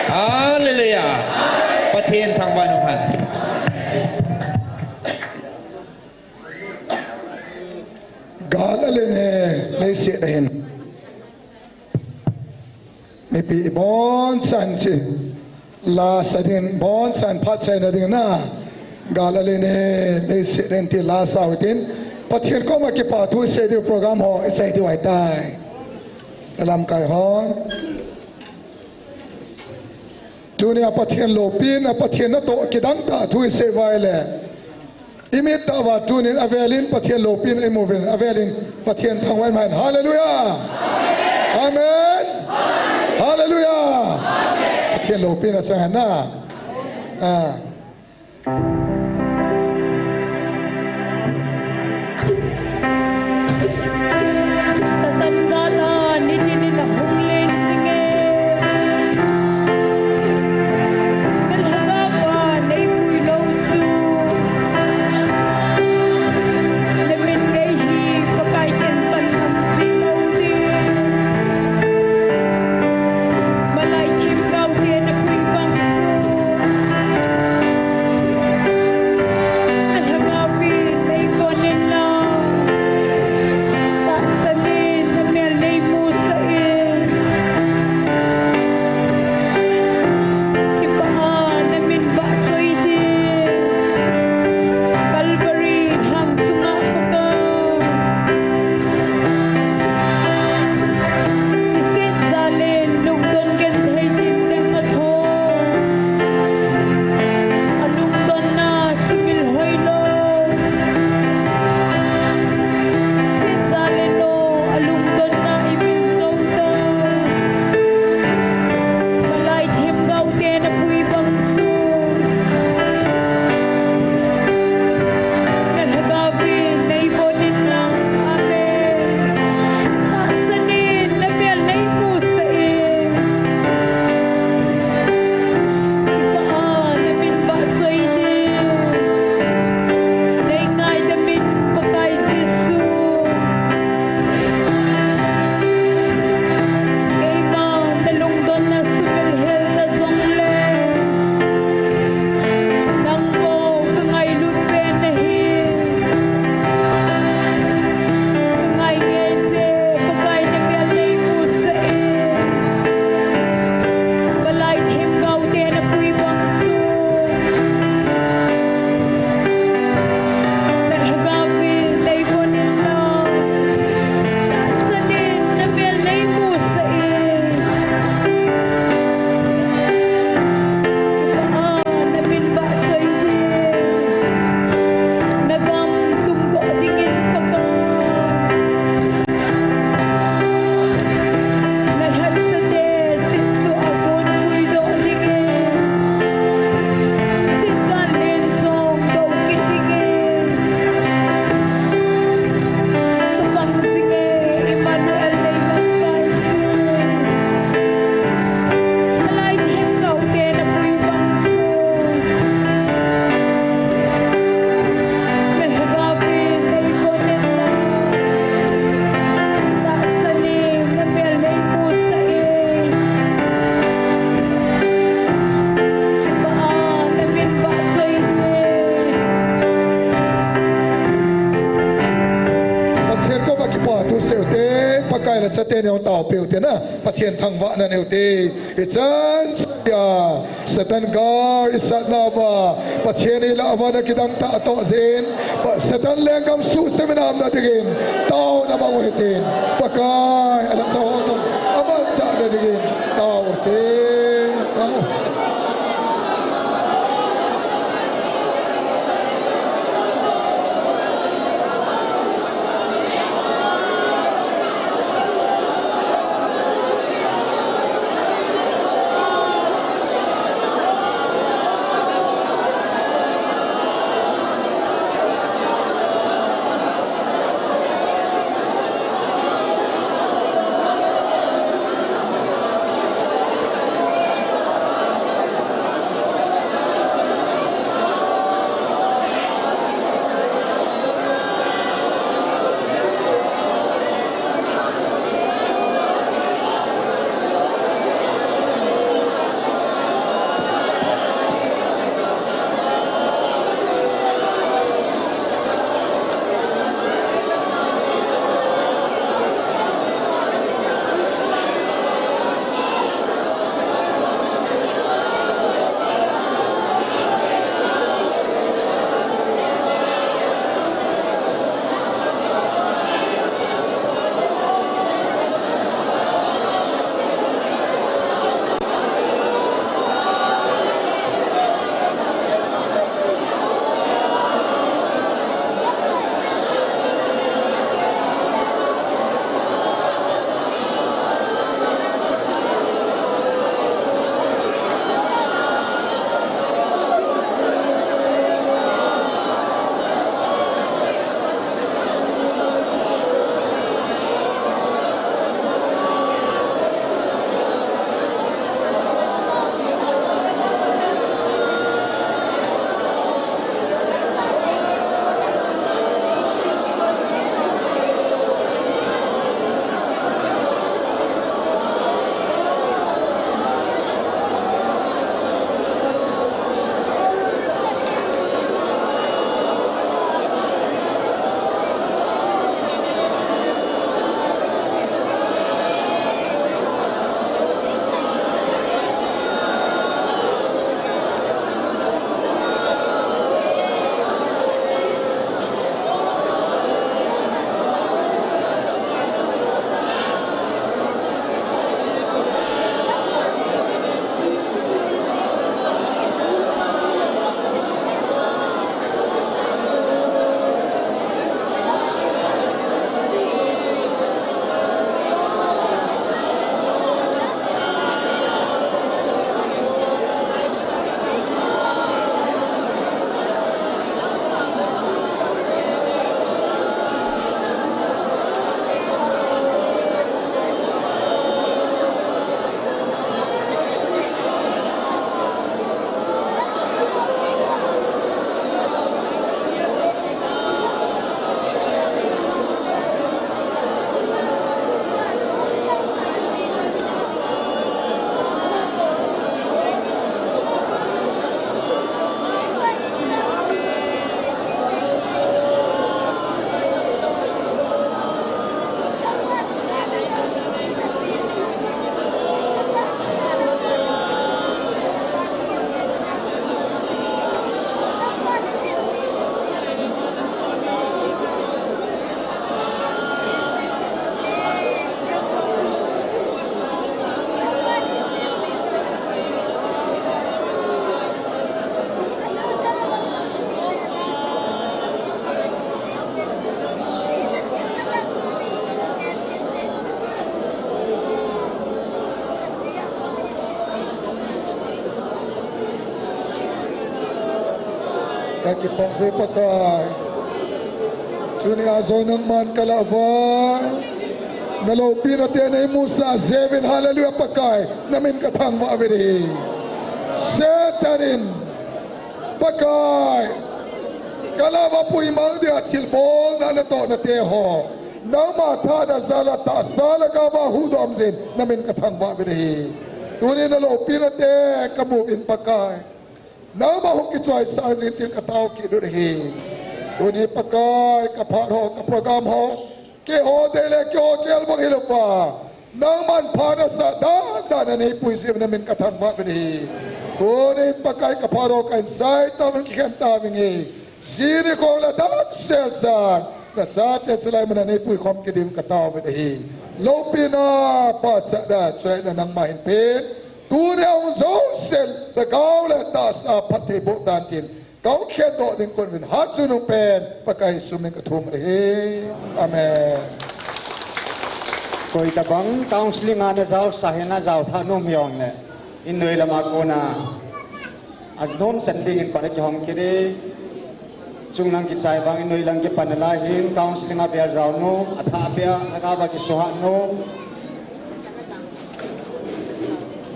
Hallelujah. Pathen thangvahna um hen. Gal alen e, leiset a hin. Mipi bonchan chu la sa ding, bonchan phat chaina ding na. Gal alen e, leiset a hin ti la sa u hitin. Pathen koma kipa thu isei diu program ho isei diu ahitai. Lamkai hon. Tunia Pathen loupina, Pathen natoh kidang tah thu isei uva ahile. Imit tah uva tunin avelin Pathen loupina imu uvin, avelin Pathen thangvah in um hen. Hallelujah. Amen. Hallelujah. Pathen loupina chang hen na. Ah. Satan gal a nitin in ahung leng jing e. Na lhagao a neipui lou chu, na min ngei hi Pakai ken pan um jing lou ding. Malai themgao te napui bang chu, na lhagao vin neibon in lang, tahsan in namel neimusah in. Kipah a namin vahchoi ding, Calvary lhang chunga Pakai. Iset jal in lungdon genthei tin deng atho. Alungdonna sumil hoilou. Iset jal in o, alungdonna imil jou ta. Malai themgao te napui bang chu, na lhagao vin neibon in lang. Amen. Tahsan in namel neimusah in. Kipah a namin vahchoi ding, neingaidam in Pakai Jesu. Keima nalungdonna sumil hel ta jongle, nang bou kangailut pen nahi. Kangai ngei jeh, Pakai namel neimusah in. Malai themgao te napui bang chu, na lhagao vin neibon in lang. Tahsan in namel neimusah in. Kipah a namin vahchoi ding, nagam tungdoh dingin Pakai. Nalhatsate sitsoh a kon puidoh dingin, sitgal len jong doh kit dingin, kapang jing e, Emmanuel lei lamkai jing. Malai themgao te napui bang chu, na lhagao vin neibon in lang. Tahsan in namel neimusah in. Kipah a namin vahchoi ding. Pathen koma kipa thu sei u te, Pakai lhatsate neo taopeh u te na, Pathen thangvahna neo te. Ichan seiya, Satan gal isatna uva, Pathen ilah uva nakidang tah toh jeh in, Pa-, Satan lenggam suhchem in aumna dingin, taona mang u hitin, Pakai, alhacha ho jong, amanchahna dingin, tao u hite, tao. Ka kipah ve Pakai. Tuni a jong nangman ka lah uva, na loupina te nei musah jeh uvin, hallelujah Pakai, na min ka thangvah uve. Satan in Pakai, ka lah uva puimang dia thilbolna natohna te ho, nangma thahna jal a tahsa lhagao a huhdoh jeh in, na min ka thangvah uve. Tuni na loupina te ka mu uvin Pakai, nangma hung kichoisang jeh in thil ka tao kit uve. Tuni Pakai, ka phat ho, ka program ho, keiho dei le keiho kel bang hilou va, nangman pha nasah dan dan a nei pui jeh uvin na min ka thangvah uve. Tuni Pakai, ka phat ho ka insai tauvin, kikhen tauvin e. Jini kong la damsel chan, na chate chilai mun a nei pui khom kit ding ka tao uve. Loupina, pachatna, choina nangma hin pen. Tuni a hung jouse lhagao le tahsa phatthei boh tan tin, ka hung khendoh ding kon uvin, hatchungnung pen Pakai Jesu min ka thum uve. Amen. Koi tabang counseling a na jaosah hen, na jaothah nom hijongle, in noi lama kona anom chan dingin pan a kihong kit e. Chunglang kichai vang in noi lang kipan nalai hin, counseling a vel jao nom, athah beh a lhagao a kisuhhat nom,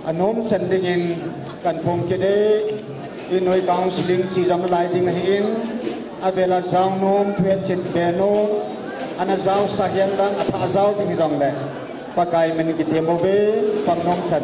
anom chan dingin kan phong kit e. In noi counseling chi jom nalai ding ahin, avel a jao nom, thuhet chet be nom, ana jaosah hen lang, athah jao ding hijongle, Pakai min kithem uve, pan nom chan.